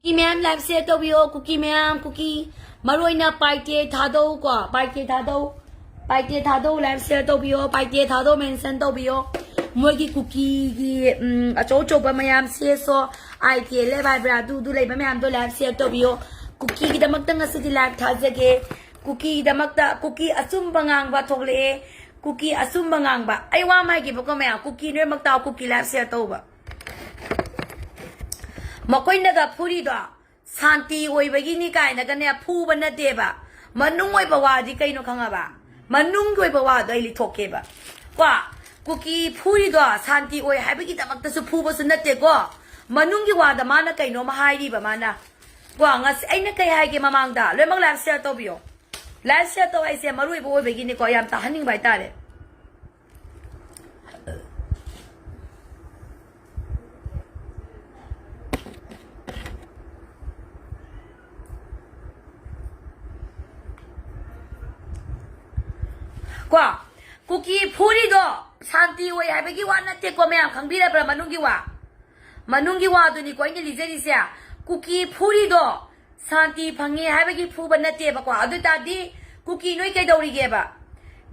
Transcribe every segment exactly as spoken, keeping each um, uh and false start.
ꯀꯨꯀꯤ ꯃꯌꯥꯝ live share ꯇꯧꯕꯤꯌꯣ, ꯀꯨꯀꯤ ꯃꯌꯥꯝ, ꯀꯨꯀꯤ꯫ ꯃꯔꯨ ꯑꯣꯏꯅ ꯄꯥꯏꯇꯦ ꯊꯥꯗꯧ ꯀꯣ, ꯄꯥꯏꯇꯦ ꯊꯥꯗꯧ, ꯄꯥꯏꯇꯦ ꯊꯥꯗꯧ live share ꯇꯧꯕꯤꯌꯣ, ꯄꯥꯏꯇꯦ ꯊꯥꯗꯧ mention ꯇꯧꯕꯤꯌꯣ꯫ ꯃꯣꯏꯒꯤ ꯀꯨꯀꯤꯒꯤ, ꯎꯝ, ꯑꯆꯧ ꯑꯆꯧꯕ ꯃꯌꯥꯝ ꯁꯤ ꯑꯦꯁ ꯑꯣ, ꯑꯥꯏ ꯇꯤ ꯑꯦꯜ ꯑꯦꯐ ꯍꯥꯏꯕ꯭ꯔꯥ, ꯑꯗꯨ, ꯑꯗꯨ ꯂꯩꯕ ꯃꯌꯥꯝꯗꯣ live share ꯇꯧꯕꯤꯌꯣ꯫ ꯀꯨꯀꯤꯒꯤꯗꯃꯛꯇ ꯉꯁꯤꯗꯤ live ꯊꯥꯖꯒꯦ꯫ ꯀꯨꯀꯤꯒꯤꯗꯃꯛꯇ, ꯀꯨꯀꯤ ꯑꯆꯨꯝꯕ ꯉꯥꯡꯕ ꯊꯣꯛꯂꯛꯑꯦ꯫ ꯀꯨꯀꯤ ꯑꯆꯨꯝꯕ ꯉꯥꯡꯕ꯫ ꯑꯩ ꯋꯥ ꯑꯃ ꯍꯥꯏꯒꯦꯕꯀꯣ ꯃꯌꯥꯝ, ꯀꯨꯀꯤ ꯅꯣꯏꯃꯛ ꯇꯥꯎ, ꯀꯨꯀꯤ live share ꯇꯧꯕ꯫ ꯃꯈꯣꯏꯅꯒ ꯐꯨꯔꯤꯗꯣ ꯁꯥꯟꯇꯤ ꯑꯣꯏꯕꯒꯤꯅꯤ ꯀꯥꯏꯅꯒꯅꯦ ꯐꯨꯕ ꯅꯠꯇꯦꯕ꯫ ꯃꯅꯨꯡ ꯑꯣꯏꯕ ꯋꯥꯗꯤ ꯀꯩꯅꯣ ꯈꯪꯉꯕ? ꯃꯅꯨꯡꯒꯤ ꯑꯣꯏꯕ ꯋꯥꯗꯣ ꯑꯩ ꯂꯤꯊꯣꯛꯀꯦꯕ꯫ ꯀꯣ, ꯀꯨꯀꯤ ꯐꯨꯔꯤꯗꯣ ꯁꯥꯟꯇꯤ ꯑꯣꯏ ꯍꯥꯏꯕꯒꯤꯗꯃꯛꯇꯁꯨ ꯐꯨꯕꯁꯨ ꯅꯠꯇꯦꯀꯣ꯫ ꯃꯅꯨꯡꯒꯤ ꯋꯥꯗ ꯃꯥꯅ ꯀꯩꯅꯣꯝꯃ ꯍꯥꯏꯔꯤꯕ ꯃꯥꯅ꯫ ꯀꯣ, ꯉꯁꯤ ꯑꯩꯅ ꯀꯩ ꯍꯥꯏꯒꯦ ꯃꯃꯥꯡꯗ? ꯂꯣꯏꯅꯃꯛ live share ꯇꯧꯕꯤꯌꯣ꯫ Live share ꯇꯧ ꯍꯥꯏꯁꯦ ꯃꯔꯨ ꯑꯣꯏꯕ ꯑꯣꯏꯕꯒꯤꯅꯤꯀꯣ, ꯌꯥꯝ ꯇꯥꯍꯟꯅꯤꯡꯕ ꯍꯥꯏꯇꯥꯔꯦ꯫ ꯀꯣ, ꯀꯨꯀꯤ ꯐꯨꯔꯤꯗꯣ ꯁꯥꯟꯇꯤ ꯑꯣꯏ ꯍꯥꯏꯕꯒꯤ ꯋꯥ ꯅꯠꯇꯦꯀꯣ, ꯃꯌꯥꯝ ꯈꯪꯕꯤꯔꯕ꯭ꯔꯥ? ꯃꯅꯨꯡꯒꯤ ꯋꯥ, ꯃꯅꯨꯡꯒꯤ ꯋꯥꯗꯨꯅꯤꯀꯣ ꯑꯩꯅ ꯂꯤꯖꯔꯤꯁꯦ꯫ ꯀꯨꯀꯤ ꯐꯨꯔꯤꯗꯣ ꯁꯥꯟꯇꯤ ꯐꯪꯉꯦ ꯍꯥꯏꯕꯒꯤ ꯐꯨꯕ ꯅꯠꯇꯦꯕꯀꯣ꯫ ꯑꯗꯨ ꯑꯣꯏ ꯇꯥꯔꯗꯤ ꯀꯨꯀꯤ ꯅꯣꯏ ꯀꯩꯗꯧꯔꯤꯒꯦꯕ?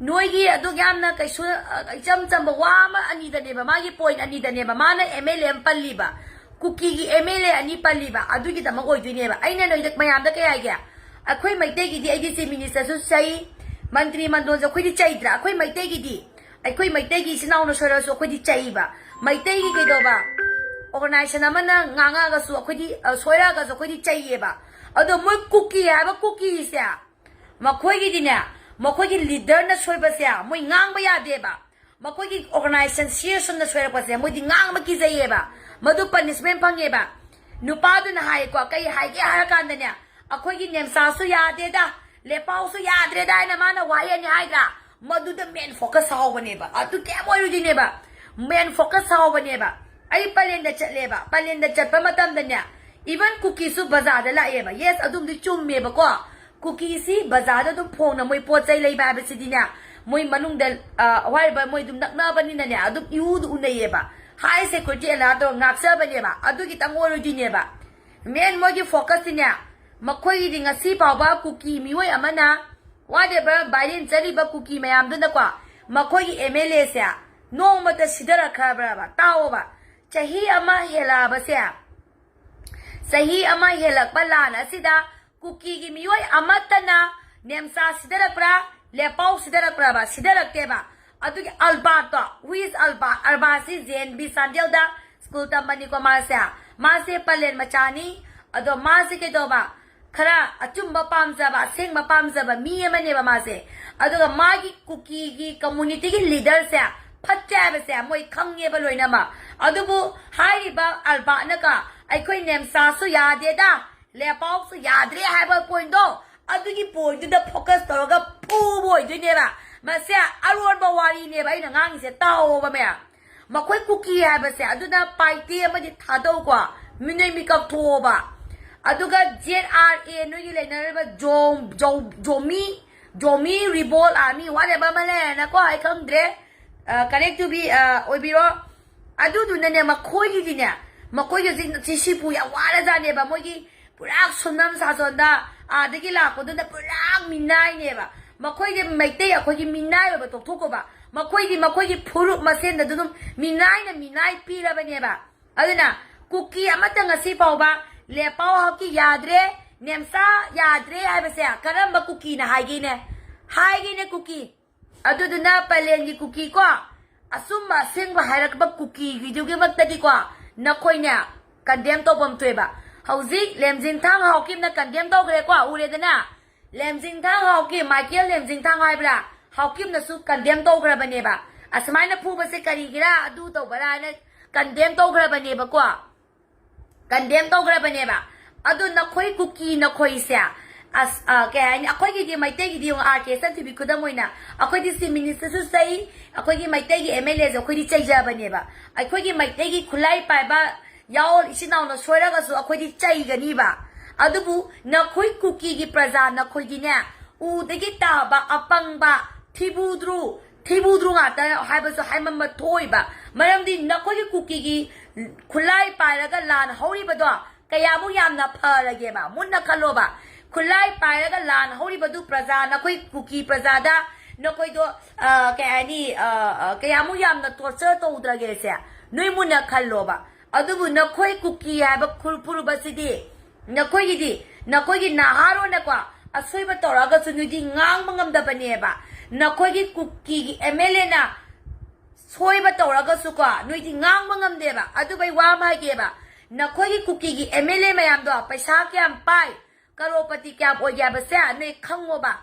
ꯅꯣꯏꯒꯤ ꯑꯗꯨꯛ ꯌꯥꯝꯅ ꯀꯩꯁꯨ, ꯑ, ꯏꯆꯝ ꯆꯝꯕ ꯋꯥ ꯑꯃ ꯑꯅꯤꯗꯅꯦꯕ, ꯃꯥꯒꯤ point ꯑꯅꯤꯗꯅꯦꯕ ꯃꯥꯅ ꯑꯦꯝ ꯑꯦꯜ ꯑꯦ ꯑꯃ ꯄꯜꯂꯤꯕ, ꯀꯨꯀꯤꯒꯤ ꯑꯦꯝ ꯑꯦꯜ ꯑꯦ ꯑꯅꯤ ꯄꯜꯂꯤꯕ꯫ ꯑꯗꯨꯒꯤꯗꯃꯛ ꯑꯣꯏꯗꯣꯏꯅꯦꯕ꯫ ꯑꯩꯅ ꯅꯣꯏꯗ ꯃꯌꯥꯝꯗ ꯀꯩ ꯍꯥꯏꯒꯦ? ꯑꯩꯈꯣꯏ ꯃꯩꯇꯩꯒꯤꯗꯤ ꯑꯩꯗꯤ chief minister ꯁꯨ ꯆꯩ, ꯃꯟꯇ꯭ꯔꯤ ꯃꯟꯗꯣꯟꯁꯨ ꯑꯩꯈꯣꯏꯗꯤ ꯆꯩꯗ꯭ꯔꯥ? ꯑꯩꯈꯣꯏ ꯃꯩꯇꯩꯒꯤꯗꯤ, ꯑꯩꯈꯣꯏ ꯃꯩꯇꯩꯒꯤ ꯏꯆꯤꯟ ꯏꯅꯥꯎꯅ ꯁꯣꯏꯔꯁꯨ ꯑꯩꯈꯣꯏꯗꯤ ꯆꯩꯕ꯫ ꯃꯩꯇꯩꯒꯤ ꯀꯩꯗꯧꯕ organization ꯑꯃꯅ ꯉꯥꯡꯉꯛꯑꯒꯁꯨ ꯑꯩꯈꯣꯏꯗꯤ, ꯑ, ꯁꯣꯏꯔꯛꯑꯒꯁꯨ ꯑꯩꯈꯣꯏꯗꯤ ꯆꯩꯌꯦꯕ꯫ ꯑꯗꯣ ꯃꯣꯏ ꯀꯨꯀꯤ ꯍꯥꯏꯕ ꯀꯨꯀꯤꯁꯦ, ꯃꯈꯣꯏꯒꯤꯗꯤꯅꯦ, ꯃꯈꯣꯏꯒꯤ leader ꯅ ꯁꯣꯏꯕꯁꯦ ꯃꯣꯏ ꯉꯥꯡꯕ ꯌꯥꯗꯦꯕ꯫ ꯃꯈꯣꯏꯒꯤ organization ꯁꯤ ꯑꯦꯁ ꯑꯣ ꯅ ꯁꯣꯏꯔꯛꯄꯁꯦ ꯃꯣꯏꯗꯤ ꯉꯥꯡꯕ ꯀꯤꯖꯩꯌꯦꯕ꯫ ꯃꯗꯨ punishment ꯐꯪꯉꯦꯕ꯫ ꯅꯨꯄꯥꯗꯨꯅ ꯍꯥꯏꯀꯣ, ꯀꯩ ꯍꯥꯏꯒꯦ ꯍꯥꯏꯔ ꯀꯥꯟꯗꯅꯦ, "ꯑꯩꯈꯣꯏꯒꯤ ꯅꯦꯝꯁꯥꯁꯨ ꯌꯥꯗꯦꯗ, ꯂꯦꯄꯥꯎꯁꯨ ꯌꯥꯗ꯭ꯔꯦꯗ" ꯍꯥꯏꯅ ꯃꯥꯅ ꯋꯥꯍꯩ ꯑꯅꯤ ꯍꯥꯏꯗ꯭ꯔꯥ? ꯃꯗꯨꯗ main focus ꯁꯥꯍꯧꯕꯅꯦꯕ꯫ ꯑꯗꯨ ꯀꯩꯝ ꯑꯣꯏꯔꯣꯏꯗꯣꯏꯅꯦꯕ꯫ Main focus ꯁꯥꯍꯧꯕꯅꯦꯕ꯫ ꯑꯩ ꯄꯂꯦꯟꯗ ꯆꯠꯂꯦꯕ꯫ ꯄꯂꯦꯟꯗ ꯆꯠꯄ ꯃꯇꯝꯗꯅꯦ, even ꯀꯨꯀꯤꯁꯨ ꯕꯖꯥꯔꯗ ꯂꯥꯛꯑꯦꯕ꯫ Yes, ꯑꯗꯨꯝꯗꯤ ꯆꯨꯝꯃꯦꯕꯀꯣ꯫ ꯀꯨꯀꯤꯁꯤ ꯕꯖꯥꯔꯗ ꯑꯗꯨꯝ ꯐꯣꯡꯅ ꯃꯣꯏ ꯄꯣꯠ ꯆꯩ ꯂꯩꯕ ꯍꯥꯏꯕꯁꯤꯗꯤꯅꯦ, ꯃꯣꯏ ꯃꯅꯨꯡꯗ, ꯑ, ꯑꯋꯥꯏꯕ ꯃꯣꯏ ꯑꯗꯨꯝ ꯅꯛꯅꯕꯅꯤꯅꯅꯦ, ꯑꯗꯨꯝ ꯏꯎꯗ ꯎꯅꯩꯌꯦꯕ꯫ High security alert ꯇꯧꯔ ꯉꯥꯛꯆꯕꯅꯦꯕ꯫ ꯑꯗꯨꯒꯤꯇꯪ ꯑꯣꯏꯔꯣꯏꯗꯣꯏꯅꯦꯕ꯫ ꯃꯦꯟ ꯃꯣꯏꯒꯤ ꯐꯣꯀꯁꯇꯤꯅꯦ, ꯃꯈꯣꯏꯒꯤꯗꯤ ꯉꯁꯤ ꯐꯥꯎꯕ ꯀꯨꯀꯤ ꯃꯤꯑꯣꯏ ꯑꯃꯅ, ꯋꯥꯠ ꯑꯦꯚꯔ ꯚꯥꯏꯔꯦꯟ ꯆꯠꯂꯤꯕ ꯀꯨꯀꯤ ꯃꯌꯥꯝꯗꯨꯅꯀꯣ, ꯃꯈꯣꯏꯒꯤ ꯑꯦꯝ ꯑꯦꯜ ꯑꯦꯁꯦ ꯅꯣꯡꯃꯇ ꯁꯤꯊꯔꯛꯈ꯭ꯔꯕ꯭ꯔꯕ? ꯇꯥꯎꯑꯣꯕ, ꯆꯍꯤ ꯑꯃ ꯍꯦꯜꯂꯛꯑꯕꯁꯦ, ꯆꯍꯤ ꯑꯃ ꯍꯦꯜꯂꯛꯄ ꯂꯥꯟ ꯑꯁꯤꯗ ꯀꯨꯀꯤꯒꯤ ꯃꯤꯑꯣꯏ ꯑꯃꯠꯇꯅ ꯅꯦꯝꯆꯥ ꯁꯤꯊꯔꯛꯄ꯭ꯔꯥ, ꯂꯦꯄꯥꯎ ꯁꯤꯊꯔꯛꯄ꯭ꯔꯕ? ꯁꯤꯊꯔꯛꯇꯦꯕ꯫ ꯑꯗꯨꯒꯤ ꯑꯜꯕꯥꯔꯠꯇꯣ, who is ꯑꯜꯕꯥꯔꯠ? ꯑꯜꯕꯥꯔꯠꯁꯤ ꯖꯦ ꯑꯦꯟ ꯕꯤ ꯆꯥꯟꯗꯦꯜꯗ ꯁ꯭ꯀꯨꯜ ꯇꯝꯕꯅꯤꯀꯣ ꯃꯥꯁꯦ꯫ ꯃꯥꯁꯦ ꯄꯂꯦꯟ ꯃꯆꯥꯅꯤ꯫ ꯑꯗꯣ ꯃꯥꯁꯦ ꯀꯩꯗꯧꯕ? ꯈꯔ ꯑꯆꯨꯝꯕ ꯄꯥꯝꯖꯕ, ꯑꯁꯦꯡꯕ ꯄꯥꯝꯖꯕ ꯃꯤ ꯑꯃꯅꯦꯕ ꯃꯥꯁꯦ꯫ ꯑꯗꯨꯒ ꯃꯥꯒꯤ ꯀꯨꯀꯤꯒꯤ ꯀꯝꯃꯨꯅꯤꯇꯤꯒꯤ ꯂꯤꯗꯔꯁꯦ ꯐꯠꯇꯦ ꯍꯥꯏꯕꯁꯦ ꯃꯣꯏ ꯈꯪꯉꯦꯕ ꯂꯣꯏꯅꯃꯛ꯫ ꯑꯗꯨꯕꯨ ꯍꯥꯏꯔꯤꯕ ꯑꯜꯕꯥꯔꯠꯅꯒ ꯑꯩꯈꯣꯏ ꯅꯦꯝꯆꯥꯁꯨ ꯌꯥꯗꯦꯗ, ꯂꯦꯄꯥꯎꯁꯨ ꯌꯥꯗ꯭ꯔꯦ ꯍꯥꯏꯕ ꯄꯣꯏꯟꯗꯣ, ꯑꯗꯨꯒꯤ ꯄꯣꯏꯟꯗꯨꯗ ꯐꯣꯀꯁ ꯇꯧꯔꯒ ꯐꯨꯕ ꯑꯣꯏꯗꯣꯏꯅꯦꯕ꯫ ꯃꯁꯦ ꯑꯔꯣꯟꯕ ꯋꯥꯔꯤꯅꯦꯕ ꯑꯩꯅ ꯉꯥꯡꯉꯤꯁꯦ, ꯇꯥꯎꯑꯣꯕ ꯃꯌꯥꯝ꯫ ꯃꯈꯣꯏ ꯀꯨꯀꯤ ꯍꯥꯏꯕꯁꯦ, ꯑꯗꯨꯅ ꯄꯥꯏꯇꯦ ꯑꯃꯗꯤ ꯊꯥꯗꯧꯀꯣ, ꯃꯤꯅꯣꯏ ꯃꯤꯀꯞ ꯊꯣꯛꯑꯣꯕ꯫ ꯑꯗꯨꯒ ꯖꯦꯠ ꯑꯥꯔ ꯑꯦ ꯅꯣꯏꯒꯤ ꯂꯩꯅꯔꯤꯕ ꯖꯣꯝ-, ꯖꯧ-, ꯖꯣꯃꯤ, ꯖꯣꯃꯤ ꯔꯤꯕꯣꯜ ꯑꯥꯔꯃꯤ, ꯋꯥꯠ ꯑꯦꯚꯔ ꯑꯃ ꯂꯩꯔꯦꯅꯀꯣ, ꯑꯩ ꯈꯪꯗ꯭ꯔꯦ꯫ ꯀꯔꯦꯛ ꯇꯨ ꯕꯤ ꯑꯣꯏꯕꯤꯔꯣ꯫ ꯑꯗꯨꯗꯨꯅꯅꯦ, ꯃꯈꯣꯏꯒꯤꯗꯤꯅꯦ, ꯃꯈꯣꯏꯒꯤ ꯍꯧꯖꯤꯛ ꯁꯤ ꯁꯤꯄꯨ ꯌꯥꯝ ꯋꯥꯔꯖꯥꯠꯅꯦꯕ꯫ ꯃꯣꯏꯒꯤ ꯄꯨꯔꯥ ꯁꯨꯝꯅꯝ ꯁꯥꯖꯣꯟꯗ ꯑꯥꯗꯒꯤ ꯂꯥꯛꯄꯗꯨꯅ ꯄꯨꯔꯥ ꯃꯤꯅꯥꯏꯅꯦꯕ꯫ ꯃꯈꯣꯏꯗꯤ ꯃꯩꯇꯩ ꯑꯩꯈꯣꯏꯒꯤ ꯃꯤꯅꯥꯏ ꯑꯣꯏꯕ ꯇꯣꯛꯊꯣꯛꯈꯣꯕ, ꯃꯈꯣꯏꯗꯤ ꯃꯈꯣꯏꯒꯤ ꯐꯨꯔꯨꯞ ꯃꯁꯦꯟꯗ ꯑꯗꯨꯝ ꯃꯤꯅꯥꯏꯅ ꯃꯤꯅꯥꯏ ꯄꯤꯔꯕꯅꯦꯕ꯫ ꯑꯗꯨꯅ ꯀꯨꯀꯤ ꯑꯃꯠꯇ ꯉꯁꯤ ꯐꯥꯎꯕ ꯂꯦꯄꯥꯎ ꯍꯛꯀꯤ ꯌꯥꯗ꯭ꯔꯦ, ꯅꯦꯝꯆꯥ ꯌꯥꯗ꯭ꯔꯦ ꯍꯥꯏꯕꯁꯦ ꯀꯔꯝꯕ ꯀꯨꯀꯤꯅ ꯍꯥꯏꯒꯦꯅꯦ? ꯍꯥꯏꯒꯦꯅꯦ ꯀꯨꯀꯤ꯫ ꯑꯗꯨꯗꯨꯅ ꯄꯂꯦꯟꯒꯤ ꯀꯨꯀꯤ ꯀꯣ, ꯑꯆꯨꯝꯕ ꯑꯁꯦꯡꯕ ꯍꯥꯏꯔꯛꯄ ꯀꯨꯀꯤꯒꯤꯗꯨꯒꯤꯃꯛꯇꯗꯤꯀꯣ, ꯅꯈꯣꯏꯅꯦ ꯀꯟꯗꯦꯝ ꯇꯧꯐꯝ ꯊꯣꯛꯑꯦꯕ꯫ ꯍꯧꯖꯤꯛ ꯂꯦꯝꯖꯤꯡꯊꯥꯡ ꯍꯥꯎꯀꯤꯞꯅ ꯀꯟꯗꯦꯝ ꯇꯧꯈ꯭ꯔꯦꯀꯣ, ꯎꯔꯦꯗꯅ? ꯂꯦꯝꯖꯤꯡꯊꯥꯡ ꯍꯥꯎꯀꯤꯞ, ꯃꯥꯏꯀꯦꯜ ꯂꯦꯝꯖꯤꯡꯊꯥꯡ ꯍꯥꯏꯕ꯭ꯔꯥ, ꯍꯥꯎꯀꯤꯞꯅꯁꯨ ꯀꯟꯗꯦꯝ ꯇꯧꯈ꯭ꯔꯕꯅꯦꯕ꯫ ꯑꯁꯨꯃꯥꯏꯅ ꯐꯨꯕꯁꯦ ꯀꯔꯤꯒꯤꯔꯥ, ꯑꯗꯨ ꯇꯧꯕꯔꯥ ꯍꯥꯏꯅ ꯀꯟꯗꯦꯝ ꯇꯧꯈ꯭ꯔꯕꯅꯦꯕꯀꯣ꯫ ꯀꯟꯗꯦꯝ ꯇꯧꯈ꯭ꯔꯕꯅꯦꯕ꯫ ꯑꯗꯨ ꯅꯈꯣꯏ ꯀꯨꯀꯤ ꯅꯈꯣꯏꯁꯦ, ꯑꯁ, ꯑ, ꯀꯩ ꯍꯥꯏꯅꯤ, ꯑꯩꯈꯣꯏꯒꯤꯗꯤ ꯃꯩꯇꯩꯒꯤꯗꯤ ꯌꯦꯡꯉꯨ, ꯑꯥꯔ ꯀꯦ ꯆꯟꯊꯤꯕꯤ ꯈꯨꯗꯝ ꯑꯣꯏꯅ, ꯑꯩꯈꯣꯏꯗꯤ ꯆꯤꯐ ꯃꯤꯅꯤꯁꯇꯔꯁꯨ ꯆꯩ, ꯑꯩꯈꯣꯏꯒꯤ ꯃꯩꯇꯩꯒꯤ ꯑꯦꯝ ꯑꯦꯜ ꯑꯦꯁꯨ ꯑꯩꯈꯣꯏꯗꯤ ꯆꯩꯖꯕꯅꯦꯕ꯫ ꯑꯩꯈꯣꯏꯒꯤ ꯃꯩꯇꯩꯒꯤ ꯈꯨꯠꯂꯥꯏ ꯄꯥꯏꯕ ꯌꯥꯑꯣꯜ ꯏꯆꯤꯟ ꯏꯅꯥꯎꯅ ꯁꯣꯏꯔꯒꯁꯨ ꯑꯩꯈꯣꯏꯗꯤ ꯆꯩꯒꯅꯤꯕ꯫ ꯑꯗꯨꯕꯨ ꯅꯈꯣꯏ ꯀꯨꯀꯤꯒꯤ ꯄ꯭ꯔꯖꯥ ꯅꯈꯣꯏꯗꯤꯅꯦ, ꯎꯗꯒꯤ ꯇꯥꯕ ꯑꯄꯪꯕ ꯊꯤꯕꯨꯗ꯭ꯔꯨ, ꯊꯤꯕꯨꯗ꯭ꯔꯨ ꯉꯥꯛꯇ ꯍꯥꯏꯕꯁꯨ ꯍꯥꯏꯃꯟꯕ ꯊꯣꯛꯏꯕ꯫ ꯃꯔꯝꯗꯤ ꯅꯈꯣꯏꯒꯤ ꯀꯨꯀꯤꯒꯤ ꯈꯨꯠꯂꯥꯏ ꯄꯥꯏꯔꯒ ꯂꯥꯟ ꯍꯧꯔꯤꯕꯗꯣ, ꯀꯌꯥꯃꯨꯛ ꯌꯥꯝꯅ ꯐꯔꯒꯦꯕ? ꯃꯨꯟꯅ ꯈꯜꯂꯣꯕ꯫ ꯈꯨꯠꯂꯥꯏ ꯄꯥꯏꯔꯒ ꯂꯥꯟ ꯍꯧꯔꯤꯕꯗꯨ ꯄ꯭ꯔꯖꯥ, ꯅꯈꯣꯏ ꯀꯨꯀꯤ ꯄ꯭ꯔꯖꯥꯗ ꯅꯈꯣꯏꯗꯣ, ꯑ, ꯀꯩ ꯍꯥꯏꯅꯤ, ꯑ, ꯑ, ꯀꯌꯥꯃꯨꯛ ꯌꯥꯝꯅ torture ꯇꯧꯗ꯭ꯔꯒꯦꯁꯦ? ꯅꯣꯏ ꯃꯨꯟꯅ ꯈꯜꯂꯣꯕ꯫ ꯑꯗꯨꯕꯨ ꯅꯈꯣꯏ ꯀꯨꯀꯤ ꯍꯥꯏꯕ ꯈꯨꯔ-, ꯐꯨꯔꯨꯕꯁꯤꯗꯤ, ꯅꯈꯣꯏꯒꯤꯗꯤ, ꯅꯈꯣꯏꯒꯤ ꯅꯍꯥꯔꯣꯟꯅꯀꯣ, ꯑꯁꯣꯏꯕ ꯇꯧꯔꯛꯑꯒꯁꯨ ꯅꯣꯏꯗꯤ ꯉꯥꯡꯕ ꯉꯝꯗꯕꯅꯦꯕ꯫ ꯅꯈꯣꯏꯒꯤ ꯀꯨꯀꯤꯒꯤ MLAꯅ ꯁꯣꯏꯕ ꯇꯧꯔꯒꯁꯨꯀꯣ, ꯅꯣꯏꯗꯤ ꯉꯥꯡꯕ ꯉꯝꯗꯦꯕ꯫ ꯑꯗꯨꯕꯨ ꯑꯩ ꯋꯥ ꯑꯃ ꯍꯥꯏꯒꯦꯕ, ꯅꯈꯣꯏꯒꯤ ꯀꯨꯀꯤꯒꯤ MLA ꯃꯌꯥꯝꯗꯣ ꯄꯩꯁꯥ ꯀꯌꯥꯝ ꯄꯥꯏ, ꯀꯔꯣꯔꯄꯇꯤ ꯀꯌꯥꯝ ꯑꯣꯏꯒꯦ ꯍꯥꯏꯕꯁꯦ ꯅꯣꯏ ꯈꯪꯉꯣꯕ꯫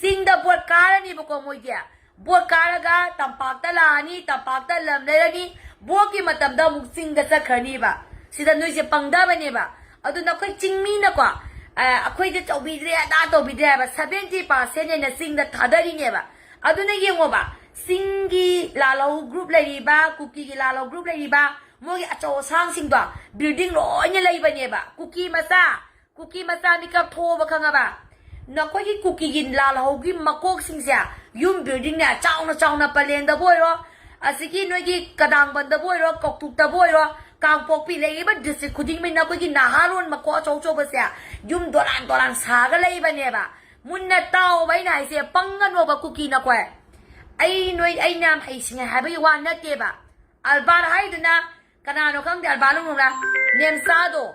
ꯆꯤꯡꯗ ꯚꯣꯠ ꯀꯥꯔꯅꯤꯕꯀꯣ ꯃꯣꯏꯗꯤ꯫ ꯚꯣꯠ ꯀꯥꯔꯒ ꯇꯝꯄꯥꯛꯇ ꯂꯥꯛꯑꯅꯤ, ꯇꯝꯄꯥꯛꯇ ꯂꯝ ꯂꯩꯔꯅꯤ, ꯚꯣꯠꯀꯤ ꯃꯇꯝꯗ ꯑꯃꯨꯛ ꯆꯤꯡꯗ ꯆꯠꯈ꯭ꯔꯅꯤꯕ꯫ ꯁꯤꯗ ꯅꯣꯏꯁꯦ ꯄꯪꯗꯕꯅꯦꯕ꯫ ꯑꯗꯨ ꯅꯈꯣꯏ ꯆꯤꯡꯃꯤꯅꯀꯣ, ꯑ, ꯑꯩꯈꯣꯏꯗ ꯇꯧꯕꯤꯗ꯭ꯔꯦ, ꯑꯗꯥ ꯇꯧꯕꯤꯗ꯭ꯔꯦ ꯍꯥꯏꯕ seventy percent ꯍꯦꯟꯅ ꯆꯤꯡꯗ ꯊꯥꯗꯔꯤꯅꯦꯕ꯫ ꯑꯗꯨꯅ ꯌꯦꯡꯉꯣꯕ, ꯆꯤꯡꯒꯤ ꯂꯥꯜꯍꯧ group ꯂꯩꯔꯤꯕ, ꯀꯨꯀꯤꯒꯤ ꯂꯥꯜꯍꯧ group ꯂꯩꯔꯤꯕ, ꯃꯣꯏꯒꯤ ꯑꯆꯧ ꯑꯁꯥꯡꯁꯤꯡꯗꯣ building ꯂꯣꯏꯅ ꯂꯩꯕꯅꯦꯕ꯫ ꯀꯨꯀꯤ ꯃꯆꯥ, ꯀꯨꯀꯤ ꯃꯆꯥ ꯃꯤꯀꯞ ꯊꯣꯛꯑꯣꯕ, ꯈꯪꯉꯕ? ꯅꯈꯣꯏꯒꯤ ꯀꯨꯀꯤꯒꯤ ꯂꯥꯜꯍꯧꯒꯤ ꯃꯀꯣꯛꯁꯤꯡꯁꯦ ꯌꯨꯝ buildingꯅꯦ ꯆꯥꯎꯅ ꯆꯥꯎꯅ ꯄꯂꯦꯟꯗꯕꯨ ꯑꯣꯏꯔꯣ, ꯑꯁꯤꯒꯤ ꯅꯣꯏꯒꯤ ꯀꯗꯥꯡꯕꯟꯗꯕꯨ ꯑꯣꯏꯔꯣ, ꯀꯧꯇꯨꯛꯇꯕꯨ ꯑꯣꯏꯔꯣ, ꯀꯥꯡꯄꯣꯛꯄꯤ ꯂꯩꯔꯤꯕ district ꯈꯨꯗꯤꯡꯃꯛ ꯅꯈꯣꯏꯒꯤ ꯅꯍꯥꯔꯣꯟ ꯃꯀꯣꯛ ꯑꯆꯧ ꯑꯆꯧꯕꯁꯦ ꯌꯨꯝ ꯗꯣꯂꯥꯟ ꯗꯣꯂꯥꯟ ꯁꯥꯒ ꯂꯩꯕꯅꯦꯕ꯫ ꯃꯨꯟꯅ ꯇꯥꯎꯕ ꯑꯩꯅ ꯍꯥꯏꯁꯦ, ꯄꯪꯒꯅꯣꯕ ꯀꯨꯀꯤ ꯅꯈꯣꯏ꯫ ꯑꯩ ꯅꯣꯏ, ꯑꯩꯅ ꯌꯥꯝ ꯍꯩꯁꯤꯡꯉꯦ ꯍꯥꯏꯕꯒꯤ ꯋꯥ ꯅꯠꯇꯦꯕ꯫ ꯑꯜꯕꯥꯔ ꯍꯥꯏꯗꯨꯅ ꯀꯅꯥꯅꯣ ꯈꯪꯗꯦ, ꯑꯜꯕꯥꯔ ꯂꯨꯡꯂꯨꯡꯂꯥ? ꯅꯦꯝꯆꯥꯗꯣ,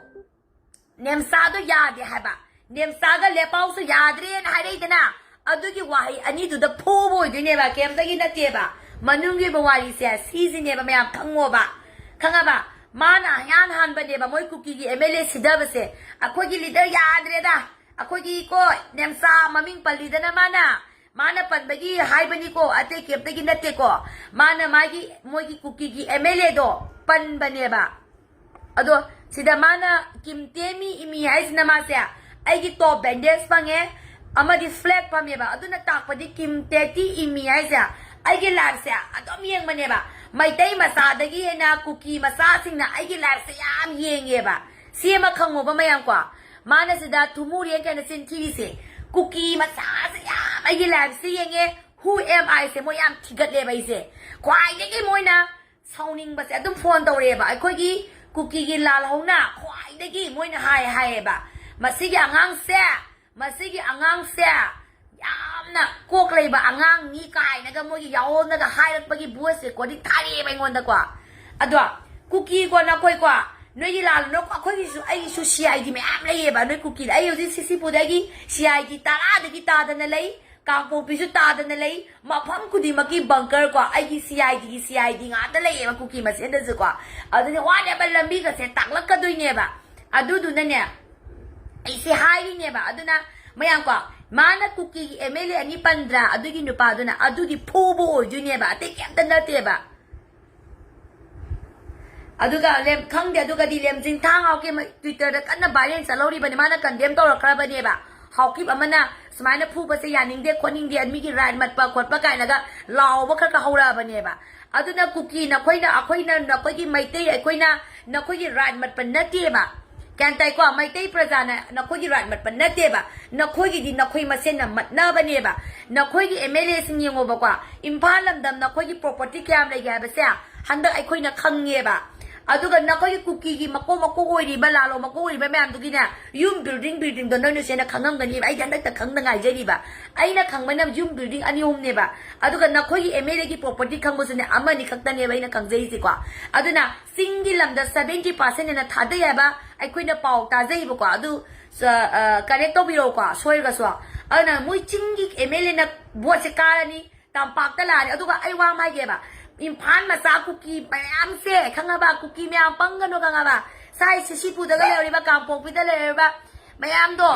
ꯅꯦꯝꯆꯥꯗꯣ ꯌꯥꯗꯦ ꯍꯥꯏꯕ꯫ ꯅꯦꯝꯆꯥꯒ ꯂꯦꯄꯥꯎꯁꯨ ꯌꯥꯗ꯭ꯔꯦꯅ ꯍꯥꯏꯔꯛꯏꯗꯅ, ꯑꯗꯨꯒꯤ ꯋꯥꯍꯩ ꯑꯅꯤꯗꯨꯗ ꯐꯨꯕ ꯑꯣꯏꯗꯣꯏꯅꯦꯕ, ꯀꯩꯝꯇꯒꯤ ꯅꯠꯇꯦꯕ꯫ ꯃꯅꯨꯡꯒꯤ ꯑꯣꯏꯕ ꯋꯥꯔꯤꯁꯦ ꯁꯤꯁꯤꯅꯦꯕ, ꯃꯌꯥꯝ ꯈꯪꯉꯣꯕ, ꯈꯪꯉꯕ? ꯃꯥꯅ ꯏꯍꯥꯟ ꯍꯥꯟꯕꯅꯦꯕ ꯃꯣꯏ ꯀꯨꯀꯤꯒꯤ MLA ꯁꯤꯗꯕꯁꯦ꯫ ꯑꯩꯈꯣꯏꯒꯤ leader ꯌꯥꯗ꯭ꯔꯦꯗ, ꯑꯩꯈꯣꯏꯒꯤ ꯀꯣ, ꯅꯦꯝꯆꯥ ꯃꯃꯤꯡ ꯄꯜꯂꯤꯗꯅ ꯃꯥꯅ, ꯃꯥꯅ ꯄꯟꯕꯒꯤ ꯍꯥꯏꯕꯅꯤꯀꯣ, ꯑꯇꯩ ꯀꯩꯝꯇꯒꯤ ꯅꯠꯇꯦꯀꯣ꯫ ꯃꯥꯅ ꯃꯥꯒꯤ, ꯃꯣꯏꯒꯤ ꯀꯨꯀꯤꯒꯤ MLAꯗꯣ ꯄꯟꯕꯅꯦꯕ꯫ ꯑꯗꯣ ꯁꯤꯗ ꯃꯥꯅ ꯀꯤꯝ ꯇꯦꯃꯤ ꯏꯃꯤ ꯍꯥꯏꯁꯤꯅ ꯃꯥꯁꯦ ꯑꯩꯒꯤ top bandage ꯐꯪꯉꯦ, ꯑꯃꯗꯤ flag ꯐꯪꯉꯦꯕ꯫ ꯑꯗꯨꯅ ꯇꯥꯛꯄꯗꯤ ꯀꯤꯝ ꯇꯦꯇꯤ ꯏꯃꯤ ꯍꯥꯏꯁꯦ ꯑꯩꯒꯤ liveꯁꯦ ꯑꯗꯨꯝ ꯌꯦꯡꯕꯅꯦꯕ꯫ ꯃꯩꯇꯩ ꯃꯆꯥꯗꯒꯤ ꯍꯦꯟꯅ ꯀꯨꯀꯤ ꯃꯆꯥꯁꯤꯡꯅ ꯑꯩꯒꯤ liveꯁꯦ ꯌꯥꯝ ꯌꯦꯡꯉꯦꯕ꯫ ꯁꯤ ꯑꯃ ꯈꯪꯉꯣꯕ ꯃꯌꯥꯝꯀꯣ꯫ ꯃꯥꯅ ꯁꯤꯗ ꯊꯨꯃꯨꯔꯦꯟ ꯀꯥꯏꯅ ꯆꯤꯟ ꯊꯤꯔꯤꯁꯦ, ꯀꯨꯀꯤ ꯃꯆꯥꯁꯦ ꯌꯥꯝ ꯑꯩꯒꯤ liveꯁꯦ ꯌꯦꯡꯉꯦ, who am I ꯁꯦ ꯃꯣꯏ ꯌꯥꯝ ꯊꯤꯒꯠꯂꯦꯕ ꯑꯩꯁꯦ꯫ ꯈ꯭ꯋꯥꯏꯗꯒꯤ ꯃꯣꯏꯅ ꯁꯥꯎꯅꯤꯡꯕꯁꯦ ꯑꯗꯨꯝ phone ꯇꯧꯔꯛꯑꯦꯕ꯫ ꯑꯩꯈꯣꯏꯒꯤ ꯀꯨꯀꯤꯒꯤ ꯂꯥꯜꯍꯧꯅ ꯈ꯭ꯋꯥꯏꯗꯒꯤ ꯃꯣꯏꯅ ꯍꯥꯏ ꯍꯥꯏꯌꯦꯕ, "ꯃꯁꯤꯒꯤ ꯑꯉꯥꯡꯁꯦ, ꯃꯁꯤꯒꯤ ꯑꯉꯥꯡꯁꯦ ꯌꯥꯝꯅ ꯀꯣꯛ ꯂꯩꯕ ꯑꯉꯥꯡꯅꯤ" ꯀꯥꯏꯅꯒ ꯃꯣꯏꯒꯤ ꯌꯥꯑꯣꯟꯅꯒ ꯍꯥꯏꯔꯛꯄꯒꯤ voice recording ꯊꯥꯔꯛꯑꯦꯕ ꯑꯩꯉꯣꯟꯗꯀꯣ꯫ ꯑꯗꯣ ꯀꯨꯀꯤꯀꯣ, ꯅꯈꯣꯏꯀꯣ, ꯅꯣꯏꯒꯤ ꯂꯥꯜꯂꯅꯨ, ꯑꯩꯈꯣꯏꯒꯤꯁꯨ, ꯑꯩꯒꯤꯁꯨ C I D ꯃꯌꯥꯝ ꯂꯩꯌꯦꯕ꯫ ꯅꯣꯏ ꯀꯨꯀꯤꯗ, ꯑꯩ ꯍꯧꯖꯤꯛ ꯁꯤꯁꯤꯄꯨꯔꯗꯒꯤ C I D ꯇꯔꯥꯗꯒꯤ ꯇꯥꯗꯅ ꯂꯩ, ꯀꯥꯡꯄꯣꯛꯄꯤꯁꯨ ꯇꯥꯗꯅ ꯂꯩ, ꯃꯐꯝ ꯈꯨꯗꯤꯡꯃꯛꯀꯤ bunker ꯀꯣ, ꯑꯩꯒꯤ C I D ꯒꯤ C I D ꯉꯥꯛꯇ ꯂꯩꯌꯦꯕ ꯀꯨꯀꯤ ꯃꯁꯦꯟꯗꯁꯨꯀꯣ꯫ ꯑꯗꯨꯅ ꯋꯥꯅꯦꯕ, ꯂꯝꯕꯤꯒꯁꯦ ꯇꯥꯛꯂꯛꯀꯗꯣꯏꯅꯦꯕ꯫ ꯑꯗꯨꯗꯨꯅꯅꯦ, ꯑꯩꯁꯦ ꯍꯥꯏꯔꯤꯅꯦꯕ꯫ ꯑꯗꯨꯅ ꯃꯌꯥꯝ ꯀꯣ, ꯃꯥꯅ ꯀꯨꯀꯤꯒꯤ M L A ꯑꯅꯤ ꯄꯟꯗ꯭ꯔꯥ, ꯑꯗꯨꯒꯤ ꯅꯨꯄꯥꯗꯨꯅ, ꯑꯗꯨꯒꯤ ꯐꯨꯕ ꯑꯣꯏꯗꯣꯏꯅꯦꯕ, ꯑꯇꯩ ꯀꯩꯝꯇ ꯅꯠꯇꯦꯕ꯫ ꯑꯗꯨꯒ ꯂꯦꯝ-, ꯈꯪꯗꯦ, ꯑꯗꯨꯒꯗꯤ ꯂꯦꯝꯖꯤꯡꯊꯥ ꯉꯥꯎꯀꯤ ꯃ-, Twitter ꯗ ꯀꯟꯅ viral ꯆꯠꯍꯧꯔꯤꯕꯅꯤ, ꯃꯥꯅ condemn ꯇꯧꯔꯛꯈ꯭ꯔꯕꯅꯦꯕ꯫ ꯍꯥꯎꯀꯤꯞ ꯑꯃꯅ ꯁꯨꯃꯥꯏꯅ ꯐꯨꯕꯁꯦ ꯌꯥꯅꯤꯡꯗꯦ ꯈꯣꯠꯅꯤꯡꯗꯦ, ꯃꯤꯒꯤ right ꯃꯠꯄ ꯈꯣꯠꯄ ꯀꯥꯏꯅꯒ ꯂꯥꯎꯕ ꯈꯔ ꯈꯔ ꯍꯧꯔꯛꯑꯕꯅꯦꯕ꯫ ꯑꯗꯨꯅ ꯀꯨꯀꯤ ꯅꯈꯣꯏꯅ, ꯑꯩꯈꯣꯏꯅ, ꯅꯈꯣꯏꯒꯤ ꯃꯩꯇꯩ ꯑꯩꯈꯣꯏꯅ ꯅꯈꯣꯏꯒꯤ right ꯃꯠꯄ ꯅꯠꯇꯦꯕ꯫ ꯒ꯭ꯌꯥꯟ ꯇꯥꯏꯀꯣ? ꯃꯩꯇꯩ ꯄ꯭ꯔꯖꯥꯅ ꯅꯈꯣꯏꯒꯤ right ꯃꯠꯄ ꯅꯠꯇꯦꯕ꯫ ꯅꯈꯣꯏꯒꯤꯗꯤ ꯅꯈꯣꯏ ꯃꯁꯦꯟꯅ ꯃꯠꯅꯕꯅꯦꯕ꯫ ꯅꯈꯣꯏꯒꯤ M L A ꯁꯤꯡ ꯌꯦꯡꯉꯣꯕꯀꯣ, ꯏꯝꯐꯥꯜ ꯂꯝꯗꯝ ꯅꯈꯣꯏꯒꯤ property ꯀꯌꯥꯝ ꯂꯩꯒꯦ ꯍꯥꯏꯕꯁꯦ ꯍꯟꯗꯛ ꯑꯩꯈꯣꯏꯅ ꯈꯪꯉꯦꯕ꯫ ꯑꯗꯨꯒ ꯅꯈꯣꯏꯒꯤ ꯀꯨꯀꯤꯒꯤ ꯃꯀꯣꯛ ꯃꯀꯣꯛ ꯑꯣꯏꯔꯤꯕ, ꯂꯥꯂꯣꯡ ꯃꯀꯣꯛ ꯑꯣꯏꯔꯤꯕ ꯃꯌꯥꯝꯗꯨꯒꯤꯅꯦ, ꯌꯨꯝ building, building ꯗꯣ ꯅꯣꯏꯅꯁꯨ ꯍꯦꯟꯅ ꯈꯪꯉꯝꯒꯅꯤꯕ, ꯑꯩꯗꯤ ꯍꯟꯗꯛꯇ ꯈꯪꯗ ꯉꯥꯏꯖꯔꯤꯕ꯫ ꯑꯩꯅ ꯈꯪꯕꯅ ꯌꯨꯝ building ꯑꯅꯤ ꯑꯍꯨꯝꯅꯦꯕ, ꯑꯗꯨꯒ ꯅꯈꯣꯏꯒꯤ M L A ꯒꯤ property ꯈꯪꯕꯁꯨꯅꯦ ꯑꯃꯅꯤ ꯈꯛꯇꯅꯦꯕ ꯑꯩꯅ ꯈꯪꯖꯩꯁꯦꯀꯣ꯫ ꯑꯗꯨꯅ ꯆꯤꯡꯒꯤ ꯂꯝꯗ seventy percent ꯍꯦꯟꯅ ꯊꯥꯗꯩ ꯍꯥꯏꯕ ꯑꯩꯈꯣꯏꯅ ꯄꯥꯎ ꯇꯥꯖꯩꯕꯀꯣ꯫ ꯑꯗꯨ, ꯑ, ꯑ, correct ꯇꯧꯕꯤꯔꯛꯎꯀꯣ, ꯁꯣꯏꯔꯒꯁꯨ꯫ ꯑꯗꯨꯅ ꯃꯣꯏ ꯆꯤꯡꯒꯤ M L A ꯅ vote ꯁꯦ ꯀꯥꯔꯅꯤ, ꯇꯝꯄꯥꯛꯇ ꯂꯥꯛꯑꯅꯤ꯫ ꯑꯗꯨꯒ ꯑꯩ ꯋꯥ ꯑꯃ ꯍꯥꯏꯒꯦꯕ, ꯏꯝꯐꯥꯜ ꯃꯆꯥ ꯀꯨꯀꯤ ꯃꯌꯥꯝꯁꯦ, ꯈꯪꯉꯕ? ꯀꯨꯀꯤ ꯃꯌꯥꯝ ꯄꯪꯒꯅꯨ, ꯈꯪꯉꯕ? ꯁꯥꯏ ꯁꯤꯁꯤꯄꯨꯔꯗꯒ ꯂꯩꯍꯧꯔꯤꯕ, ꯀꯥꯡꯄꯣꯛꯄꯤꯗ ꯂꯩꯍꯧꯔꯤꯕ ꯃꯌꯥꯝꯗꯣ,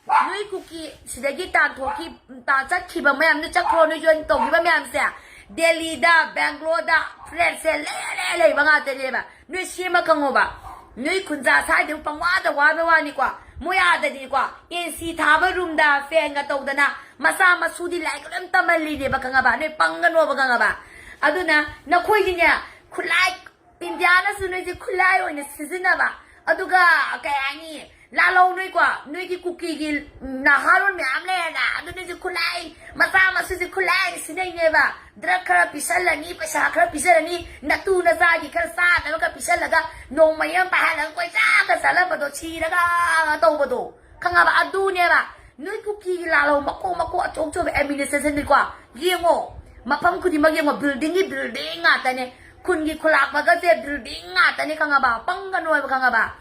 ꯅꯣꯏ ꯀꯨꯀꯤ ꯁꯤꯗꯒꯤ ꯇꯥꯟꯊꯣꯛꯈꯤ, ꯇꯥ-, ꯆꯠꯈꯤꯕ ꯃꯌꯥꯝꯗꯣ, ꯆꯠꯈ꯭ꯔꯣ, ꯅꯣꯏ join ꯇꯧꯈꯤꯕ ꯃꯌꯥꯝꯁꯦ, ꯗꯦꯜꯂꯤꯗ, ꯕꯦꯡꯒ꯭ꯂꯣꯔꯗ, flat ꯁꯦ ꯂꯩꯔ ꯂꯩꯔ ꯂꯩꯕ ꯉꯥꯛꯇꯅꯦꯕ꯫ ꯅꯣꯏ ꯁꯦꯝꯃ ꯈꯪꯉꯣꯕ꯫ ꯅꯣꯏ ꯈꯨꯟꯖꯥ ꯁ꯭ꯋꯥꯏꯗꯕꯨ ꯄꯪꯋꯥꯗ ꯋꯥꯕ ꯋꯥꯅꯤꯀꯣ꯫ ꯃꯣꯏ ꯑꯥꯗꯗꯤꯀꯣ, AC ꯊꯥꯕ room ꯗ fan ꯒ ꯇꯧꯗꯅ ꯃꯆꯥ ꯃꯁꯨꯗꯤ ꯂꯥꯏꯔꯤꯛ ꯂꯣꯏ ꯇꯝꯍꯜꯂꯤꯅꯦꯕ, ꯈꯪꯉꯕ? ꯅꯣꯏ ꯄꯪꯒꯅꯣꯕ, ꯈꯪꯉꯕ? ꯑꯗꯨꯅ ꯅꯈꯣꯏꯒꯤꯅꯦ, ꯈꯨꯠꯂꯥꯏ, ꯏꯟꯗꯤꯌꯥꯅꯁꯨ ꯅꯣꯏꯁꯦ ꯈꯨꯠꯂꯥꯏ ꯑꯣꯏꯅ ꯁꯤꯖꯤꯟꯅꯕ, ꯑꯗꯨꯒ ꯀꯩ ꯍꯥꯏꯅꯤ, ꯂꯥꯜꯍꯧ ꯅꯣꯏꯀꯣ, ꯅꯣꯏꯒꯤ ꯀꯨꯀꯤꯒꯤ ꯅꯍꯥꯔꯣꯜ ꯃꯌꯥꯝ ꯂꯩꯔꯅ, ꯑꯗꯨꯅꯁꯨ ꯈꯨꯠꯂꯥꯏ, ꯃꯆꯥ ꯃꯁꯨꯁꯦ ꯈꯨꯠꯂꯥꯏ ꯁꯤꯟꯅꯩꯅꯦꯕ꯫ ꯗ꯭ꯔꯛ ꯈꯔ ꯄꯤꯁꯜꯂꯅꯤ, ꯄꯩꯁꯥ ꯈꯔ ꯄꯤꯖꯔꯅꯤ, ꯅꯇꯨ ꯅꯆꯥꯒꯤ ꯈꯔ ꯆꯥꯅꯕ ꯈꯔ ꯄꯤꯁꯜꯂꯒ ꯅꯣꯡꯃꯩ ꯑꯃ ꯄꯥꯏꯍꯜꯂꯒ ꯀꯣꯏꯆꯠꯀ ꯆꯠꯂꯝꯕꯗꯣ, ꯁꯤꯔꯒ ꯇꯧꯕꯗꯣ, ꯈꯪꯉꯕ? ꯑꯗꯨꯅꯦꯕ ꯅꯣꯏ ꯀꯨꯀꯤꯒꯤ ꯂꯥꯜꯍꯧ ꯃꯀꯣꯛ ꯃꯀꯣꯛ ꯑꯆꯧ ꯑꯆꯧꯕ ꯑꯦꯗꯃꯤꯅꯤꯁꯇ꯭ꯔꯦꯁꯟꯅꯤꯀꯣ꯫ ꯌꯦꯡꯉꯣ, ꯃꯐꯝ ꯈꯨꯗꯤꯡꯃꯛ ꯌꯦꯡꯉꯣ, ꯕꯤꯜꯗꯤꯡꯒꯤ ꯕꯤꯜꯗꯤꯡ ꯉꯥꯛꯇꯅꯦ꯫ ꯈꯨꯟꯒꯤ ꯈꯨꯂꯥꯛꯄꯒꯁꯦ ꯕꯤꯜꯗꯤꯡ ꯉꯥꯛꯇꯅꯦ, ꯈꯪꯉꯕ? ꯄꯪꯒꯅꯣ ꯍꯥꯏꯕ, ꯈꯪꯉꯕ?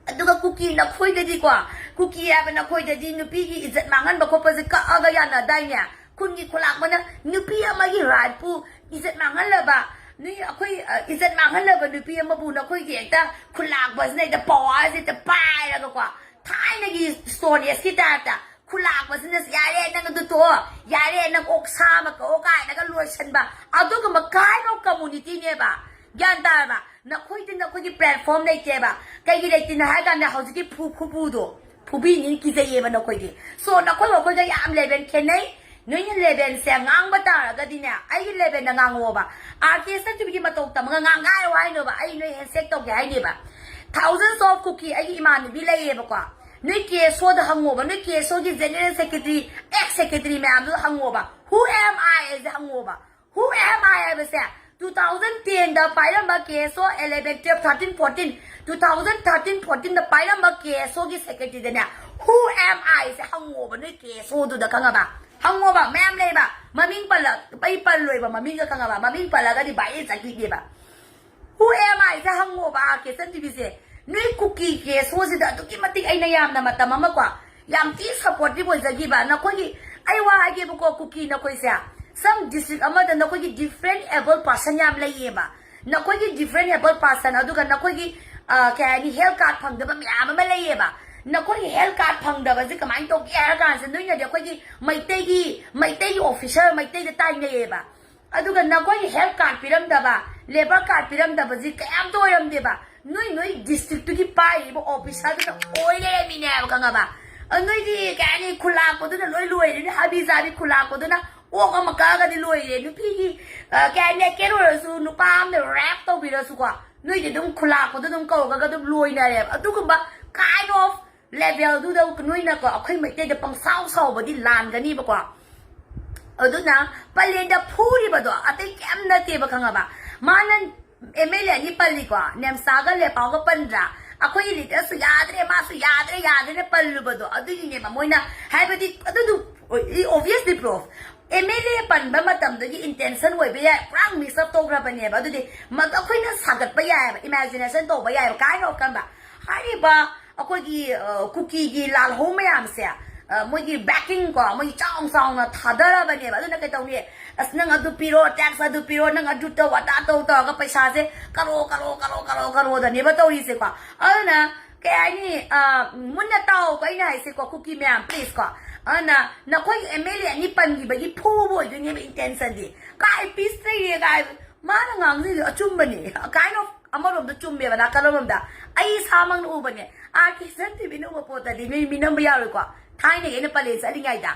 ꯑꯗꯨꯒ ꯀꯨꯀꯤ ꯅꯈꯣꯏꯗꯗꯤꯀꯣ, ꯀꯨꯀꯤ ꯍꯥꯏꯕ ꯅꯈꯣꯏꯗꯗꯤ ꯅꯨꯄꯤꯒꯤ ꯏꯖꯠ ꯃꯥꯡꯍꯟꯕ ꯈꯣꯠꯄꯁꯦ ꯀꯛꯑꯒ ꯌꯥꯅꯗꯥꯏꯅꯦ? ꯈꯨꯟꯒꯤ ꯈꯨꯂꯥꯛꯄꯅ ꯅꯨꯄꯤ ꯑꯃꯒꯤ ꯔꯥꯏꯠꯄꯨ ꯏꯖꯠ ꯃꯥꯡꯍꯜꯂꯕ, ꯅꯣꯏ ꯑꯩꯈꯣꯏ, ꯑ, ꯏꯖꯠ ꯃꯥꯡꯍꯜꯂꯕ ꯅꯨꯄꯤ ꯑꯃꯕꯨ ꯅꯈꯣꯏꯒꯤ ꯍꯦꯛꯇ ꯈꯨꯂꯥꯛꯄꯁꯤꯅ ꯍꯦꯛꯇ ꯄꯋꯥꯔꯁꯦ ꯍꯦꯛꯇ ꯄꯥꯏꯔꯒꯀꯣ, ꯊꯥꯏꯅꯒꯤ ꯁ꯭ꯇꯣꯟ ꯑꯦꯖꯀꯤ ꯇꯥꯏꯞꯇ ꯈꯨꯂꯥꯛꯄꯁꯤꯅ, "ꯌꯥꯔꯦ, ꯅꯪ ꯑꯗꯨ ꯇꯣꯛꯑꯣ, ꯌꯥꯔꯦ, ꯅꯪ ꯑꯣꯛꯁꯥ ꯑꯃ ꯀꯛꯑꯣ" ꯀꯥꯏꯅꯒ ꯂꯣꯏꯁꯟꯕ, ꯑꯗꯨꯒꯨꯝꯕ kind of communityꯅꯦꯕ꯫ ꯒ꯭ꯌꯥꯟ ꯇꯥꯔꯕ? ꯅꯈꯣꯏꯗꯤ ꯅꯈꯣꯏꯒꯤ platform ꯂꯩꯇꯦꯕ꯫ ꯀꯩꯒꯤ ꯂꯩꯇꯦꯅ ꯍꯥꯏ ꯀꯥꯟꯗ, ꯍꯧꯖꯤꯛꯀꯤ ꯐꯨ ꯈꯨꯐꯨꯗꯣ ꯐꯨꯕꯤꯅꯤ, ꯀꯤꯖꯩꯌꯦꯕ ꯅꯈꯣꯏꯗꯤ꯫ So, ꯅꯈꯣꯏ ꯃꯈꯣꯏꯒ ꯌꯥꯝ level ꯈꯦꯠꯅꯩ꯫ ꯅꯣꯏꯅ levelꯁꯦ ꯉꯥꯡꯕ ꯇꯥꯔꯒꯗꯤꯅꯦ, ꯑꯩꯒꯤ levelꯗ ꯉꯥꯡꯉꯛꯑꯣꯕ꯫ ꯑꯥꯔ ꯀꯦ ꯁꯛꯇꯨꯕꯤꯒꯤ ꯃꯇꯧ ꯇꯝꯃꯒ ꯉꯥꯡꯒꯥꯏꯌꯣ ꯍꯥꯏꯅꯣꯕ, ꯑꯩ ꯅꯣꯏ handshake ꯇꯧꯒꯦ ꯍꯥꯏꯅꯦꯕ꯫ Thousands of ꯀꯨꯀꯤ ꯑꯩꯒꯤ ꯏꯃꯥꯟꯅꯕꯤ ꯂꯩꯌꯦꯕꯀꯣ꯫ ꯅꯣꯏ ꯀꯦ ꯑꯦꯁ ꯑꯣꯗ ꯍꯪꯉꯣꯕ, ꯅꯣꯏ ꯀꯦ ꯑꯦꯁ ꯑꯣꯒꯤ general secretary, ex secretary ꯃꯌꯥꯝꯗꯨꯗ ꯍꯪꯉꯣꯕ꯫ Who am I ꯍꯥꯏꯁꯦ ꯍꯪꯉꯣꯕ꯫ Who am I ꯍꯥꯏꯕꯁꯦ, two thousand tenꯗ ꯄꯥꯏꯔꯝꯕ ꯀꯦ ꯑꯦꯁ ꯑꯣ eleven, twelve, thirteen, fourteen, two thousand thirteen, fourteenꯗ ꯄꯥꯏꯔꯝꯕ ꯀꯦ ꯑꯦꯁ ꯑꯣꯒꯤ secretaryꯗꯅꯦ, "Who am I?" ꯁꯦ ꯍꯪꯉꯣꯕ, ꯅꯣꯏ ꯀꯦ ꯑꯦꯁ ꯑꯣꯗꯨꯗ, ꯈꯪꯉꯕ? ꯍꯪꯉꯣꯕ, ꯃꯌꯥꯝ ꯂꯩꯕ꯫ ꯃꯃꯤꯡ ꯄꯜꯂ-, ꯑꯩ ꯄꯜꯂꯣꯏꯕ ꯃꯃꯤꯡꯒ, ꯈꯪꯉꯕ? ꯃꯃꯤꯡ ꯄꯜꯂꯒꯗꯤ viral ꯆꯠꯈꯤꯅꯦꯕ꯫ Who am I ꯁꯦ ꯍꯪꯉꯣꯕ, ꯑꯥꯔ ꯀꯦ ꯁꯛꯇꯨꯕꯤꯁꯦ꯫ ꯅꯣꯏ ꯀꯨꯀꯤ ꯀꯦ ꯑꯦꯁ ꯑꯣꯁꯤꯗ ꯑꯗꯨꯛꯀꯤ ꯃꯇꯤꯛ ꯑꯩꯅ ꯌꯥꯝꯅ ꯃꯇꯝ ꯑꯃꯀꯣ, ꯌꯥꯝ ꯊꯤ supportive ꯑꯣꯏꯖꯈꯤꯕ꯫ ꯅꯈꯣꯏꯒꯤ, ꯑꯩ ꯋꯥ ꯍꯥꯏꯒꯦꯕꯀꯣ, ꯀꯨꯀꯤ ꯅꯈꯣꯏꯁꯦ, some district ꯑꯃꯗ ꯅꯈꯣꯏꯒꯤ different able person ꯌꯥꯝ ꯂꯩꯌꯦꯕ꯫ ꯅꯈꯣꯏꯒꯤ different able person, ꯑꯗꯨꯒ ꯅꯈꯣꯏꯒꯤ, ꯑ, ꯀꯩ ꯍꯥꯏꯅꯤ, health card ꯐꯪꯗꯕ ꯃꯌꯥꯝ ꯑꯃ ꯂꯩꯌꯦꯕ꯫ ꯅꯈꯣꯏꯒꯤ health card ꯐꯪꯗꯕꯁꯦ ꯀꯃꯥꯏꯅ ꯇꯧꯒꯦ ꯍꯥꯏꯔ ꯀꯥꯟꯁꯤꯗ, ꯅꯣꯏꯅꯗꯤ ꯑꯩꯈꯣꯏꯒꯤ ꯃꯩꯇꯩꯒꯤ, ꯃꯩꯇꯩꯒꯤ officer, ꯃꯩꯇꯩꯗ ꯇꯥꯏꯅꯩꯌꯦꯕ꯫ ꯑꯗꯨꯒ ꯅꯈꯣꯏꯒꯤ health card ꯄꯤꯔꯝꯗꯕ, labour card ꯄꯤꯔꯝꯗꯕꯁꯤ ꯀꯌꯥꯝꯇ ꯑꯣꯏꯔꯝꯗꯦꯕ꯫ ꯅꯣꯏ, ꯅꯣꯏ districtꯇꯨꯒꯤ ꯄꯥꯏꯔꯤꯕ officerꯗꯨꯅ ꯑꯣꯏ ꯂꯩꯔꯝꯃꯤꯅꯦꯕ, ꯈꯪꯉꯕ? ꯑ, ꯅꯣꯏꯗꯤ ꯀꯩ ꯍꯥꯏꯅꯤ, ꯈꯨꯂꯥꯛꯄꯗꯨꯅ ꯂꯣꯏ ꯂꯣꯏꯔꯦꯅꯦ, ꯍꯥꯕꯤ ꯖꯥꯕꯤ ꯈꯨꯂꯥꯛꯄꯗꯨꯅ ꯑꯣꯛ ꯑꯃ ꯀꯛꯑꯒꯗꯤ ꯂꯣꯏꯔꯦ꯫ ꯅꯨꯄꯤꯒꯤ, ꯑ, ꯀꯩ ꯍꯥꯏꯅꯤ, naked ꯑꯣꯏꯔꯁꯨ, ꯅꯨꯄꯥ ꯑꯃꯅ rape ꯇꯧꯕꯤꯔꯁꯨꯀꯣ, ꯅꯣꯏꯗꯤ ꯑꯗꯨꯝ ꯈꯨꯂꯥꯛꯄꯗꯣ ꯑꯗꯨꯝ ꯀꯧꯔꯒ ꯑꯗꯨꯝ ꯂꯣꯏꯅꯔꯦꯕ꯫ ꯑꯗꯨꯒꯨꯝꯕ kind of levelꯗꯨꯗ ꯅꯣꯏꯅꯀꯣ ꯑꯩꯈꯣꯏ ꯃꯩꯇꯩꯗ ꯄꯪꯁꯥꯎ ꯁꯥꯎꯕꯗꯤ ꯂꯥꯟꯒꯅꯤꯕꯀꯣ꯫ ꯑꯗꯨꯅ ꯄꯂꯦꯟꯗ ꯐꯨꯔꯤꯕꯗꯣ ꯑꯇꯩ ꯀꯩꯝ ꯅꯠꯇꯦꯕ, ꯈꯪꯉꯕ? ꯃꯥꯅ ꯑꯦꯝ ꯑꯦꯜ ꯑꯦ ꯑꯅꯤ ꯄꯜꯂꯤꯀꯣ, ꯅꯦꯝꯁꯥꯒ ꯂꯦꯄꯥꯎꯒ ꯄꯟꯗ꯭ꯔꯥ? ꯑꯩꯈꯣꯏꯒꯤ ꯂꯤꯗꯔꯁꯨ ꯌꯥꯗ꯭ꯔꯦ, ꯃꯥꯁꯨ ꯌꯥꯗ꯭ꯔꯦ, ꯌꯥꯗ꯭ꯔꯦꯅ ꯄꯜꯂꯨꯕꯗꯣ ꯑꯗꯨꯒꯤꯅꯦꯕ꯫ ꯃꯣꯏꯅ ꯍꯥꯏꯕꯗꯤ ꯑꯗꯨꯗꯨ obviously proof, M L A ꯄꯟꯕ ꯃꯇꯝꯗꯨꯒꯤ intention ꯑꯣꯏꯕ ꯌꯥꯏ, ꯄꯨꯔꯥ mix up ꯇꯧꯈ꯭ꯔꯕꯅꯦꯕ꯫ ꯑꯗꯨꯗꯤ ꯃꯗꯨ ꯑꯩꯈꯣꯏꯅ ꯁꯥꯒꯠꯄ ꯌꯥꯏꯑꯕ, imagination ꯇꯧꯕ ꯌꯥꯏꯑꯕ, kind of ꯀꯝꯕ ꯍꯥꯏꯔꯤꯕ ꯑꯩꯈꯣꯏꯒꯤ ꯑ, ꯀꯨꯀꯤꯒꯤ ꯂꯥꯜꯍꯧ ꯃꯌꯥꯝꯁꯦ, ꯑ, ꯃꯣꯏꯒꯤ backing ꯀꯣ, ꯃꯣꯏꯒꯤ ꯆꯥꯎ ꯆꯥꯎꯅ ꯊꯥꯗꯔꯕꯅꯦꯕ꯫ ꯑꯗꯨꯅ ꯀꯩ ꯇꯧꯅꯤ? "ꯑꯁ, ꯅꯪ ꯑꯗꯨ ꯄꯤꯔꯣ, tax ꯑꯗꯨ ꯄꯤꯔꯣ, ꯅꯪ ꯑꯗꯨ ꯇꯧ, ꯑꯗꯥ ꯇꯧ" ꯇꯧꯔꯒ ꯄꯩꯁꯥꯁꯦ ꯀꯔꯣ ꯀꯔꯣ ꯀꯔꯣ ꯀꯔꯣ ꯀꯔꯣꯗꯅꯦꯕ ꯇꯧꯔꯤꯁꯦꯀꯣ꯫ ꯑꯗꯨꯅ ꯀꯩ ꯍꯥꯏꯅꯤ, ꯑ, ꯃꯨꯟꯅ ꯇꯥꯎꯀꯣ ꯑꯩꯅ ꯍꯥꯏꯁꯦꯀꯣ, ꯀꯨꯀꯤ ꯃꯌꯥꯝ, please ꯀꯣ꯫ ꯑꯗꯨꯅ ꯅꯈꯣꯏꯒꯤ ꯑꯦꯝ ꯑꯦꯜ ꯑꯦ ꯑꯅꯤ ꯄꯟꯈꯤꯕꯒꯤ ꯐꯨꯕ ꯑꯣꯏꯗꯣꯏꯅꯦꯕ intentionꯗꯤ꯫ ꯀꯥꯏ peace ꯂꯩꯔꯦ ꯀꯥꯏ, ꯃꯥꯅ ꯉꯥꯡꯖꯩꯗꯣ ꯑꯆꯨꯝꯕꯅꯦ, kind of ꯑꯃꯔꯣꯝꯗ ꯆꯨꯝꯃꯦꯕ, ꯅꯥꯀꯜ ꯑꯃꯔꯣꯝꯗ꯫ ꯑꯩ ꯏꯁꯥꯃꯛꯅ ꯎꯕꯅꯦ, ꯑꯥꯔ ꯀꯦ ꯁꯟ ꯇꯤ ꯚꯤꯅ ꯎꯕ ꯄꯣꯠꯇꯗꯤ ꯃꯤ ꯃꯤꯅꯝꯕ ꯌꯥꯔꯣꯏꯀꯣ꯫ ꯊꯥꯏꯅꯒꯤ ꯑꯩꯅ ꯄꯂꯦꯟ ꯆꯠꯂꯤꯉꯩꯗ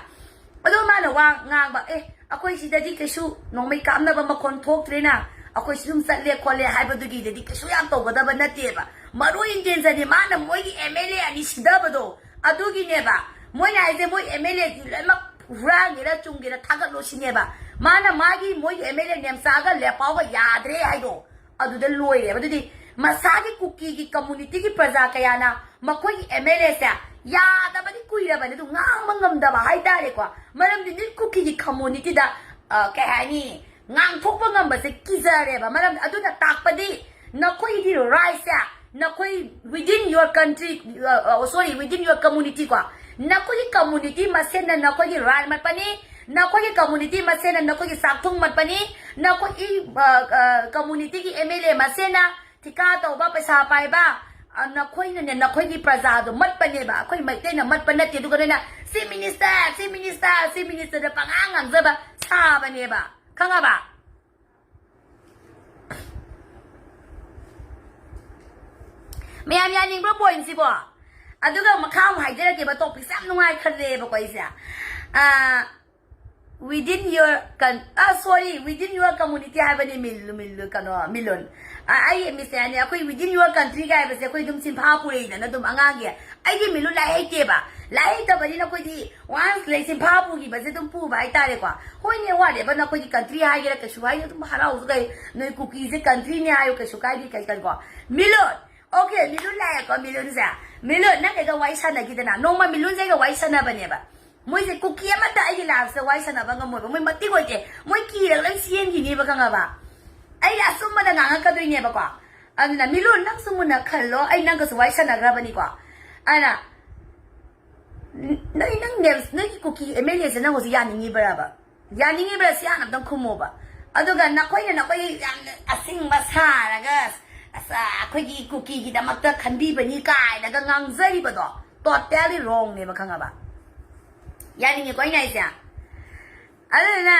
ꯑꯗꯣ ꯃꯥꯅ ꯋꯥ ꯉꯥꯡꯕ, "ꯑꯦ, ꯑꯩꯈꯣꯏ ꯁꯤꯗꯗꯤ ꯀꯩꯁꯨ ꯅꯣꯡꯃꯩ ꯀꯥꯞꯅꯕ ꯃꯈꯣꯟ ꯊꯣꯛꯇ꯭ꯔꯦꯅ, ꯑꯩꯈꯣꯏ ꯁꯨꯝ ꯆꯠꯂꯦ ꯈꯣꯠꯂꯦ ꯍꯥꯏꯕꯗꯨꯒꯤꯗꯗꯤ ꯀꯩꯁꯨ ꯌꯥꯝ ꯇꯧꯒꯗꯕ ꯅꯠꯇꯦꯕ"꯫ ꯃꯔꯨ intentionꯗꯤ ꯃꯥꯅ ꯃꯣꯏꯒꯤ ꯑꯦꯝ ꯑꯦꯜ ꯑꯦ ꯑꯅꯤ ꯁꯤꯗꯕꯗꯣ ꯑꯗꯨꯒꯤꯅꯦꯕ꯫ ꯃꯣꯏꯅ ꯍꯥꯏꯁꯦ ꯃꯣꯏ ꯑꯦꯝ ꯑꯦꯜ ꯑꯦꯗꯤ ꯂꯣꯏꯅꯃꯛ ꯍꯨꯔꯥꯟꯒꯦꯔꯥ ꯆꯨꯝꯒꯦꯔꯥ ꯊꯥꯒꯠꯂꯣ ꯁꯤꯅꯦꯕ꯫ ꯃꯥꯅ ꯃꯥꯒꯤ ꯃꯣꯏꯒꯤ ꯑꯦꯝ ꯑꯦꯜ ꯑꯦ ꯅꯦꯝꯆꯥꯒ ꯂꯦꯄꯥꯎꯒ ꯌꯥꯗ꯭ꯔꯦ ꯍꯥꯏꯗꯣ ꯑꯗꯨꯗ ꯂꯣꯏꯔꯦꯕ꯫ ꯑꯗꯨꯗꯤ ꯃꯁꯥꯒꯤ ꯀꯨꯀꯤꯒꯤ communityꯒꯤ ꯄ꯭ꯔꯖꯥ ꯀꯌꯥꯅ ꯃꯈꯣꯏꯒꯤ ꯑꯦꯝ ꯑꯦꯜ ꯑꯦꯁꯦ ꯌꯥꯗꯕꯗꯤ ꯀꯨꯏꯔꯕꯅꯤ, ꯑꯗꯨ ꯉꯥꯡꯕ ꯉꯝꯗꯕ ꯍꯥꯏꯇꯥꯔꯦꯀꯣ꯫ ꯃꯔꯝꯗꯤ ꯅꯣꯏ ꯀꯨꯀꯤꯒꯤ communityꯗ, ꯑ, ꯀꯩ ꯍꯥꯏꯅꯤ, ꯉꯥꯡꯊꯣꯛꯄ ꯉꯝꯕꯁꯦ ꯀꯤꯖꯔꯦꯕ꯫ ꯃꯔꯝ ꯑꯗꯨꯅ ꯇꯥꯛꯄꯗꯤ ꯅꯈꯣꯏꯒꯤ rightꯁꯦ ꯅꯈꯣꯏ within your country, ꯑ, ꯑ, sorry, within your community ꯀꯣ, ꯅꯈꯣꯏꯒꯤ community ꯃꯁꯦꯟꯅ ꯅꯈꯣꯏꯒꯤ right ꯃꯠꯄꯅꯤ, ꯅꯈꯣꯏꯒꯤ community ꯃꯁꯦꯟꯅ ꯅꯈꯣꯏꯒꯤ ꯆꯥꯛꯊꯨꯡ ꯃꯠꯄꯅꯤ, ꯅꯈꯣꯏꯒꯤ, ꯑ, ꯑ, communityꯒꯤ ꯑꯦꯝ ꯑꯦꯜ ꯑꯦ ꯃꯁꯦꯟꯅ ꯊꯤꯀꯥ ꯇꯧꯕ, ꯄꯩꯁꯥ ꯄꯥꯏꯕ, ꯑ, ꯅꯈꯣꯏꯅꯅꯦ, ꯅꯈꯣꯏꯒꯤ ꯄ꯭ꯔꯖꯥꯗꯣ ꯃꯠꯄꯅꯦꯕ꯫ ꯑꯩꯈꯣꯏ ꯃꯩꯇꯩꯅ ꯃꯠꯄ ꯅꯠꯇꯦ꯫ ꯑꯗꯨꯒ ꯅꯣꯏꯅ chief minister, chief minister, chief ministerꯗ ꯄꯉꯥꯡ ꯉꯥꯡꯖꯕ ꯁꯥꯕꯅꯦꯕ, ꯈꯪꯉꯕ? ꯃꯌꯥꯝ ꯌꯥꯅꯤꯡꯕ꯭ꯔꯣ pointꯁꯤꯕꯣ? ꯑꯗꯨꯒ ꯃꯈꯥ ꯑꯃꯨꯛ ꯍꯥꯏꯖꯔꯛꯀꯦꯕ, topicꯁꯦ ꯌꯥꯝ ꯅꯨꯡꯉꯥꯏꯈꯜꯂꯦꯕꯀꯣ ꯑꯩꯁꯦ꯫ ꯑ, Within your con- ꯑ ꯁꯣꯔꯤ, within your community ꯍꯥꯏꯕꯅꯤ꯫ ꯃꯤꯜ ꯃꯤꯜ ꯀꯩꯅꯣ, ꯃꯤꯂꯨꯟ꯫ ꯑ, ꯑꯩ ꯃꯤꯁꯇꯔꯅꯦ, ꯑꯩꯈꯣꯏ within your country ꯒ ꯍꯥꯏꯕꯁꯦ ꯑꯩꯈꯣꯏ ꯑꯗꯨꯝ ꯆꯤꯟꯐꯥ ꯄꯨꯔꯛꯏꯗꯅ ꯑꯗꯨꯝ ꯑꯉꯥꯡꯒꯤ꯫ ꯑꯩꯗꯤ ꯃꯤꯂꯨꯟ ꯂꯥꯏꯔꯤꯛ ꯍꯩꯇꯦꯕ꯫ ꯂꯥꯏꯔꯤꯛ ꯍꯩꯇꯕꯅꯤꯅ ꯑꯩꯈꯣꯏꯗꯤ once ꯂꯩ ꯆꯤꯟꯐꯥ ꯄꯨꯈꯤꯕꯁꯦ ꯑꯗꯨꯝ ꯄꯨꯕ ꯍꯥꯏꯇꯥꯔꯦꯀꯣ꯫ ꯍꯣꯏꯅꯦ, whatever, ꯅꯈꯣꯏꯗꯤ country ꯍꯥꯏꯒꯦꯔꯥ ꯀꯩꯁꯨ ꯍꯥꯏꯅ ꯑꯗꯨꯝ ꯍꯔꯥꯎꯁꯨ ꯀꯩ, ꯅꯣꯏ ꯀꯨꯀꯤꯁꯦ country ꯅꯦ ꯍꯥꯏꯌꯨ, ꯀꯩꯁꯨ ꯀꯥꯏꯗꯦ, ꯀꯩ ꯀꯩꯀꯣ꯫ ꯃꯤꯂꯨꯟ, okay, ꯃꯤꯂꯨꯟ ꯂꯥꯛꯑꯦꯀꯣ, ꯃꯤꯂꯨꯟꯁꯦ꯫ ꯃꯤꯂꯨꯟ, ꯅꯪ ꯀꯩꯒ ꯋꯥꯔꯤ ꯁꯥꯟꯅꯈꯤꯗꯅ? ꯅꯣꯡꯃ ꯃꯤꯂꯨꯟꯁꯦ ꯑꯩꯒ ꯋꯥꯔꯤ ꯁꯥꯟꯅꯕꯅꯦꯕ꯫ ꯃꯣꯏꯁꯦ ꯀꯨꯀꯤ ꯑꯃꯠꯇ ꯑꯩꯒꯤ life ꯁꯤꯗ ꯋꯥꯔꯤ ꯁꯥꯟꯅꯕ ꯉꯝꯃꯣꯏꯕ꯫ ꯃꯣꯏ ꯃꯇꯤꯛ ꯑꯣꯏꯗꯦ꯫ ꯃꯣꯏ ꯀꯤꯔꯒ ꯂꯣꯏ ꯆꯦꯟꯈꯤꯅꯦꯕ, ꯈꯪꯉꯕ? ꯑꯩꯅ ꯑꯆꯨꯝꯕꯗ ꯉꯥꯡꯉꯛꯀꯗꯣꯏꯅꯦꯕꯀꯣ꯫ ꯑꯗꯨꯅ, ꯃꯤꯂꯨꯟ, ꯅꯪꯁꯨ ꯃꯨꯟꯅ ꯈꯜꯂꯣ, ꯑꯩ ꯅꯪꯒꯁꯨ ꯋꯥꯔꯤ ꯁꯥꯟꯅꯈ꯭ꯔꯕꯅꯤꯀꯣ꯫ ꯑꯗꯨꯅ, ꯅ-, ꯅꯣꯏ, ꯅꯪ ꯅꯦꯜꯁ-, ꯅꯣꯏꯒꯤ ꯀꯨꯀꯤ M L A ꯁꯦ ꯅꯪ ꯍꯧꯖꯤꯛ ꯌꯥꯅꯤꯡꯉꯤꯕ꯭ꯔꯕ? ꯌꯥꯅꯤꯡꯉꯤꯕ꯭ꯔꯥ ꯁꯤ ꯍꯥꯟꯅ ꯑꯝꯇꯪ ꯈꯨꯝꯃꯣꯕ꯫ ꯑꯗꯨꯒ ꯅꯈꯣꯏꯅ ꯅꯈꯣꯏꯒꯤ ꯌꯥꯝꯅ ꯑꯁꯤꯡꯕ ꯁꯥꯔꯒ, ꯑꯁ, ꯑꯩꯈꯣꯏꯒꯤ ꯀꯨꯀꯤꯒꯤꯗꯃꯛꯇ ꯈꯟꯕꯤꯕꯅꯤ ꯀꯥꯏꯅꯒ ꯉꯥꯡꯖꯔꯤꯕꯗꯣ totally wrong ꯅꯦꯕ, ꯈꯪꯉꯕ? ꯌꯥꯅꯤꯡꯉꯦꯀꯣ ꯑꯩꯅ ꯍꯥꯏꯁꯦ? ꯑꯗꯨꯗꯨꯅ,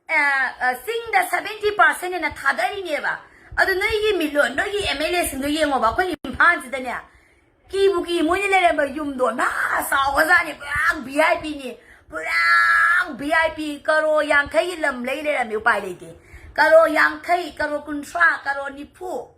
ꯑ, ꯑ, ꯆꯤꯡꯗ seventy percent ꯍꯦꯟꯅ ꯊꯥꯗꯔꯤꯅꯦꯕ꯫ ꯑꯗꯨ ꯅꯣꯏꯒꯤ ꯃꯤꯂꯣꯟ, ꯅꯣꯏꯒꯤ M L A ꯁꯤꯡꯗꯣ ꯌꯦꯡꯉꯣꯕ, ꯑꯩꯈꯣꯏ ꯏꯝꯐꯥꯜꯁꯤꯗꯅꯦ, ꯀꯤꯕꯨ ꯀꯤ ꯃꯣꯏꯅ ꯂꯩꯔꯝꯕ ꯌꯨꯝꯗꯣ, ꯅꯥ, ꯆꯥꯎꯒꯖꯥꯠꯅꯤ, ꯄꯨꯔꯥ V I P ꯅꯤ, ꯄꯨꯔꯥ V I P, ꯀꯔꯣ ꯌꯥꯡꯈꯩꯒꯤ ꯂꯝ ꯂꯩ ꯂꯩꯔꯝꯃꯤ, ꯎꯄꯥꯏ ꯂꯩꯇꯦ꯫ ꯀꯔꯣ ꯌꯥꯡꯈꯩ, ꯀꯔꯣ ꯀꯨꯟꯊ꯭ꯔꯥ, ꯀꯔꯣ ꯅꯤꯐꯨ꯫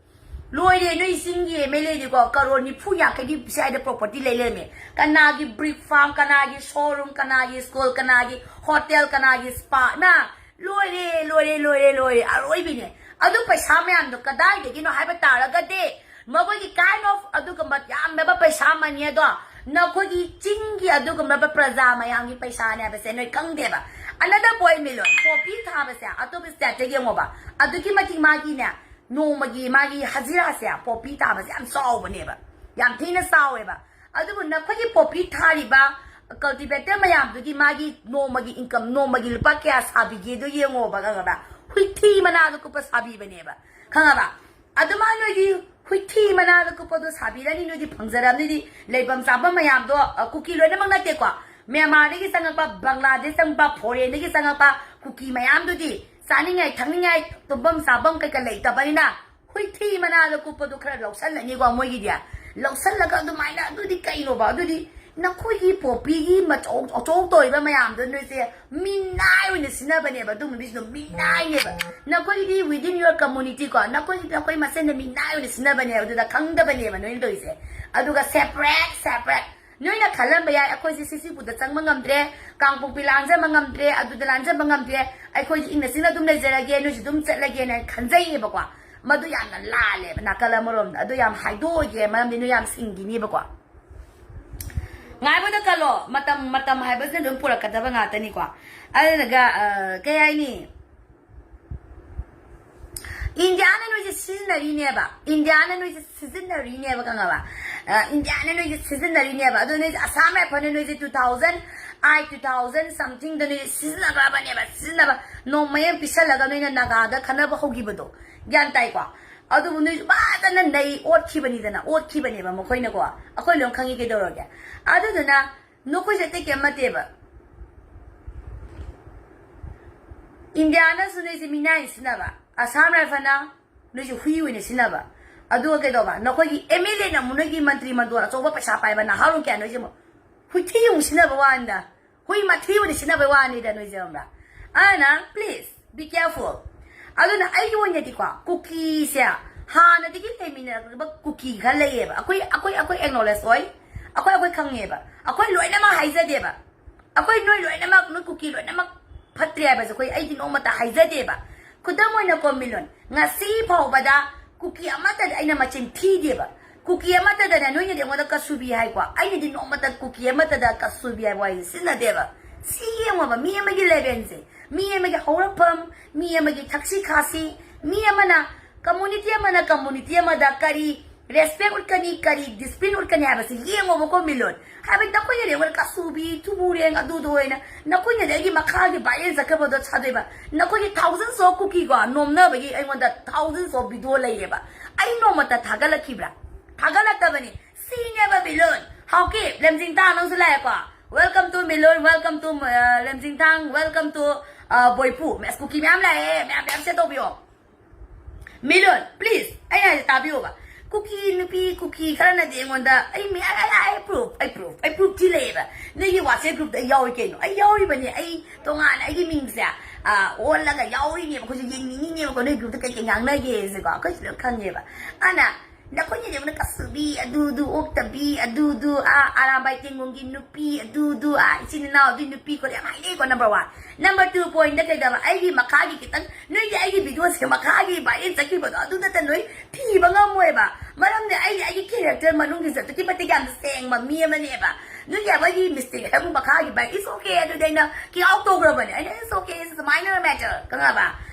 ꯂꯣꯏꯔꯦ, ꯅꯣꯏ ꯆꯤꯡꯒꯤ M L A ꯗꯤꯀꯣ, ꯀꯔꯣ ꯅꯤꯐꯨ ꯌꯥꯡꯈꯩꯗꯤ ꯁ꯭ꯋꯥꯏꯗ property ꯂꯩ ꯂꯩꯔꯝꯃꯤ꯫ ꯀꯅꯥꯒꯤ brick farm, ꯀꯅꯥꯒꯤ showroom, ꯀꯅꯥꯒꯤ school, ꯀꯅꯥꯒꯤ hotel, ꯀꯅꯥꯒꯤ spa, ꯅ ꯂꯣꯏꯔꯦ, ꯂꯣꯏꯔꯦ, ꯂꯣꯏꯔꯦ, ꯂꯣꯏꯔꯦ, ꯑꯔꯣꯏꯕꯤꯅꯦ꯫ ꯑꯗꯨ ꯄꯩꯁꯥ ꯃꯌꯥꯝꯗꯣ ꯀꯗꯥꯏꯗꯒꯤꯅꯣ ꯍꯥꯏꯕ ꯇꯥꯔꯒꯗꯤ, ꯃꯈꯣꯏꯒꯤ kind of ꯑꯗꯨꯒꯨꯝꯕ ꯌꯥꯝꯂꯕ ꯄꯩꯁꯥ ꯃꯅꯤ ꯑꯗꯣ, ꯅꯈꯣꯏꯒꯤ ꯆꯤꯡꯒꯤ ꯑꯗꯨꯒꯨꯝꯂꯕ ꯄ꯭ꯔꯖꯥ ꯃꯌꯥꯝꯒꯤ ꯄꯩꯁꯥꯅꯦ ꯍꯥꯏꯕꯁꯦ ꯅꯣꯏ ꯈꯪꯗꯦꯕ꯫ Another point, ꯃꯤꯂꯣꯟ, poppy ꯊꯥꯕꯁꯦ ꯑꯇꯣꯞꯄ state ꯇ ꯌꯦꯡꯉꯣꯕ, ꯑꯗꯨꯛꯀꯤ ꯃꯇꯤꯛ ꯃꯥꯒꯤꯅꯦ, ꯅꯣꯡꯃꯒꯤ ꯃꯥꯒꯤ ꯍꯖꯤꯔꯥꯁꯦ, poppy ꯊꯥꯕꯁꯦ ꯌꯥꯝ ꯆꯥꯎꯕꯅꯦꯕ, ꯌꯥꯝ ꯊꯤꯅ ꯆꯥꯎꯋꯦꯕ꯫ ꯑꯗꯨꯕꯨ ꯅꯈꯣꯏꯒꯤ poppy ꯊꯥꯔꯤꯕ cultivator ꯃꯌꯥꯝꯗꯨꯒꯤ ꯃꯥꯒꯤ ꯅꯣꯡꯃꯒꯤ income, ꯅꯣꯡꯃꯒꯤ ꯂꯨꯄꯥ ꯀꯌꯥ ꯁꯥꯕꯤꯒꯦꯗꯣ ꯌꯦꯡꯉꯣꯕ, ꯈꯪꯉꯕ? ꯍꯨꯏꯊꯤ ꯃꯅꯥꯗꯣ ꯀꯨꯞꯄ ꯁꯥꯕꯤꯕꯅꯦꯕ, ꯈꯪꯉꯕ? ꯑꯗꯨꯃꯥꯏꯅ ꯅꯣꯏꯗꯤ ꯍꯨꯏꯊꯤ ꯃꯅꯥꯗ ꯀꯨꯞꯄꯗꯣ ꯁꯥꯕꯤꯔꯅꯤ, ꯅꯣꯏꯗꯤ ꯐꯪꯖꯔꯝꯅꯤ, ꯅꯣꯏꯗꯤ ꯂꯩꯐꯝ ꯆꯥꯐꯝ ꯃꯌꯥꯝꯗꯣ, ꯑ, ꯀꯨꯀꯤ ꯂꯣꯏꯅꯃꯛ ꯅꯠꯇꯦꯀꯣ, ꯃ꯭ꯌꯥꯟꯃꯥꯔꯗꯒꯤ ꯆꯪꯉꯛꯄ, ꯕꯪꯒ꯭ꯂꯥꯗꯦꯁ ꯆꯪꯉꯛꯄ, foreign ꯗꯒꯤ ꯆꯪꯉꯛꯄ ꯀꯨꯀꯤ ꯃꯌꯥꯝꯗꯨꯗꯤ ꯆꯥꯅꯤꯡꯉꯥꯏ ꯊꯛꯅꯤꯡꯉꯥꯏ ꯇꯨꯝꯐꯝ ꯆꯥꯐꯝ ꯀꯩꯀꯥ ꯂꯩꯇꯕꯅꯤꯅ, ꯍꯨꯏꯊꯤ ꯃꯅꯥꯗ ꯀꯨꯞꯄꯗꯣ ꯈꯔ ꯂꯧꯁꯜꯂꯅꯤꯀꯣ ꯃꯣꯏꯒꯤꯗꯤ꯫ ꯂꯧꯁꯜꯂꯒ ꯑꯗꯨꯃꯥꯏꯅ, ꯑꯗꯨꯗꯤ ꯀꯩꯅꯣꯕ? ꯑꯗꯨꯗꯤ ꯅꯈꯣꯏꯒꯤ ꯄꯣꯄꯤꯒꯤ ꯃꯆꯧ ꯑꯆꯧ ꯇꯧꯔꯤꯕ ꯃꯌꯥꯝꯗꯣ ꯅꯣꯏꯁꯦ ꯃꯤꯅꯥꯏ ꯑꯣꯏꯅ ꯁꯤꯖꯤꯟꯅꯕꯅꯦꯕ꯫ ꯑꯗꯨꯝꯕ ꯃꯤꯁꯤꯡꯗꯣ ꯃꯤꯅꯥꯏꯅꯦꯕ꯫ ꯅꯈꯣꯏꯒꯤꯗꯤ within your community ꯀꯣ, ꯅꯈꯣꯏꯒꯤ ꯅꯈꯣꯏ ꯃꯁꯦꯟꯗ ꯃꯤꯅꯥꯏ ꯑꯣꯏꯅ ꯁꯤꯖꯤꯟꯅꯕꯅꯦꯕ꯫ ꯑꯗꯨꯗ ꯈꯪꯗꯕꯅꯦꯕ ꯅꯣꯏꯅ ꯇꯧꯔꯤꯁꯦ꯫ ꯑꯗꯨꯒ separate separate ꯅꯣꯏꯅ ꯈꯜꯂꯝꯕ ꯌꯥꯏ, ꯑꯩꯈꯣꯏꯁꯦ ꯁꯤꯁꯤꯄꯨꯗ ꯆꯪꯕ ꯉꯝꯗ꯭ꯔꯦ, ꯀꯥꯡꯄꯣꯛꯄꯤ ꯂꯥꯟꯖꯕ ꯉꯝꯗ꯭ꯔꯦ, ꯑꯗꯨꯗ ꯂꯥꯟꯖꯕ ꯉꯝꯗ꯭ꯔꯦ, ꯑꯩꯈꯣꯏꯁꯦ ꯏꯪꯅ ꯆꯤꯛꯅ ꯑꯗꯨꯝ ꯂꯩꯖꯔꯒꯦ, ꯅꯣꯏꯁꯨ ꯑꯗꯨꯝ ꯆꯠꯂꯒꯦꯅ ꯈꯟꯖꯩꯌꯦꯕꯀꯣ꯫ ꯃꯗꯨ ꯌꯥꯝꯅ ꯂꯥꯜꯂꯦꯕ ꯅꯥꯀꯜ ꯑꯃꯔꯣꯝꯗ꯫ ꯑꯗꯨ ꯌꯥꯝ ꯍꯥꯏꯗꯣꯛꯑꯣꯏꯒꯦ, ꯃꯔꯝꯗꯤ ꯅꯣꯏ ꯌꯥꯝ ꯁꯤꯡꯈꯤꯅꯦꯕꯀꯣ꯫ ꯉꯥꯏꯕꯗ ꯀꯜꯂꯣ, ꯃꯇꯝ ꯃꯇꯝ ꯍꯥꯏꯕꯁꯤꯅ ꯑꯗꯨꯝ ꯄꯨꯔꯛꯀꯗꯕ ꯉꯥꯛꯇꯅꯤꯀꯣ꯫ ꯑꯗꯨꯅꯒ ꯑ, ꯀꯩ ꯍꯥꯏꯅꯤ, ꯏꯟꯗꯤꯌꯥꯅ ꯅꯣꯏꯁꯦ ꯁꯤꯖꯤꯟꯅꯔꯤꯅꯦꯕ꯫ ꯏꯟꯗꯤꯌꯥꯅ ꯅꯣꯏꯁꯦ ꯁꯤꯖꯤꯟꯅꯔꯤꯅꯦꯕ, ꯈꯪꯉꯕ? ꯑ, ꯏꯟꯗꯤꯌꯥꯅ ꯅꯣꯏꯁꯦ ꯁꯤꯖꯤꯟꯅꯔꯤꯅꯦꯕ꯫ ꯑꯗꯣ ꯅꯣꯏꯁꯦ ꯑꯁꯥꯝ ꯔꯥꯏꯐꯜꯅ ꯅꯣꯏꯁꯦ two thousand eight, two thousand somethingꯗ ꯅꯣꯏꯁꯦ ꯁꯤꯖꯤꯟꯅꯈ꯭ꯔꯕꯅꯦꯕ꯫ ꯁꯤꯖꯤꯟꯅꯕ ꯅꯣꯡꯃꯩ ꯑꯃ ꯄꯤꯁꯜꯂꯒ ꯅꯣꯏꯅ ꯅꯥꯒꯥꯗ ꯈꯠꯅꯕ ꯍꯧꯈꯤꯕꯗꯣ, ꯒ꯭ꯌꯥꯟ ꯇꯥꯏꯀꯣ? ꯑꯗꯨꯕꯨ ꯅꯣꯏꯁꯨ ꯐꯖꯅ ꯅꯩ ꯑꯣꯠꯈꯤꯕꯅꯤꯗꯅ, ꯑꯣꯠꯈꯤꯕꯅꯦꯕ ꯃꯈꯣꯏꯅꯀꯣ꯫ ꯑꯩꯈꯣꯏ ꯂꯣꯏ ꯈꯪꯉꯤ ꯀꯩꯗꯧꯔꯒꯦ꯫ ꯑꯗꯨꯗꯨꯅ ꯅꯈꯣꯏꯁꯦ ꯑꯇꯩ ꯀꯩꯝ ꯅꯠꯇꯦꯕ꯫ ꯏꯟꯗꯤꯌꯥꯅꯁꯨ ꯅꯣꯏꯁꯦ ꯃꯤꯅꯥꯏ ꯁꯤꯖꯤꯟꯅꯕ, ꯑꯁꯥꯝ ꯔꯥꯏꯐꯜꯅ ꯅꯣꯏꯁꯦ ꯍꯨꯏ ꯑꯣꯏꯅ ꯁꯤꯖꯤꯟꯅꯕ꯫ ꯑꯗꯨꯒ ꯀꯩꯗꯧꯕ? ꯅꯈꯣꯏꯒꯤ MLAꯅ ꯑꯃꯨꯛ ꯅꯣꯏꯒꯤ ꯃꯟꯇ꯭ꯔꯤ ꯃꯟꯗꯣꯟ ꯑꯆꯧꯕ ꯄꯩꯁꯥ ꯄꯥꯏꯕ ꯅꯍꯥꯔꯣꯟ ꯀꯌꯥ ꯅꯣꯏꯁꯦ ꯑꯃꯨꯛ ꯍꯨꯏꯊꯤ ꯑꯃꯨꯛ ꯁꯤꯖꯤꯟꯅꯕ ꯋꯥꯅꯤꯗ꯫ ꯍꯨꯏ ꯃꯊꯤ ꯑꯣꯏꯅ ꯁꯤꯖꯤꯟꯅꯕꯩ ꯋꯥꯅꯤꯗ ꯅꯣꯏꯁꯦ, ꯈꯪꯕ꯭ꯔꯥ? ꯑꯗꯨꯅ please be careful꯫ ꯑꯗꯨꯅ ꯑꯩꯒꯤ ꯑꯣꯏꯅꯗꯤꯀꯣ, ꯀꯨꯀꯤꯁꯦ ꯍꯥꯟꯅꯗꯒꯤ ꯂꯩꯃꯤꯟꯅꯔꯛꯄ ꯀꯨꯀꯤ ꯈꯔ ꯂꯩꯌꯦꯕ꯫ ꯑꯩꯈꯣꯏ, ꯑꯩꯈꯣꯏ, ꯑꯩꯈꯣꯏ acknowledge ꯑꯣꯏ, ꯑꯩꯈꯣꯏ, ꯑꯩꯈꯣꯏ ꯈꯪꯉꯦꯕ꯫ ꯑꯩꯈꯣꯏ ꯂꯣꯏꯅꯃꯛ ꯍꯥꯏꯖꯗꯦꯕ꯫ ꯑꯩꯈꯣꯏ ꯅꯣꯏ ꯂꯣꯏꯅꯃꯛ, ꯅꯣꯏ ꯀꯨꯀꯤ ꯂꯣꯏꯅꯃꯛ ꯐꯠꯇ꯭ꯔꯦ ꯍꯥꯏꯕꯁꯦ ꯑꯩꯈꯣꯏ, ꯑꯩꯗꯤ ꯅꯣꯡꯃꯇ ꯍꯥꯏꯖꯗꯦꯕ꯫ ꯈꯨꯗꯝ ꯑꯣꯏꯅꯀꯣ ꯃꯤꯂꯣꯟ, ꯉꯁꯤ ꯐꯥꯎꯕꯗ ꯀꯨꯀꯤ ꯑꯃꯠꯇꯗ ꯑꯩꯅ ꯃꯆꯤꯟ ꯊꯤꯗꯦꯕ꯫ ꯀꯨꯀꯤ ꯑꯃꯠꯇꯗꯅꯦ, ꯅꯣꯏꯅꯗꯤ ꯑꯩꯉꯣꯟꯗ ꯀꯁꯨꯕꯤ ꯍꯥꯏꯀꯣ, ꯑꯩꯅꯗꯤ ꯅꯣꯡꯃꯇ ꯀꯨꯀꯤ ꯑꯃꯠꯇꯗ ꯀꯁꯨꯕꯤ ꯍꯥꯏꯕ ꯋꯥꯍꯩꯁꯦ ꯁꯤꯖꯤꯟꯅꯗꯦꯕ꯫ ꯁꯤ ꯌꯦꯡꯉꯣꯕ, ꯃꯤ ꯑꯃꯒꯤ levelꯁꯦ, ꯃꯤ ꯑꯃꯒꯤ ꯍꯧꯔꯛꯐꯝ, ꯃꯤ ꯑꯃꯒꯤ ꯊꯛꯁꯤ ꯈꯥꯁꯤ, ꯃꯤ ꯑꯃꯅ, community ꯑꯃꯅ community ꯑꯃꯗ ꯀꯔꯤ respect ꯎꯠꯀꯅꯤ, ꯀꯔꯤ discipline ꯎꯠꯀꯅꯤ ꯍꯥꯏꯕꯁꯤ ꯌꯦꯡꯉꯣꯕꯀꯣ ꯃꯤꯂꯣꯟ꯫ ꯍꯥꯏꯕꯗꯤ ꯅꯈꯣꯏꯅꯗꯤ ꯑꯩꯉꯣꯟꯗ ꯀꯁꯨꯕꯤ, ꯊꯨꯕꯨꯔꯦꯡ, ꯑꯗꯨꯗꯣ ꯑꯣꯏꯅ, ꯅꯈꯣꯏꯅꯗꯤ ꯑꯩꯒꯤ ꯃꯈꯥꯒꯤ viral ꯆꯠꯈ꯭ꯔꯕꯗꯣ ꯁꯥꯗꯣꯏꯕ꯫ ꯅꯈꯣꯏꯒꯤ thousands of ꯀꯨꯀꯤꯀꯣ ꯅꯣꯝꯅꯕꯒꯤ ꯑꯩꯉꯣꯟꯗ thousands of video ꯂꯩꯌꯦꯕ꯫ ꯑꯩ ꯅꯣꯡꯃꯇ ꯊꯥꯒꯠꯂꯛꯈꯤꯕ꯭ꯔꯥ? ꯊꯥꯒꯠꯂꯛꯇꯕꯅꯤ꯫ ꯁꯤꯅꯦꯕ ꯃꯤꯂꯣꯟ꯫ ꯍꯥꯎꯀꯤꯞ, ꯂꯝꯖꯤꯡꯇꯥ ꯅꯪꯁꯨ ꯂꯥꯛꯑꯦꯀꯣ꯫ Welcome to ꯃꯤꯂꯣꯟ, welcome to, ꯑ, ꯂꯝꯖꯤꯡꯊꯥꯡ, welcome to, ꯑ, ꯕꯣꯏꯄꯨ꯫ ꯃꯦꯁ ꯀꯨꯀꯤ ꯃꯌꯥꯝ ꯂꯥꯛꯑꯦ, ꯃꯌꯥꯝ, ꯃꯌꯥꯝ share ꯇꯧꯕꯤꯌꯣ꯫ ꯃꯤꯂꯣꯟ, please, ꯑꯩꯅ ꯍꯥꯏꯁꯦ ꯇꯥꯕꯤꯌꯣꯕ꯫ ꯀꯨꯀꯤ ꯅꯨꯄꯤ, ꯀꯨꯀꯤ ꯈꯔꯅꯗꯤ ꯑꯩꯉꯣꯟꯗ, ꯑꯩ ꯃꯤ-, ꯑꯩ, ꯑꯩ, ꯑꯩ proof, ꯑꯩ proof, ꯑꯩ proof꯫ ꯑꯩꯒꯤ WhatsApp groupꯇ ꯑꯩ ꯌꯥꯎꯔꯤ ꯀꯩꯅꯣ꯫ ꯑꯩ ꯌꯥꯎꯔꯤꯕꯅꯦ꯫ ꯑꯩ ꯇꯣꯉꯥꯟꯅ ꯑꯩꯒꯤ ꯃꯤꯡꯁꯦ, ꯑ, ꯑꯣꯜꯂꯒ ꯌꯥꯎꯔꯤꯅꯦꯕ꯫ ꯑꯩꯈꯣꯏꯁꯨ ꯌꯦꯡꯅꯤꯡꯉꯤꯅꯦꯕꯀꯣ, ꯅꯣꯏ groupꯇ ꯀꯩꯀꯩ ꯉꯥꯡꯅꯒꯦꯁꯦꯀꯣ꯫ ꯑꯩꯈꯣꯏꯁꯨ ꯂꯣꯏ ꯈꯪꯉꯦꯕ꯫ ꯑꯗꯨꯅ ꯅꯈꯣꯏꯅ ꯌꯦꯡꯕꯗ ꯀꯁꯨꯕꯤ, ꯑꯗꯨꯗꯨ, ꯑꯣꯛꯇꯕꯤ, ꯑꯗꯨꯗꯨ, ꯑꯥ, ꯑꯔꯥꯝꯕꯥꯏ ꯇꯦꯡꯒꯣꯡꯒꯤ ꯅꯨꯄꯤ, ꯑꯗꯨꯗꯨ, ꯑꯥ, ꯏꯆꯤꯟ ꯏꯅꯥꯎ ꯑꯗꯨꯏ ꯅꯨꯄꯤ ꯈꯣꯠꯂꯦ ꯌꯥꯝ ꯍꯥꯏꯅꯩꯀꯣ, number one꯫ Number two pointꯇ ꯀꯩꯗꯧꯕ? ꯑꯩꯒꯤ ꯃꯈꯥꯒꯤ ꯈꯤꯇꯪ, ꯅꯣꯏꯒꯤ ꯑꯩꯒꯤ videoꯁꯦ ꯃꯈꯥꯒꯤ viral ꯆꯠꯈꯤꯕꯗꯣ, ꯑꯗꯨ ꯅꯠꯇ ꯅꯣꯏ ꯊꯤꯕ ꯉꯝꯃꯣꯏꯕ꯫ ꯃꯔꯝꯗꯤ ꯑꯩꯒꯤ, ꯑꯩꯒꯤ character ꯃꯅꯨꯡꯒꯤꯁꯨ ꯑꯗꯨꯛꯀꯤ ꯃꯇꯤꯛ ꯌꯥꯝ ꯁꯦꯡꯕ ꯃꯤ ꯑꯃꯅꯦꯕ꯫ ꯅꯣꯏꯒꯤ ꯑꯩꯈꯣꯏꯒꯤ mistake ꯍꯥꯏꯕꯨ ꯃꯈꯥꯒꯤ viral, it's okay, ꯑꯗꯨꯗꯤ ꯑꯩꯅ kick out ꯇꯧꯈ꯭ꯔꯕꯅꯦ꯫ ꯑꯩꯅ, "It's okay, it's a minor matter", ꯈꯪꯉꯕ?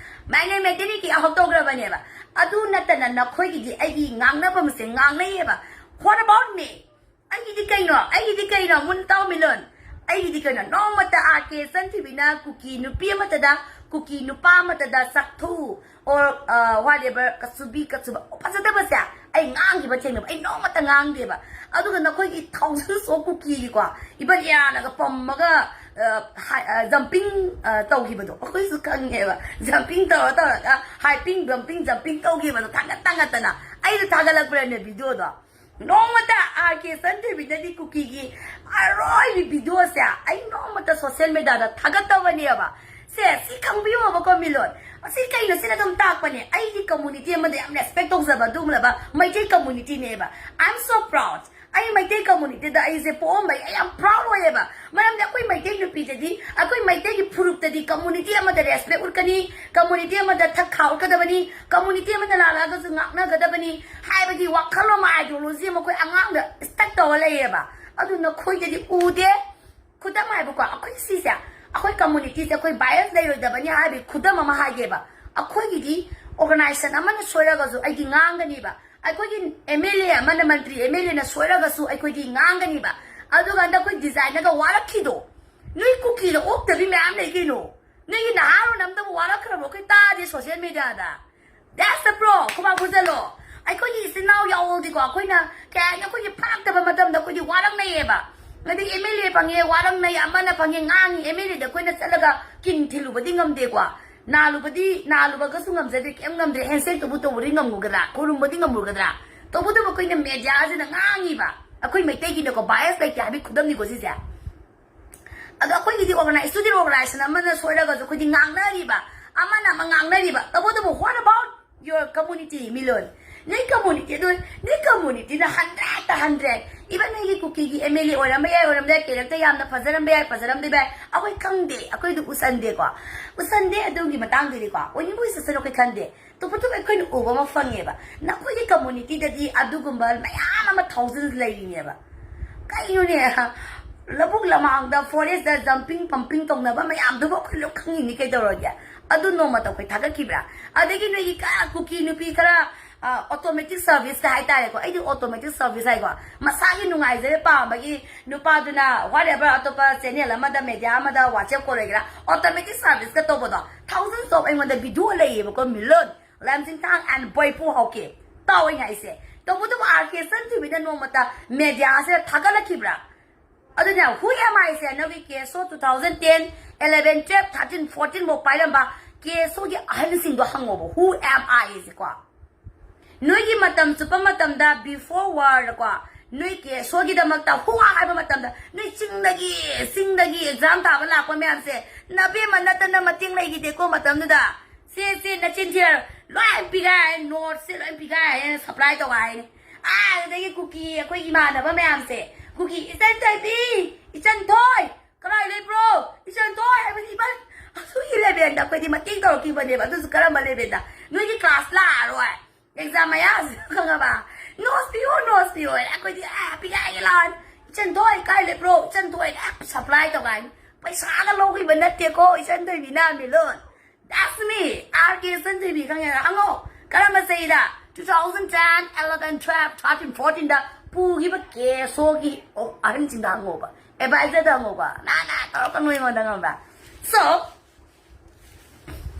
Minor matterꯅꯤ, kick out ꯇꯧꯈ꯭ꯔꯕꯅꯦꯕ꯫ ꯑꯗꯨ ꯅꯠꯇꯅ ꯅꯈꯣꯏꯒꯤꯗꯤ ꯑꯩꯒꯤ ꯉꯥꯡꯅꯐꯝꯁꯦ ꯉꯥꯡꯅꯩꯌꯦꯕ꯫ What about me? ꯑꯩꯒꯤꯗꯤ ꯀꯩꯅꯣ? ꯑꯩꯒꯤꯗꯤ ꯀꯩꯅꯣ? ꯃꯨꯟ ꯇꯥꯎ ꯃꯤꯂꯣꯟ꯫ ꯑꯩꯒꯤꯗꯤ ꯀꯩꯅꯣ? ꯅꯣꯡꯃꯇ ꯑꯥꯔ ꯀꯦ ꯆꯟꯊꯤꯕꯤꯅ ꯀꯨꯀꯤ ꯅꯨꯄꯤ ꯑꯃꯠꯇꯗ, ꯀꯨꯀꯤ ꯅꯨꯄꯥ ꯑꯃꯠꯇꯗ ꯆꯥꯛꯊꯨ or, ꯑ, whatever, ꯀꯆꯨꯕꯤ, ꯀꯆꯨꯕ, ꯐꯖꯗꯕꯁꯦ ꯑꯩ ꯉꯥꯡꯈꯤꯕ ꯊꯦꯡꯅꯕ, ꯑꯩ ꯅꯣꯡꯃꯇ ꯉꯥꯡꯗꯦꯕ꯫ ꯑꯗꯨꯒ ꯅꯈꯣꯏꯒꯤ thousands of ꯀꯨꯀꯤꯒꯤꯀꯣ, even ꯏꯔꯥꯅꯒ ꯄꯝꯃꯒ, ꯑ, ꯍꯥꯏ-, ꯑ, jumping, ꯑ, ꯇꯧꯈꯤꯕꯗꯣ ꯑꯩꯈꯣꯏꯁꯨ ꯈꯪꯉꯦꯕ꯫ Jumping ꯇꯧꯔ ꯇꯧꯔꯒ hyping, bumping, jumping ꯇꯧꯈꯤꯕꯗꯣ ꯊꯥꯡꯒꯠ ꯊꯥꯡꯒꯠꯇꯅ ꯑꯩꯗꯣ ꯊꯥꯒꯠꯂꯛꯄ꯭ꯔꯅꯦ videoꯗꯣ? ꯅꯣꯡꯃꯇ ꯑꯥꯔ ꯀꯦ ꯆꯟꯊꯣꯏꯕꯤꯅꯗꯤ ꯀꯨꯀꯤꯒꯤ ꯑꯔꯣꯏꯕꯤ videoꯁꯦ ꯑꯩ ꯅꯣꯡꯃꯇ social mediaꯗ ꯊꯥꯒꯠꯇꯕꯅꯦꯕ꯫ ꯁꯦ, ꯁꯤ ꯈꯪꯕꯤꯌꯣꯕꯀꯣ, ꯃꯤꯂꯣꯟ꯫ ꯑꯁꯤ ꯀꯩꯅꯣ? ꯁꯤꯅ ꯑꯗꯨꯝ ꯇꯥꯛꯄꯅꯦ, ꯑꯩꯒꯤ community ꯑꯃꯗ ꯌꯥꯝ respect ꯇꯧꯖꯕ ꯑꯗꯨꯒꯨꯝꯂꯕ Meitei communityꯅꯦꯕ꯫ I am so proud. ꯑꯩ ꯃꯩꯇꯩ communityꯗ ꯑꯩꯁꯦ ꯄꯣꯛꯑꯝꯕꯩ ꯑꯩ ꯌꯥꯝ proud ꯑꯣꯏꯌꯦꯕ꯫ ꯃꯔꯝꯗꯤ ꯑꯩꯈꯣꯏ ꯃꯩꯇꯩ ꯅꯨꯄꯤꯗꯗꯤ, ꯑꯩꯈꯣꯏ ꯃꯩꯇꯩꯒꯤ ꯐꯨꯔꯨꯞꯇꯗꯤ community ꯑꯃꯗ respect ꯎꯠꯀꯅꯤ, community ꯑꯃꯗ ꯊꯛ ꯈꯥ ꯎꯠꯀꯗꯕꯅꯤ, community ꯑꯃꯗ ꯂꯥꯜꯂꯛꯑꯒꯁꯨ ꯉꯥꯛꯅꯒꯗꯕꯅꯤ ꯍꯥꯏꯕꯒꯤ ꯋꯥꯈꯜꯂꯣꯟ ꯑꯃ, ideology ꯑꯃ ꯑꯩꯈꯣꯏ ꯑꯉꯥꯡꯗ stuck ꯇꯧꯔ ꯂꯩꯌꯦꯕ꯫ ꯑꯗꯨ ꯅꯈꯣꯏꯗꯗꯤ ꯎꯗꯦ꯫ ꯈꯨꯗꯝ ꯍꯥꯏꯕꯀꯣ, ꯑꯩꯈꯣꯏ ꯁꯤꯁꯦ, ꯑꯩꯈꯣꯏ communityꯁꯦ ꯑꯩꯈꯣꯏ bias ꯂꯩꯔꯣꯏꯗꯕꯅꯤ ꯍꯥꯏꯕꯒꯤ ꯈꯨꯗꯝ ꯑꯃ ꯍꯥꯏꯒꯦꯕ꯫ ꯑꯩꯈꯣꯏꯒꯤꯗꯤ organization ꯑꯃꯅ ꯁꯣꯏꯔꯒꯁꯨ ꯑꯩꯗꯤ ꯉꯥꯡꯒꯅꯤꯕ꯫ ꯑꯩꯈꯣꯏꯒꯤ M L A ꯑꯃꯅ, ꯃꯟꯇ꯭ꯔꯤ M L Aꯅ ꯁꯣꯏꯔꯒꯁꯨ ꯑꯩꯈꯣꯏꯗꯤ ꯉꯥꯡꯒꯅꯤꯕ꯫ ꯑꯗꯨꯒ ꯍꯟꯗꯛ ꯑꯩꯈꯣꯏ designerꯒ ꯋꯥꯔꯛꯈꯤꯗꯣ, ꯅꯣꯏ ꯀꯨꯀꯤꯗ ꯑꯣꯛꯇꯕꯤ ꯃꯌꯥꯝ ꯂꯩ ꯀꯩꯅꯣ꯫ ꯅꯣꯏꯒꯤ ꯅꯍꯥꯔꯣꯟ ꯑꯝꯇꯕꯨ ꯋꯥꯔꯛꯈ꯭ꯔꯕꯣ? ꯑꯩꯈꯣꯏ ꯇꯥꯗꯦ social mediaꯗ꯫ That's the pro. ꯈꯨꯕꯥꯛ ꯈꯨꯖꯜꯂꯣ꯫ ꯑꯩꯈꯣꯏꯒꯤ ꯏꯆꯤꯟ ꯏꯅꯥꯎ ꯌꯥꯎꯗꯤꯀꯣ, ꯑꯩꯈꯣꯏꯅ ꯀꯩ ꯍꯥꯏꯅꯤ, ꯑꯩꯈꯣꯏꯒꯤ ꯐꯥꯔꯛꯇꯕ ꯃꯇꯝꯗ ꯑꯩꯈꯣꯏꯗꯤ ꯋꯥꯔꯛꯅꯩꯌꯦꯕ꯫ ꯑꯗꯩ M L A ꯐꯪꯉꯦ, ꯋꯥꯔꯛꯅꯩ, ꯑꯃꯅ ꯐꯪꯉꯦ, ꯉꯥꯡꯉꯤ꯫ M L Aꯗ ꯑꯩꯈꯣꯏꯅ ꯆꯠꯂꯒ ꯀꯤꯟ ꯊꯤꯜꯂꯨꯕꯗꯤ ꯉꯝꯗꯦꯀꯣ, ꯅꯥꯜꯂꯨꯕꯗꯤ, ꯅꯥꯜꯂꯨꯕꯒꯁꯨ ꯉꯝꯖꯗꯦ, ꯀꯩꯝ ꯉꯝꯗ꯭ꯔꯦ꯫ Handshake ꯇꯧꯕ ꯇꯧꯕꯗꯤ ꯉꯝꯒꯗ꯭ꯔꯥ? ꯈꯨꯔꯨꯝꯕꯗꯤ ꯉꯝꯒꯗ꯭ꯔꯥ? ꯇꯧꯕꯇꯕꯨ ꯑꯩꯈꯣꯏꯅ mediaꯁꯤꯅ ꯉꯥꯡꯉꯤꯕ, ꯑꯩꯈꯣꯏ ꯃꯩꯇꯩꯒꯤꯅꯀꯣ bias ꯂꯩꯇꯦ ꯍꯥꯏꯕꯒꯤ ꯈꯨꯗꯝꯅꯤꯀꯣ ꯁꯤꯁꯦ꯫ ꯑꯗꯣ ꯑꯩꯈꯣꯏꯒꯤꯗꯤ organized, student organization ꯑꯃꯅ ꯁꯣꯏꯔꯒꯁꯨ ꯑꯩꯈꯣꯏꯗꯤ ꯉꯥꯡꯅꯔꯤꯕ, ꯑꯃꯅ ꯑꯃ ꯉꯥꯡꯅꯔꯤꯕ꯫ ꯇꯧꯕꯇꯕꯨ, what about your community, ꯃꯤꯂꯣꯟ? ꯅꯣꯏ community ꯑꯗꯨ, ꯅꯣꯏ community ꯗ hundred ꯇ hundred, even ꯅꯣꯏꯒꯤ ꯀꯨꯀꯤꯒꯤ M L A ꯑꯣꯏꯔꯝꯕ ꯌꯥꯏ, ꯑꯣꯏꯔꯝꯕ ꯌꯥꯏ, character ꯌꯥꯝꯅ ꯐꯖꯔꯝꯕ ꯌꯥꯏ, ꯐꯖꯔꯝꯗꯕ ꯌꯥꯏ, ꯑꯩꯈꯣꯏ ꯈꯪꯗꯦ, ꯑꯩꯈꯣꯏꯗꯤ ꯎꯁꯟꯗꯦꯀꯣ, ꯎꯁꯟꯗꯦ꯫ ꯑꯗꯨꯒꯤ ꯃꯇꯥꯡꯗꯨꯗꯤꯀꯣ, ꯑꯣꯏꯅꯤꯡꯕ ꯑꯣꯏꯁꯁꯅꯨ, ꯑꯩꯈꯣꯏ ꯈꯟꯗꯦ꯫ ꯇꯧꯕꯇꯕꯨ ꯑꯩꯈꯣꯏꯅ ꯎꯕ ꯑꯃ ꯐꯪꯉꯦꯕ, ꯅꯈꯣꯏꯒꯤ community ꯗꯗꯤ ꯑꯗꯨꯒꯨꯝꯕ ꯃꯌꯥꯝ ꯑꯃ thousands ꯂꯩꯔꯤꯅꯦꯕ꯫ ꯀꯩꯅꯣꯅꯦ, ꯂꯧꯕꯨꯛ ꯂꯃꯥꯡꯗ, forest ꯇ jumping pumping ꯇꯧꯅꯕ ꯃꯌꯥꯝꯗꯨꯕꯨ ꯑꯩꯈꯣꯏ ꯂꯣꯏ ꯈꯪꯉꯤꯅꯤ, ꯀꯩꯗꯧꯔꯒꯦ? ꯑꯗꯨ ꯅꯣꯡꯃꯇ ꯑꯩꯈꯣꯏ ꯊꯥꯒꯠꯈꯤꯕ꯭ꯔꯥ? ꯑꯗꯒꯤ ꯅꯣꯏꯒꯤ ꯀ-, ꯀꯨꯀꯤ ꯅꯨꯄꯤ ꯈꯔ, ꯑ, automatic service ꯀ ꯍꯥꯏꯇꯥꯔꯦꯀꯣ, ꯑꯩꯗꯤ automatic service ꯍꯥꯏꯀꯣ, ꯃꯁꯥꯒꯤ ꯅꯨꯡꯉꯥꯏꯖꯕ ꯄꯥꯝꯕꯒꯤ ꯅꯨꯄꯥꯗꯨꯅ whatever ꯑꯇꯣꯞꯄ channel ꯑꯃꯗ, media ꯑꯃꯗ, WhatsApp call ꯑꯣꯏꯒꯦꯔꯥ, automatic service ꯀ ꯇꯧꯕꯗꯣ, thousands of ꯑꯩꯉꯣꯟꯗ video ꯂꯩꯌꯦꯕꯀꯣ, ꯃꯤꯂꯣꯟ, ꯂꯝꯖꯤꯡꯊꯥꯡ and ꯕꯣꯏꯄꯨ ꯍꯥꯎꯀꯤ꯫ ꯇꯥꯎ ꯑꯩꯅ ꯍꯥꯏꯁꯦ꯫ ꯇꯧꯕꯇꯕꯨ R K ꯏꯆꯟꯊꯣꯏꯕꯤꯅ ꯅꯣꯡꯃꯇ media ꯁꯤꯗ ꯊꯥꯒꯠꯂꯛꯈꯤꯕ꯭ꯔꯥ? ꯑꯗꯨꯅ who am I ꯁꯦ, ꯅꯪꯒꯤ K S O two thousand ten, eleven, twelve, thirteen, fourteen ꯐꯥꯎ ꯄꯥꯏꯔꯝꯕ K S O ꯒꯤ ꯑꯍꯟꯁꯤꯡꯗꯣ ꯍꯪꯉꯣꯕ, who am I ꯁꯦꯀꯣ? ꯅꯣꯏꯒꯤ ꯃꯇꯝ ꯆꯨꯞꯄ ꯃꯇꯝꯗ, before war ꯀꯣ, ꯅꯣꯏ K S O ꯒꯤꯗꯃꯛꯇ who are ꯍꯥꯏꯕ ꯃꯇꯝꯗ, ꯅꯣꯏ ꯆꯤꯡꯗꯒꯤ, ꯆꯤꯡꯗꯒꯤ exam ꯊꯥꯕ ꯂꯥꯛꯄ ꯃꯌꯥꯝꯁꯦ, ꯅꯕꯦꯝꯃ ꯅꯠꯇꯅ ꯃꯇꯦꯡ ꯂꯩꯈꯤꯗꯦꯀꯣ ꯃꯇꯝꯗꯨꯗ꯫ ꯁꯦ, ꯁꯦ, ꯅꯆꯤꯟ ꯊꯤꯔ, ꯂꯣꯏ ꯄꯤꯒꯥꯏ, notes ꯁꯦ ꯂꯣꯏ ꯄꯤꯒꯥꯏ, supply ꯇꯧꯒꯥꯏꯅꯤ꯫ ꯑꯥ, ꯑꯗꯨꯗꯒꯤ ꯀꯨꯀꯤ, ꯑꯩꯈꯣꯏ ꯏꯃꯥꯟꯅꯕ ꯃꯌꯥꯝꯁꯦ, ꯀꯨꯀꯤ, "ꯏꯆꯟ ꯊꯣꯏꯕꯤ, ꯏꯆꯟ ꯊꯣꯏ, ꯀꯗꯥꯏ ꯂꯩꯕ꯭ꯔꯣ? ꯏꯆꯟ ꯊꯣꯏ" ꯍꯥꯏꯕꯗꯤ, ꯏꯃꯥ, ꯑꯗꯨꯒꯤ level ꯗ ꯑꯩꯈꯣꯏꯗꯤ ꯃꯇꯦꯡ ꯇꯧꯔꯛꯈꯤꯕꯅꯦꯕ꯫ ꯑꯗꯨꯁꯨ ꯀꯔꯝꯕ level ꯗ? ꯅꯣꯏꯒꯤ class ꯂꯥꯛꯑꯔꯣꯏ꯫ Exam ꯃꯌꯥꯁꯤ ꯈꯪꯉꯕ? Notes ꯄꯤꯌꯣ, notes ꯄꯤꯌꯣ꯫ ꯑꯩꯈꯣꯏꯗꯤ, ꯑꯦ, ꯄꯤꯒꯥꯏꯒꯦ ꯂꯥꯛꯑꯅꯤ꯫ "ꯏꯆꯟ ꯊꯣꯏ, ꯀꯥꯏ ꯂꯩꯕ꯭ꯔꯣ? ꯏꯆꯟ ꯊꯣꯏ"꯫ ꯑꯦ, supply ꯇꯧꯒꯥꯏꯅꯤ꯫ ꯄꯩꯁꯥꯒ ꯂꯧꯈꯤꯕ ꯅꯠꯇꯦꯀꯣ, ꯏꯆꯟ ꯊꯣꯏꯕꯤꯅ, ꯃꯤꯂꯣꯟ꯫ That's me, R K ꯏꯆꯟ ꯊꯣꯏꯕꯤ, ꯈꯪꯉꯦꯅ? ꯍꯪꯉꯣ꯫ ꯀꯔꯝꯕ ꯆꯍꯤꯗ? Two thousand ten, eleven, twelve, thirteen, fourteen ꯗ ꯄꯨꯈꯤꯕ K S O ꯒꯤ, ꯑꯣ, ꯑꯍꯟꯁꯤꯡꯗ ꯍꯪꯉꯣꯕ꯫ Advisor ꯗ ꯍꯪꯉꯣꯕ꯫ ꯅꯥ, ꯅꯥ ꯇꯧꯔꯛꯀꯅꯨ ꯑꯩꯉꯣꯟꯗ, ꯈꯪꯉꯕ꯭ꯔꯥ? So,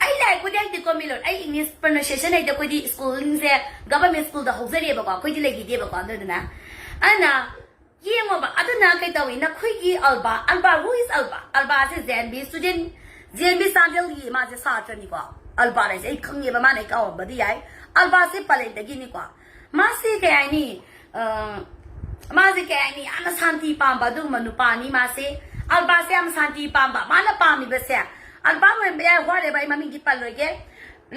ꯑꯩ ꯂꯥꯏꯔꯤꯛꯄꯨꯗꯤ ꯍꯩꯇꯦꯀꯣ, ꯃꯤꯂꯣꯟ꯫ ꯑꯩ English pronunciation ꯍꯩꯇꯦ꯫ ꯑꯩꯈꯣꯏꯗꯤ school ꯁꯦ government school ꯗ ꯍꯧꯖꯔꯤꯑꯕꯀꯣ꯫ ꯑꯩꯈꯣꯏꯗꯤ ꯂꯩꯈꯤꯗꯦꯕꯀꯣ, ꯑꯗꯨꯗꯨꯅ꯫ ꯑꯗꯨꯅ, ꯌꯦꯡꯉꯣꯕ, ꯑꯗꯨꯅ ꯀꯩ ꯇꯧꯏ? ꯅꯈꯣꯏꯒꯤ ꯑꯜꯕꯥ, ꯑꯜꯕꯥ, who is ꯑꯜꯕꯥ? ꯑꯜꯕꯥꯁꯦ J N V student, J N V ꯆꯥꯟꯗꯦꯜꯒꯤ ꯃꯥꯁꯦ ꯁꯥꯇ꯭ꯔꯅꯤꯀꯣ꯫ ꯑꯜꯕꯥ ꯍꯥꯏꯁꯦ ꯑꯩ ꯈꯪꯉꯦꯕ, ꯃꯥꯅ ꯑꯩ ꯀꯥꯎꯔꯝꯕꯗꯤ ꯌꯥꯏ꯫ ꯑꯜꯕꯥꯁꯦ ꯄꯂꯦꯟꯗꯒꯤꯅꯤꯀꯣ꯫ ꯃꯥꯁꯦ ꯀꯩ ꯍꯥꯏꯅꯤ? ꯑ, ꯃꯥꯁꯦ ꯀꯩ ꯍꯥꯏꯅꯤ? ꯌꯥꯝꯅ ꯁꯥꯟꯇꯤ ꯄꯥꯝꯕ ꯑꯗꯨꯒꯨꯝꯕ ꯅꯨꯄꯥꯅꯤ ꯃꯥꯁꯦ꯫ ꯑꯜꯕꯥꯁꯦ ꯌꯥꯝ ꯁꯥꯟꯇꯤ ꯄꯥꯝꯕ꯫ ꯃꯥꯅ ꯄꯥꯝꯃꯤꯕꯁꯦ, ꯑꯜꯕꯥ ꯑꯣꯏꯔꯝꯕ ꯌꯥꯏ, whatever, ꯑꯩ ꯃꯃꯤꯡꯗꯤ ꯄꯜꯂꯣꯏꯒꯦ꯫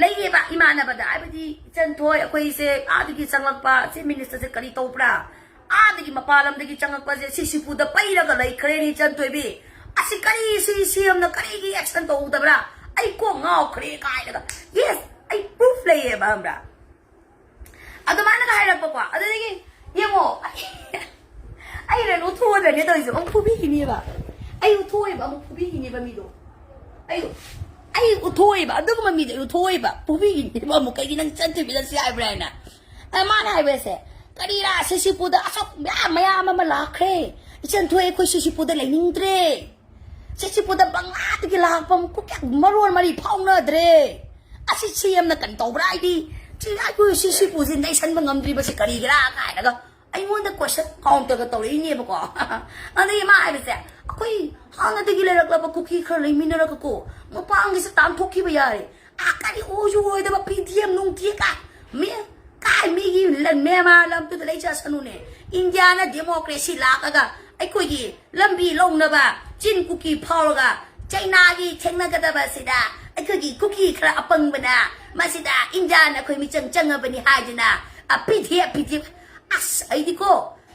ꯂꯩꯌꯦꯕ ꯏꯃꯥꯟꯅꯕꯗ, ꯍꯥꯏꯕꯗꯤ ꯏꯆꯟ ꯊꯣꯏ, ꯑꯩꯈꯣꯏꯁꯦ ꯑꯥꯗꯒꯤ ꯆꯪꯂꯛꯄ ꯆꯤꯐ ꯃꯤꯅꯤꯁꯇꯔꯁꯦ ꯀꯔꯤ ꯇꯧꯕ꯭ꯔꯥ? ꯑꯥꯗꯒꯤ ꯃꯄꯥꯟ ꯂꯝꯗꯒꯤ ꯆꯪꯂꯛꯄꯁꯦ ꯁꯤꯁꯤꯄꯨꯗ ꯄꯩꯔꯒ ꯂꯩꯈ꯭ꯔꯦꯅꯦ ꯏꯆꯟ ꯊꯣꯏꯕꯤ꯫ ꯑꯁꯤ ꯀꯔꯤ, ꯁꯤ ꯁꯤ ꯑꯦꯝꯅ ꯀꯔꯤꯒꯤ ꯑꯦꯛꯁꯟ ꯇꯧꯗꯕ꯭ꯔꯥ? ꯑꯩ ꯀꯣꯛ ꯉꯥꯎꯈ꯭ꯔꯦ ꯀꯥꯏꯅꯒ꯫ ꯌꯦꯁ, ꯑꯩ ꯄ꯭ꯔꯨꯐ ꯂꯩꯌꯦꯕ, ꯈꯪꯕ꯭ꯔꯥ? ꯑꯗꯨꯃꯥꯏꯅꯒ ꯍꯥꯏꯔꯛꯄꯀꯣ꯫ ꯑꯗꯨꯗꯒꯤ ꯌꯦꯡꯉꯣ, ꯑꯩ, ꯑꯩ ꯔꯦꯅꯨ ꯊꯣꯛꯑꯗ꯭ꯔꯅꯦ ꯇꯧꯔꯤꯁꯦ, ꯑꯃꯨꯛ ꯐꯨꯕꯤꯈꯤꯅꯦꯕ꯫ ꯑꯩ ꯎꯠꯊꯣꯛꯑꯦꯕ, ꯑꯃꯨꯛ ꯐꯨꯕꯤꯈꯤꯅꯦꯕ ꯃꯤꯗꯣ꯫ ꯑꯩ, ꯑꯩ ꯎꯠꯊꯣꯛꯑꯦꯕ, ꯑꯗꯨꯒꯨꯝꯕ ꯃꯤꯗꯣ ꯑꯩ ꯎꯠꯊꯣꯛꯑꯦꯕ, ꯐꯨꯕꯤꯈꯤꯅꯦꯕ ꯑꯃꯨꯛ꯫ "ꯀꯩꯒꯤ ꯅꯪ ꯆꯠꯇꯕꯤ ꯆꯠꯁꯤ ꯍꯥꯏꯕ꯭ꯔꯥ?" ꯍꯥꯏꯅ꯫ ꯑꯗ ꯃꯥꯅ ꯍꯥꯏꯕꯁꯦ, "ꯀꯔꯤꯔꯥ, ꯁꯤꯁꯤꯄꯨꯗ ꯑꯁꯨꯛ ꯃꯌꯥꯝ, ꯃꯌꯥꯝ ꯑꯃ ꯂꯥꯛꯈ꯭ꯔꯦ, ꯏꯆꯟ ꯊꯣꯏ, ꯑꯩꯈꯣꯏ ꯁꯤꯁꯤꯄꯨꯗ ꯂꯩꯅꯤꯡꯗ꯭ꯔꯦ꯫ ꯁꯤꯁꯤꯄꯨꯗ ꯕꯪꯒ꯭ꯂꯥꯗꯒꯤ ꯂꯥꯛꯄ ꯃꯀꯨ ꯀꯌꯥ ꯃꯔꯣꯟ ꯃꯔꯤ ꯐꯥꯎꯅꯗ꯭ꯔꯦ꯫ ꯑꯁꯤ ꯁꯤ ꯑꯦꯝꯅ ꯀꯔꯤ ꯇꯧꯕ꯭ꯔꯥ? ꯍꯥꯏꯗꯤ ꯁꯤ ꯑꯩꯈꯣꯏ ꯁꯤꯁꯤꯄꯨꯁꯤ ꯅꯩꯁꯟꯕ ꯉꯝꯗ꯭ꯔꯤꯕꯁꯤ ꯀꯔꯤꯒꯤꯔꯥ?" ꯀꯥꯏꯅꯒ ꯑꯩꯉꯣꯟꯗ ꯀꯣꯏꯁꯟ ꯀꯥꯎꯟꯇꯔꯒ ꯇꯧꯔꯛꯏꯅꯦꯕꯀꯣ꯫ ꯑꯗꯒꯤ ꯃꯥ ꯍꯥꯏꯕꯁꯦ, "ꯑꯩꯈꯣꯏ ꯍꯥꯟꯅꯗꯒꯤ ꯂꯩꯔꯛꯂꯕ ꯀꯨꯀꯤ ꯈꯔ ꯂꯩꯃꯤꯟꯅꯔꯒꯀꯣ, ꯃꯄꯥꯡꯒꯤꯁꯦ ꯇꯥꯟꯊꯣꯛꯈꯤꯕ ꯌꯥꯔꯦ꯫ ꯑꯥ, ꯀꯔꯤ ꯑꯣꯏꯁꯨ ꯑꯣꯏꯗꯕ ꯄꯤ ꯗꯤ ꯑꯦꯝ ꯅꯨꯡ ꯇꯤ ꯑꯦꯝ ꯀꯥꯏ, ꯃꯤ, ꯀꯥꯏ ꯃꯤꯒꯤ ꯂꯟ ꯃꯦꯟꯃꯥꯔ ꯂꯝꯗꯨꯗ ꯂꯩꯖꯁꯅꯨꯅꯦ꯫ ꯏꯟꯗꯤꯌꯥꯅ ꯗꯦꯃꯣꯀ꯭ꯔꯦꯁꯤ ꯂꯥꯛꯑꯒ ꯑꯩꯈꯣꯏꯒꯤ ꯂꯝꯕꯤ ꯂꯧꯅꯕ ꯆꯤꯟ ꯀꯨꯀꯤ ꯐꯥꯎꯔꯒ ꯆꯩꯅꯥꯒꯤ ꯊꯦꯡꯅꯒꯗꯕꯁꯤꯗ ꯑꯩꯈꯣꯏꯒꯤ ꯀꯨꯀꯤ ꯈꯔ ꯑꯄꯪꯕꯅ ꯃꯁꯤꯗ ꯏꯟꯗꯤꯌꯥꯅ ꯑꯩꯈꯣꯏ ꯃꯤꯆꯪ ꯆꯪꯉꯕꯅꯤ ꯍꯥꯏꯗꯅ, ꯑ, ꯄꯤ ꯗꯤ ꯑꯦꯐ, ꯄꯤ ꯗꯤ ꯑꯦꯐ, ꯑꯁ, ꯑꯩꯗꯤꯀꯣ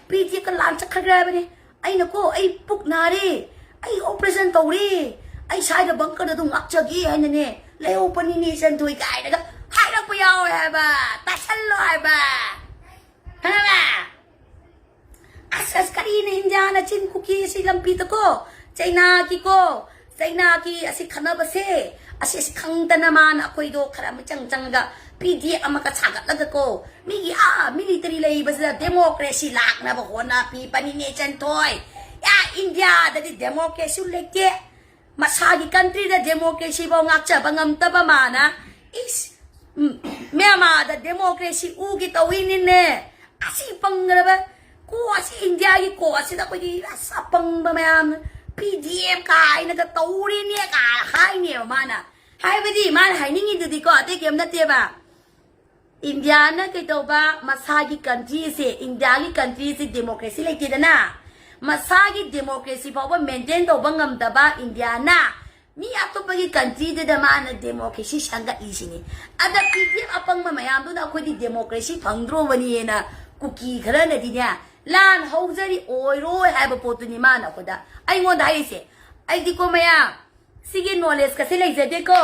ꯄꯤ ꯗꯤ ꯑꯦꯐꯀ ꯂꯥꯟ ꯆꯠꯈ꯭ꯔꯒꯦ ꯍꯥꯏꯕꯅꯤ꯫ ꯑꯩꯅꯀꯣ, ꯑꯩ ꯄꯨꯛ ꯅꯥꯔꯦ, ꯑꯩ ꯑꯣꯄꯔꯦꯁꯟ ꯇꯧꯔꯦ, ꯑꯩ ꯁ꯭ꯋꯥꯏꯗ ꯕꯪꯀꯔꯗ ꯑꯗꯨꯝ ꯉꯥꯛꯆꯒꯦ ꯍꯥꯏꯅꯅꯦ ꯂꯩꯍꯧꯕꯅꯤꯅꯦ ꯏꯆꯟ ꯊꯣꯏ" ꯀꯥꯏꯅꯒ ꯍꯥꯏꯔꯛꯄ ꯌꯥꯎꯋꯦ ꯍꯥꯏꯕ꯫ ꯇꯥꯁꯜꯂꯣ ꯍꯥꯏꯕ, ꯈꯪꯉꯕ? ꯑꯁ, ꯑꯁ, ꯀꯔꯤꯅ ꯏꯟꯗꯤꯌꯥꯅ ꯆꯤꯟ ꯀꯨꯀꯤ ꯑꯁꯤ ꯂꯝꯕꯤꯗꯀꯣ, ꯆꯩꯅꯥꯒꯤꯀꯣ, ꯆꯩꯅꯥꯒꯤ ꯑꯁꯤ ꯈꯠꯅꯕꯁꯦ, ꯑꯁꯤ, ꯑꯁꯤ ꯈꯪꯗꯅ ꯃꯥꯅ ꯑꯩꯈꯣꯏꯗꯣ ꯈꯔ ꯃꯤꯆꯪ ꯆꯪꯉꯒ ꯄꯤ ꯗꯤ ꯑꯦꯐ ꯑꯃꯒ ꯁꯥꯒꯠꯂꯒꯀꯣ, ꯃꯤꯒꯤ ꯑꯥ ꯃꯤꯂꯤꯇꯔꯤ ꯂꯩꯕꯁꯤꯗ ꯗꯦꯃꯣꯀ꯭ꯔꯦꯁꯤ ꯂꯥꯛꯅꯕ ꯍꯣꯠꯅꯕꯤꯕꯅꯤꯅꯦ ꯏꯆꯟ ꯊꯣꯏ꯫ ꯌꯥ, ꯏꯟꯗꯤꯌꯥꯗꯗꯤ ꯗꯦꯃꯣꯀ꯭ꯔꯦꯁꯤ ꯂꯩꯇꯦ꯫ ꯃꯁꯥꯒꯤ ꯀꯟꯇ꯭ꯔꯤꯗ ꯗꯦꯃꯣꯀ꯭ꯔꯦꯁꯤꯐꯥꯎ ꯉꯥꯛꯆꯕ ꯉꯝꯗꯕ ꯃꯥꯅ, ꯏꯁ, ꯎꯝ, ꯃ꯭ꯌꯥꯟꯃꯥꯔꯗ ꯗꯦꯃꯣꯀ꯭ꯔꯦꯁꯤ ꯎꯒꯦ ꯇꯧꯏꯅꯤꯅꯦ꯫ ꯑꯁꯤ ꯄꯪꯈ꯭ꯔꯕ ꯀꯣ, ꯑꯁꯤ ꯏꯟꯗꯤꯌꯥꯒꯤ ꯀꯣ ꯑꯁꯤꯗ ꯑꯩꯈꯣꯏꯒꯤ ꯑꯁ ꯑꯄꯪꯕ ꯃꯌꯥꯝ ꯄꯤ ꯗꯤ ꯑꯦꯐ ꯀꯥꯏꯅꯒ ꯇꯧꯔꯤꯅꯦ ꯀꯥꯏ ꯍꯥꯏꯅꯦꯕ ꯃꯥꯅ꯫ ꯍꯥꯏꯕꯗꯤ ꯃꯥꯅ ꯍꯥꯏꯅꯤꯡꯉꯤꯗꯨꯗꯤꯀꯣ, ꯑꯇꯩ ꯀꯩꯝ ꯅꯠꯇꯦꯕ꯫ ꯏꯟꯗꯤꯌꯥꯅ ꯀꯩꯗꯧꯕ, ꯃꯁꯥꯒꯤ ꯀꯟꯇ꯭ꯔꯤꯁꯦ, ꯏꯟꯗꯤꯌꯥꯒꯤ ꯀꯟꯇ꯭ꯔꯤꯁꯦ ꯗꯦꯃꯣꯀ꯭ꯔꯦꯁꯤ ꯂꯩꯇꯦꯗꯅ, ꯃꯁꯥꯒꯤ democracy ꯐꯥꯎꯕ maintain ꯇꯧꯕ ꯉꯝꯗꯕ ꯏꯟꯗꯤꯌꯥꯅ ꯃꯤ ꯑꯇꯣꯞꯄꯒꯤ countryꯗꯨꯗ ꯃꯥꯅ democracy ꯁꯟꯒꯠꯂꯤꯁꯤꯅꯤ꯫ ꯑꯗ PDF ꯑꯄꯪꯕ ꯃꯌꯥꯝꯗꯨꯅ ꯑꯩꯈꯣꯏꯗꯤ democracy ꯐꯪꯗ꯭ꯔꯣꯕꯅꯤꯅ ꯀꯨꯀꯤ ꯈꯔꯅꯗꯤꯅꯦ, ꯂꯥꯟ ꯍꯧꯖꯔꯤ ꯑꯣꯏꯔꯣꯏ ꯍꯥꯏꯕ ꯄꯣꯠꯇꯨꯅꯤ ꯃꯥꯅ ꯑꯩꯈꯣꯏꯗ, ꯑꯩꯉꯣꯟꯗ ꯍꯥꯏꯔꯤꯁꯦ꯫ ꯑꯩꯗꯤꯀꯣ ꯃꯌꯥꯝ, ꯁꯤꯒꯤ knowledge ꯀꯁꯦ ꯂꯩꯖꯗꯦꯀꯣ꯫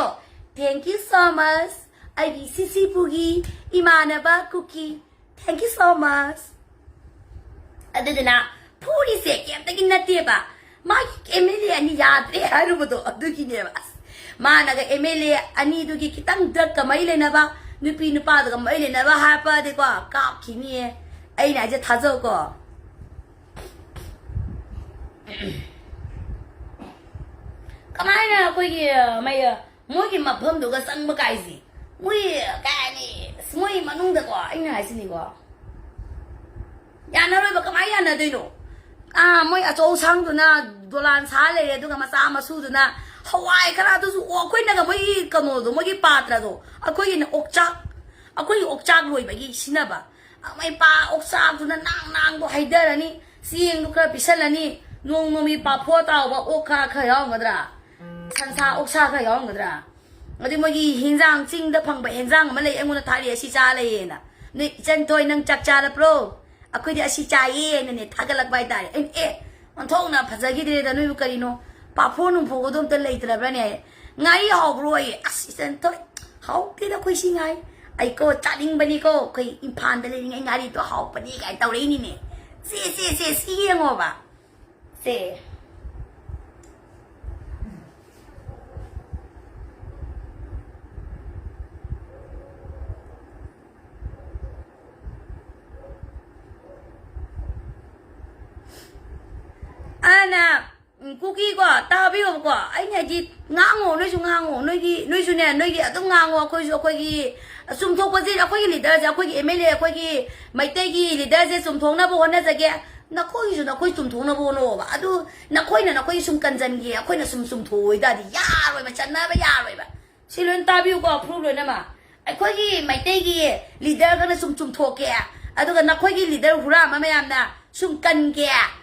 Thank you so much꯫ ꯑꯩꯒꯤ ꯁꯤꯁꯤꯄꯨꯒꯤ ꯏꯃꯥꯟꯅꯕ ꯀꯨꯀꯤ, thank you so much꯫ ꯑꯗꯨꯗꯨꯅ ꯐꯨꯔꯤꯁꯦ ꯀꯩꯝꯇꯒꯤ ꯅꯠꯇꯦꯕ, ꯃꯥꯒꯤ MLA ꯑꯅꯤ ꯌꯥꯗ꯭ꯔꯦ ꯍꯥꯏꯔꯨꯕꯗꯣ ꯑꯗꯨꯒꯤꯅꯦꯕ꯫ ꯑꯁ, ꯃꯥꯅꯒ MLA ꯑꯅꯤꯗꯨꯒꯤ ꯈꯤꯇꯪ drugꯀ ꯃꯔꯤ ꯂꯩꯅꯕ, ꯅꯨꯄꯤ ꯅꯨꯄꯥꯗꯨꯒ ꯃꯔꯤ ꯂꯩꯅꯕ ꯍꯥꯏꯔꯛꯄꯗꯤꯀꯣ, ꯀꯥꯞꯈꯤꯅꯤꯌꯦ꯫ ꯑꯩꯅ ꯍꯥꯏꯁꯦ ꯊꯥꯖꯧꯀꯣ꯫ ꯀꯃꯥꯏꯅ ꯑꯩꯈꯣꯏꯒꯤ, ꯑ, ꯃꯩ, ꯑ, ꯃꯣꯏꯒꯤ ꯃꯐꯝꯗꯨꯒ ꯆꯪꯕ ꯀꯥꯏꯁꯦ, ꯃꯣꯏ, ꯀꯩ ꯍꯥꯏꯅꯤ, ꯑꯁ, ꯃꯣꯏ ꯃꯅꯨꯡꯗꯀꯣ, ꯑꯩꯅ ꯍꯥꯏꯁꯤꯅꯤꯀꯣ, ꯌꯥꯅꯔꯣꯏꯕ꯫ ꯀꯃꯥꯏꯅ ꯌꯥꯅꯗꯣꯏꯅꯣ? ꯑꯥ, ꯃꯣꯏ ꯑꯆꯧ ꯑꯁꯥꯡꯗꯨꯅ ꯗꯣꯂꯥꯟ ꯁꯥ ꯂꯩꯔꯦ, ꯑꯗꯨꯒ ꯃꯆꯥ ꯃꯁꯨꯗꯨꯅ ꯍꯋꯥꯏ ꯈꯔ ꯑꯗꯨꯁꯨ, ꯑꯣ, ꯑꯩꯈꯣꯏꯅꯒ ꯃꯣꯏꯒꯤ ꯀꯩꯅꯣꯗꯣ, ꯃꯣꯏꯒꯤ ꯄꯥꯇ꯭ꯔꯗꯣ, ꯑꯩꯈꯣꯏꯒꯤꯅ ꯑꯣꯛꯆꯥꯛ, ꯑꯩꯈꯣꯏꯒꯤ ꯑꯣꯛꯆꯥꯛ ꯂꯣꯏꯕꯒꯤ ꯁꯤꯖꯤꯟꯅꯕ꯫ ꯃꯩꯄꯥ ꯑꯣꯛꯆꯥꯛꯇꯨꯅ ꯅꯥꯡ ꯅꯥꯡꯗꯣ ꯍꯩꯊꯔꯅꯤ, ꯆꯦꯡꯗꯣ ꯈꯔ ꯄꯤꯁꯜꯂꯅꯤ, ꯅꯣꯡ ꯅꯣꯡꯃꯒꯤ ꯄꯥꯐꯣꯔ ꯇꯥꯎꯕ ꯑꯣꯛ ꯈꯔ ꯈꯔ ꯌꯥꯎꯔꯝꯒꯗ꯭ꯔꯥ? ꯁꯟꯁꯥ ꯑꯣꯛꯁꯥ ꯈꯔ ꯌꯥꯎꯔꯝꯒꯗ꯭ꯔꯥ? ꯑꯗꯨ ꯃꯣꯏꯒꯤ ꯍꯤꯟꯖꯥꯡ, ꯆꯤꯡꯗ ꯐꯪꯕ ꯍꯦꯟꯖꯥꯡ ꯑꯃ ꯂꯩ, ꯑꯩꯉꯣꯟꯗ ꯊꯥꯔꯛꯑꯦ, "ꯑꯁꯤ ꯆꯥ ꯂꯩꯌꯦꯅ꯫ ꯅꯣꯏ ꯏꯆꯟ ꯊꯣꯏ, ꯅꯪ ꯆꯥꯛ ꯆꯥꯔꯕ꯭ꯔꯣ?" "ꯑꯩꯈꯣꯏꯗꯤ ꯑꯁꯤ ꯆꯥꯏꯌꯦꯅꯅꯦ" ꯊꯥꯒꯠꯂꯛꯄ ꯍꯥꯏꯇꯥꯔꯦ꯫ ꯑꯩꯅ, "ꯑꯦ, ꯑꯣꯟꯊꯣꯛꯅ ꯐꯖꯈꯤꯗ꯭ꯔꯦꯗ, ꯅꯣꯏꯕꯨ ꯀꯔꯤꯅꯣ? ꯄꯥꯐꯣꯔ ꯅꯨꯡꯐꯣꯔꯒꯗꯣ ꯑꯝꯇ ꯂꯩꯇ꯭ꯔꯕ꯭ꯔꯅꯦ?" "ꯉꯥꯔꯤ ꯍꯥꯎꯕ꯭ꯔꯣ?" ꯑꯩ, "ꯑꯁ, ꯏꯆꯟ ꯊꯣꯏ, ꯍꯥꯎꯇꯦꯗ ꯑꯩꯈꯣꯏ ꯁꯤ ꯉꯥꯔꯤ꯫ ꯑꯩꯀꯣ ꯆꯥꯅꯤꯡꯕꯅꯤꯀꯣ, ꯑꯩꯈꯣꯏ ꯏꯝꯐꯥꯜꯗ ꯂꯩꯔꯤꯉꯩ ꯉꯥꯔꯤꯗꯣ ꯍꯥꯎꯕꯅꯤ" ꯀꯥꯏꯅ ꯇꯧꯔꯛꯏꯅꯤꯅꯦ꯫ ꯁꯦ, ꯁꯦ, ꯁꯦ, ꯁꯤ ꯌꯦꯡꯉꯣꯕ꯫ ꯁꯦ꯫ ꯑꯅ, ꯎꯝ, ꯀꯨꯀꯤꯀꯣ, ꯇꯥꯕꯤꯌꯣꯕꯀꯣ, ꯑꯩꯅ ꯍꯥꯏꯗꯤ, ꯉꯥꯡꯉꯣ, ꯅꯣꯏꯁꯨ ꯉꯥꯡꯉꯣ, ꯅꯣꯏꯒꯤ, ꯅꯣꯏꯁꯨꯅꯦ, ꯅꯣꯏꯒꯤ ꯑꯗꯨꯝ ꯉꯥꯡꯉꯣ, ꯑꯩꯈꯣꯏꯁꯨ ꯑꯩꯈꯣꯏꯒꯤ ꯆꯨꯝꯊꯣꯛꯄꯁꯦ, ꯑꯩꯈꯣꯏꯒꯤ leaderꯁꯦ, ꯑꯩꯈꯣꯏꯒꯤ MLA, ꯑꯩꯈꯣꯏꯒꯤ ꯃꯩꯇꯩꯒꯤ leaderꯁꯦ ꯆꯨꯝꯊꯣꯛꯅꯕ ꯍꯣꯠꯅꯖꯒꯦ, ꯅꯈꯣꯏꯒꯤꯁꯨ ꯅꯈꯣꯏ ꯆꯨꯝꯊꯣꯛꯅꯕ ꯍꯣꯠꯅꯧꯕ꯫ ꯑꯗꯨ ꯅꯈꯣꯏꯅ ꯅꯈꯣꯏꯒꯤ ꯁꯨꯝ ꯀꯟꯖꯟꯒꯦ, ꯑꯩꯈꯣꯏꯅ ꯁꯨꯝ ꯆꯨꯝꯊꯣꯛꯑꯣꯏ ꯇꯥꯔꯗꯤ ꯌꯥꯔꯣꯏꯕ, ꯆꯠꯅꯕ ꯌꯥꯔꯣꯏꯕ꯫ ꯁꯤ ꯂꯣꯏ ꯇꯥꯕꯤꯌꯨꯀꯣ, proof ꯂꯣꯏꯅꯃꯛ꯫ ꯑꯩꯈꯣꯏꯒꯤ ꯃꯩꯇꯩꯒꯤ leaderꯒꯅ ꯁꯨꯝ ꯆꯨꯝꯊꯣꯛꯀꯦ, ꯑꯗꯨꯒ ꯅꯈꯣꯏꯒꯤ leader ꯍꯨꯔꯥꯟꯕ ꯃꯌꯥꯝꯅ ꯁꯨꯝ ꯀꯟꯒꯦ,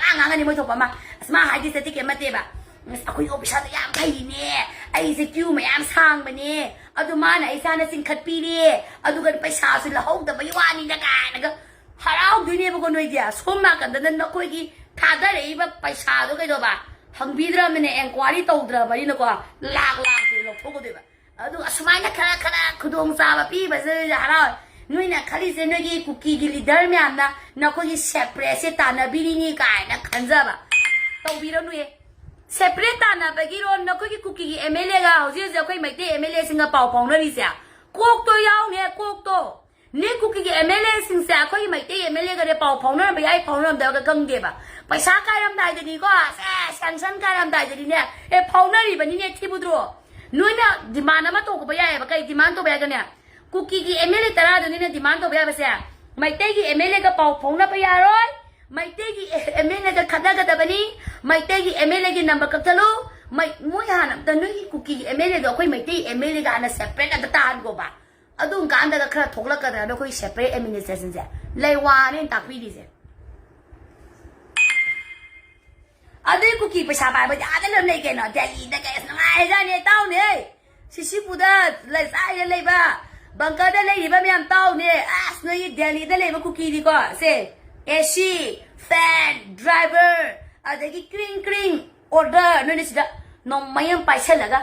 ꯄꯉꯥꯡ ꯉꯥꯡꯉꯅꯤ ꯃꯣꯏ ꯊꯣꯛꯄ ꯑꯃ꯫ ꯑꯁ, ꯃꯥ ꯍꯥꯏꯗꯤ ꯁꯦ ꯇꯤꯛꯀꯦꯠ ꯅꯠꯇꯦꯕ꯫ "ꯑꯁ, ꯑꯩꯈꯣꯏ ꯑꯣꯐꯤꯁꯥꯔꯗꯣ ꯌꯥꯝ ꯐꯩꯅꯦ, ꯑꯩꯁꯦ ꯀ꯭ꯌꯨ ꯃꯌꯥꯝ ꯁꯥꯡꯕꯅꯦ, ꯑꯗꯨ ꯃꯥꯅ ꯑꯩꯁꯦ ꯍꯥꯟꯅ ꯆꯤꯡꯈꯠꯄꯤꯔꯦ, ꯑꯗꯨꯒ ꯄꯩꯁꯥꯁꯨ ꯂꯧꯍꯧꯗꯕꯒꯤ ꯋꯥꯅꯤꯗ" ꯀꯥꯏꯅꯒ ꯍꯔꯥꯎꯗꯣꯏꯅꯦꯕꯀꯣ ꯅꯣꯏꯗꯤ꯫ ꯁꯣꯝ ꯅꯥꯀꯟꯗꯅ ꯅꯈꯣꯏꯒꯤ ꯊꯥꯗꯔꯛꯏꯕ ꯄꯩꯁꯥꯗꯣ ꯀꯩꯗꯧꯕ? ꯍꯪꯕꯤꯗ꯭ꯔꯕꯅꯤꯅ, ꯑꯦꯟꯀ꯭ꯋꯥꯔꯤ ꯇꯧꯗ꯭ꯔꯕꯅꯤꯅꯀꯣ, ꯂꯥꯛ ꯂꯥꯛꯇꯤ ꯂꯧꯊꯣꯛꯀꯗꯣꯏꯕ꯫ ꯑꯗꯨ ꯑꯁꯨꯃꯥꯏꯅ ꯈꯔ ꯈꯔ ꯈꯨꯗꯣꯡꯆꯥꯕ ꯄꯤꯕꯁꯦ ꯍꯔꯥꯎꯋꯦ꯫ ꯅꯣꯏꯅ ꯈꯜꯂꯤꯁꯦ ꯅꯣꯏꯒꯤ ꯀꯨꯀꯤꯒꯤ ꯂꯤꯗꯔ ꯃꯌꯥꯝꯅ ꯅꯈꯣꯏꯒꯤ ꯁꯦꯄꯔꯦꯠꯁꯦ ꯇꯥꯟꯅꯕꯤꯔꯤꯅꯤ ꯀꯥꯏꯅ ꯈꯟꯖꯕ꯫ ꯇꯧꯕꯤꯔꯅꯨꯌꯦ꯫ ꯁꯦꯄꯔꯦꯠ ꯇꯥꯟꯅꯕꯒꯤꯔꯣ ꯅꯈꯣꯏꯒꯤ ꯀꯨꯀꯤꯒꯤ ꯑꯦꯝ ꯑꯦꯜ ꯑꯦꯒ ꯍꯧꯖꯤꯛ ꯍꯧꯖꯤꯛ ꯑꯩꯈꯣꯏ ꯃꯩꯇꯩ ꯑꯦꯝ ꯑꯦꯜ ꯑꯦꯁꯤꯡꯒ ꯄꯥꯎ ꯐꯥꯎꯅꯔꯤꯁꯦ? ꯀꯣꯛꯇꯣ ꯌꯥꯎꯅꯦ, ꯀꯣꯛꯇꯣ꯫ ꯅꯣꯏ ꯀꯨꯀꯤꯒꯤ ꯑꯦꯝ ꯑꯦꯜ ꯑꯦꯁꯤꯡꯁꯦ ꯑꯩꯈꯣꯏꯒꯤ ꯃꯩꯇꯩ ꯑꯦꯝ ꯑꯦꯜ ꯑꯦꯒꯅꯦ ꯄꯥꯎ ꯐꯥꯎꯅꯔꯝꯕ ꯌꯥꯏ, ꯐꯥꯎꯅꯔꯝꯗꯕꯒ ꯈꯪꯗꯦꯕ꯫ ꯄꯩꯁꯥ ꯀꯥꯏꯔꯝꯗꯥꯏꯗꯅꯤꯀꯣ, ꯁꯦ, ꯁꯦꯡꯁꯟ ꯀꯥꯏꯔꯝꯗꯥꯏꯗꯗꯤꯅꯦ, ꯑꯦ, ꯐꯥꯎꯅꯔꯤꯕꯅꯤꯅꯦ, ꯊꯤꯕꯨꯗ꯭ꯔꯣ? ꯅꯣꯏꯅ ꯗꯤꯃꯥꯟ ꯑꯃ ꯇꯧꯕ ꯌꯥꯏꯑꯕ꯫ ꯀꯩ ꯗꯤꯃꯥꯟ ꯇꯧꯕ ꯌꯥꯏꯒꯅꯦ? ꯀꯨꯀꯤꯒꯤ ꯑꯦꯝ ꯑꯦꯜ ꯑꯦ ꯇꯔꯥꯗꯨꯅꯤꯅ ꯗꯤꯃꯥꯟ ꯇꯧꯕ ꯌꯥꯕꯁꯦ, ꯃꯩꯇꯩꯒꯤ ꯑꯦꯝ ꯑꯦꯜ ꯑꯦꯒ ꯄꯥꯎ ꯐꯥꯎꯅꯕ ꯌꯥꯔꯣꯏ, ꯃꯩꯇꯩꯒꯤ ꯑꯦꯝ ꯑꯦꯜ ꯑꯦꯒ ꯈꯠꯅꯒꯗꯕꯅꯤ, ꯃꯩꯇꯩꯒꯤ ꯑꯦꯝ ꯑꯦꯜ ꯑꯦꯒꯤ ꯅꯝꯕꯔ ꯀꯛꯊꯠꯂꯨ꯫ ꯃꯩ-, ꯃꯣꯏ ꯍꯥꯟꯅ ꯑꯝꯇ ꯅꯣꯏꯒꯤ ꯀꯨꯀꯤꯒꯤ ꯑꯦꯝ ꯑꯦꯜ ꯑꯦꯗꯣ ꯑꯩꯈꯣꯏ ꯃꯩꯇꯩ ꯑꯦꯝ ꯑꯦꯜ ꯑꯦꯒ ꯍꯥꯟꯅ ꯁꯦꯄꯔꯦꯠ ꯑꯝꯇ ꯇꯥꯍꯟꯈꯣꯕ꯫ ꯑꯗꯨꯝ ꯀꯥꯟꯗꯒ ꯈꯔ ꯊꯣꯛꯂꯛꯀꯗ꯭ꯔꯥ ꯅꯈꯣꯏ ꯁꯦꯄꯔꯦꯠ ꯑꯦꯗꯃꯤꯅꯤꯁꯇ꯭ꯔꯦꯁꯟꯁꯦ? ꯂꯩꯋꯥꯅꯦ ꯑꯩꯅ ꯇꯥꯛꯄꯤꯔꯤꯁꯦ꯫ ꯑꯗꯨꯏ ꯀꯨꯀꯤ ꯄꯩꯁꯥ ꯄꯥꯏꯕꯗꯤ ꯑꯥꯗ ꯂꯣꯏ ꯂꯩ ꯀꯩꯅꯣ, ꯗꯦꯜꯂꯤꯗ ꯀꯩ ꯑꯁ ꯅꯨꯡꯉꯥꯏꯔꯖꯥꯠꯅꯦ, ꯇꯥꯎꯅꯦ꯫ ꯁꯤꯁꯤꯄꯨꯗ ꯂꯩ-, ꯆꯥꯏꯗ ꯂꯩꯕ, ꯕꯪꯀꯔꯗ ꯂꯩꯔꯤꯕ ꯃꯌꯥꯝ ꯇꯥꯎꯅꯦ꯫ ꯑꯁ, ꯅꯣꯏꯒꯤ ꯗꯦꯜꯂꯤꯗ ꯂꯩꯕ ꯀꯨꯀꯤꯗꯤꯀꯣ, ꯁꯦ, ꯑꯦ ꯁꯤ, ꯐꯦꯟ, ꯗ꯭ꯔꯥꯏꯚꯔ, ꯑꯗꯒꯤ ꯀ꯭ꯔꯤꯡ ꯀ꯭ꯔꯤꯡ ꯑꯣꯔꯗꯔ, ꯅꯣꯏꯅ ꯁꯤꯗ ꯅꯣꯡꯃꯩ ꯑꯃ ꯄꯥꯏꯁꯜꯂꯒ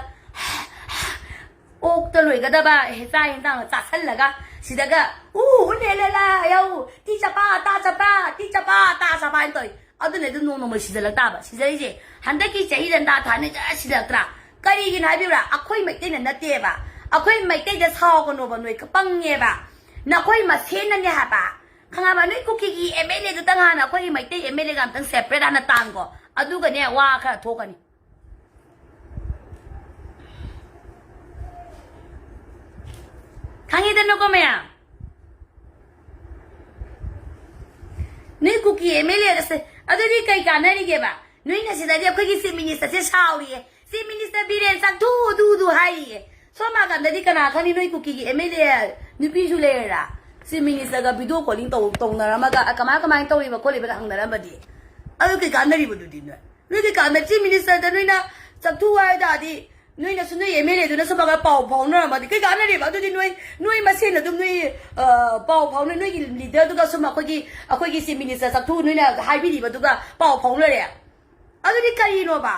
ꯑꯣꯛꯇ ꯂꯣꯏꯒꯗꯕ ꯍꯦ-, ꯆꯥꯛ ꯌꯦꯟꯁꯥꯡ ꯆꯥꯁꯜꯂꯒ ꯁꯤꯗꯒ ꯎ, ꯎ, ꯂꯦ, ꯂꯦ, ꯂꯥ, ꯌꯥꯎ, ꯇꯤ ꯆꯄꯥ, ꯇꯥ ꯆꯄꯥ, ꯇꯤ ꯆꯄꯥ, ꯇꯥ ꯆꯄꯥ ꯍꯥꯏꯅ ꯇꯧꯏ꯫ ꯑꯗꯨꯅ ꯑꯗꯨꯝ ꯅꯣꯡ ꯅꯣꯡꯃꯒꯤ ꯁꯤꯖꯜꯂꯛ ꯇꯥꯕ꯫ ꯁꯤꯖꯜꯂꯤꯁꯦ ꯍꯟꯗꯛꯀꯤ ꯆꯍꯤ ꯂꯟꯗꯥ ꯊꯥꯅ ꯖꯔ ꯁꯤꯖꯜꯂꯛꯇ꯭ꯔꯥ? ꯀꯔꯤꯒꯤꯅꯣ ꯍꯥꯏꯕꯤꯕ꯭ꯔꯥ? ꯑꯩꯈꯣꯏ ꯃꯩꯇꯩꯅ ꯅꯠꯇꯦꯕ꯫ ꯑꯩꯈꯣꯏ ꯃꯩꯇꯩꯗ ꯁꯥꯎꯒꯅꯣꯕ, ꯅꯣꯏ ꯄꯪꯉꯦꯕ꯫ ꯅꯈꯣꯏ ꯃꯁꯦꯟꯅꯅꯦ ꯍꯥꯏꯕ꯫ ꯈꯪꯉꯕ? ꯅꯣꯏ ꯀꯨꯀꯤꯒꯤ ꯑꯦꯝ ꯑꯦꯜ ꯑꯦꯗꯨꯇꯪ ꯍꯥꯟꯅ ꯑꯩꯈꯣꯏꯒꯤ ꯃꯩꯇꯩ ꯑꯦꯝ ꯑꯦꯜ ꯑꯦꯒ ꯑꯝꯇꯪ ꯁꯦꯄꯔꯦꯠ ꯍꯥꯟꯅ ꯇꯥꯟꯀꯣ꯫ ꯑꯗꯨꯒꯅꯦ ꯋꯥ ꯈꯔ ꯊꯣꯛꯀꯅꯤ꯫ ꯈꯪꯉꯤꯗꯅꯀꯣ ꯃꯌꯥꯝ? ꯅꯣꯏ ꯀꯨꯀꯤ ꯑꯦꯝ ꯑꯦꯜ ꯑꯦꯒꯁꯦ ꯑꯗꯨꯗꯤ ꯀꯩ ꯀꯥꯟꯅꯔꯤꯒꯦꯕ? ꯅꯣꯏꯅ ꯁꯤꯗꯗꯤ ꯑꯩꯈꯣꯏꯒꯤ ꯆꯤꯐ ꯃꯤꯅꯤꯁꯇꯔꯁꯦ ꯁꯥꯎꯔꯤꯌꯦ, "ꯆꯤꯐ ꯃꯤꯅꯤꯁꯇꯔ ꯕꯤꯔꯦꯟ ꯆꯥꯛꯊꯨ ꯑꯗꯨ ꯑꯗꯨ" ꯍꯥꯏꯔꯤꯌꯦ꯫ ꯁꯣꯝ ꯅꯥꯀꯟꯗꯗꯤ ꯀꯅꯥ ꯈꯪꯅꯤ ꯅꯣꯏ ꯀꯨꯀꯤꯒꯤ ꯑꯦꯝ ꯑꯦꯜ ꯑꯦ ꯅꯨꯄꯤꯁꯨ ꯂꯩꯔꯦꯔꯥ? ꯆꯤꯐ ꯃꯤꯅꯤꯁꯇꯔꯒ ꯚꯤꯗꯤꯑꯣ ꯀꯣꯂꯤꯡ ꯇꯧ-, ꯇꯧꯅꯔꯝꯃꯒ, "ꯑ, ꯀꯃꯥꯏ, ꯀꯃꯥꯏꯅ ꯇꯧꯔꯤꯕ ꯈꯣꯠꯂꯤꯕꯅ" ꯍꯪꯅꯔꯝꯕꯗꯤ? ꯑꯗꯨ ꯀꯩ ꯀꯥꯟꯅꯔꯤꯕꯗꯨꯗꯤ ꯅꯣꯏ? ꯅꯣꯏ ꯀꯩꯀꯥꯟꯗ ꯆꯤꯐ ꯃꯤꯅꯤꯁꯇꯔꯗ ꯅꯣꯏꯅ ꯆꯠꯊꯣꯛꯎ ꯍꯥꯏ ꯇꯥꯔꯗꯤ, ꯅꯣꯏꯅꯁꯨ ꯅꯣꯏ ꯑꯦꯝ ꯑꯦꯜ ꯑꯦꯗꯨꯅꯁꯨ ꯃꯥꯒ ꯄꯥꯎ ꯐꯥꯎꯅꯔꯝꯃꯗꯤ ꯀꯩ ꯀꯥꯟꯅꯔꯤꯕ? ꯑꯗꯨꯗꯤ ꯅꯣꯏ, ꯅꯣꯏ ꯃꯁꯦꯟ ꯑꯗꯨꯝ ꯅꯣꯏ, ꯑ, ꯄꯥꯎ ꯐꯥꯎꯅ-, ꯅꯣꯏꯒꯤ ꯂꯤꯗꯔꯗꯨꯒ ꯁꯨꯝ ꯑꯩꯈꯣꯏꯒꯤ, ꯑꯩꯈꯣꯏꯒꯤ ꯆꯤꯐ ꯃꯤꯅꯤꯁꯇꯔ ꯆꯠꯊꯣꯛꯎ ꯅꯣꯏꯅ ꯍꯥꯏꯕꯤꯔꯤꯕꯗꯨꯒ ꯄꯥꯎ ꯐꯥꯎꯅꯔꯦ꯫ ꯑꯗꯨꯗꯤ ꯀꯔꯤꯅꯣꯕ?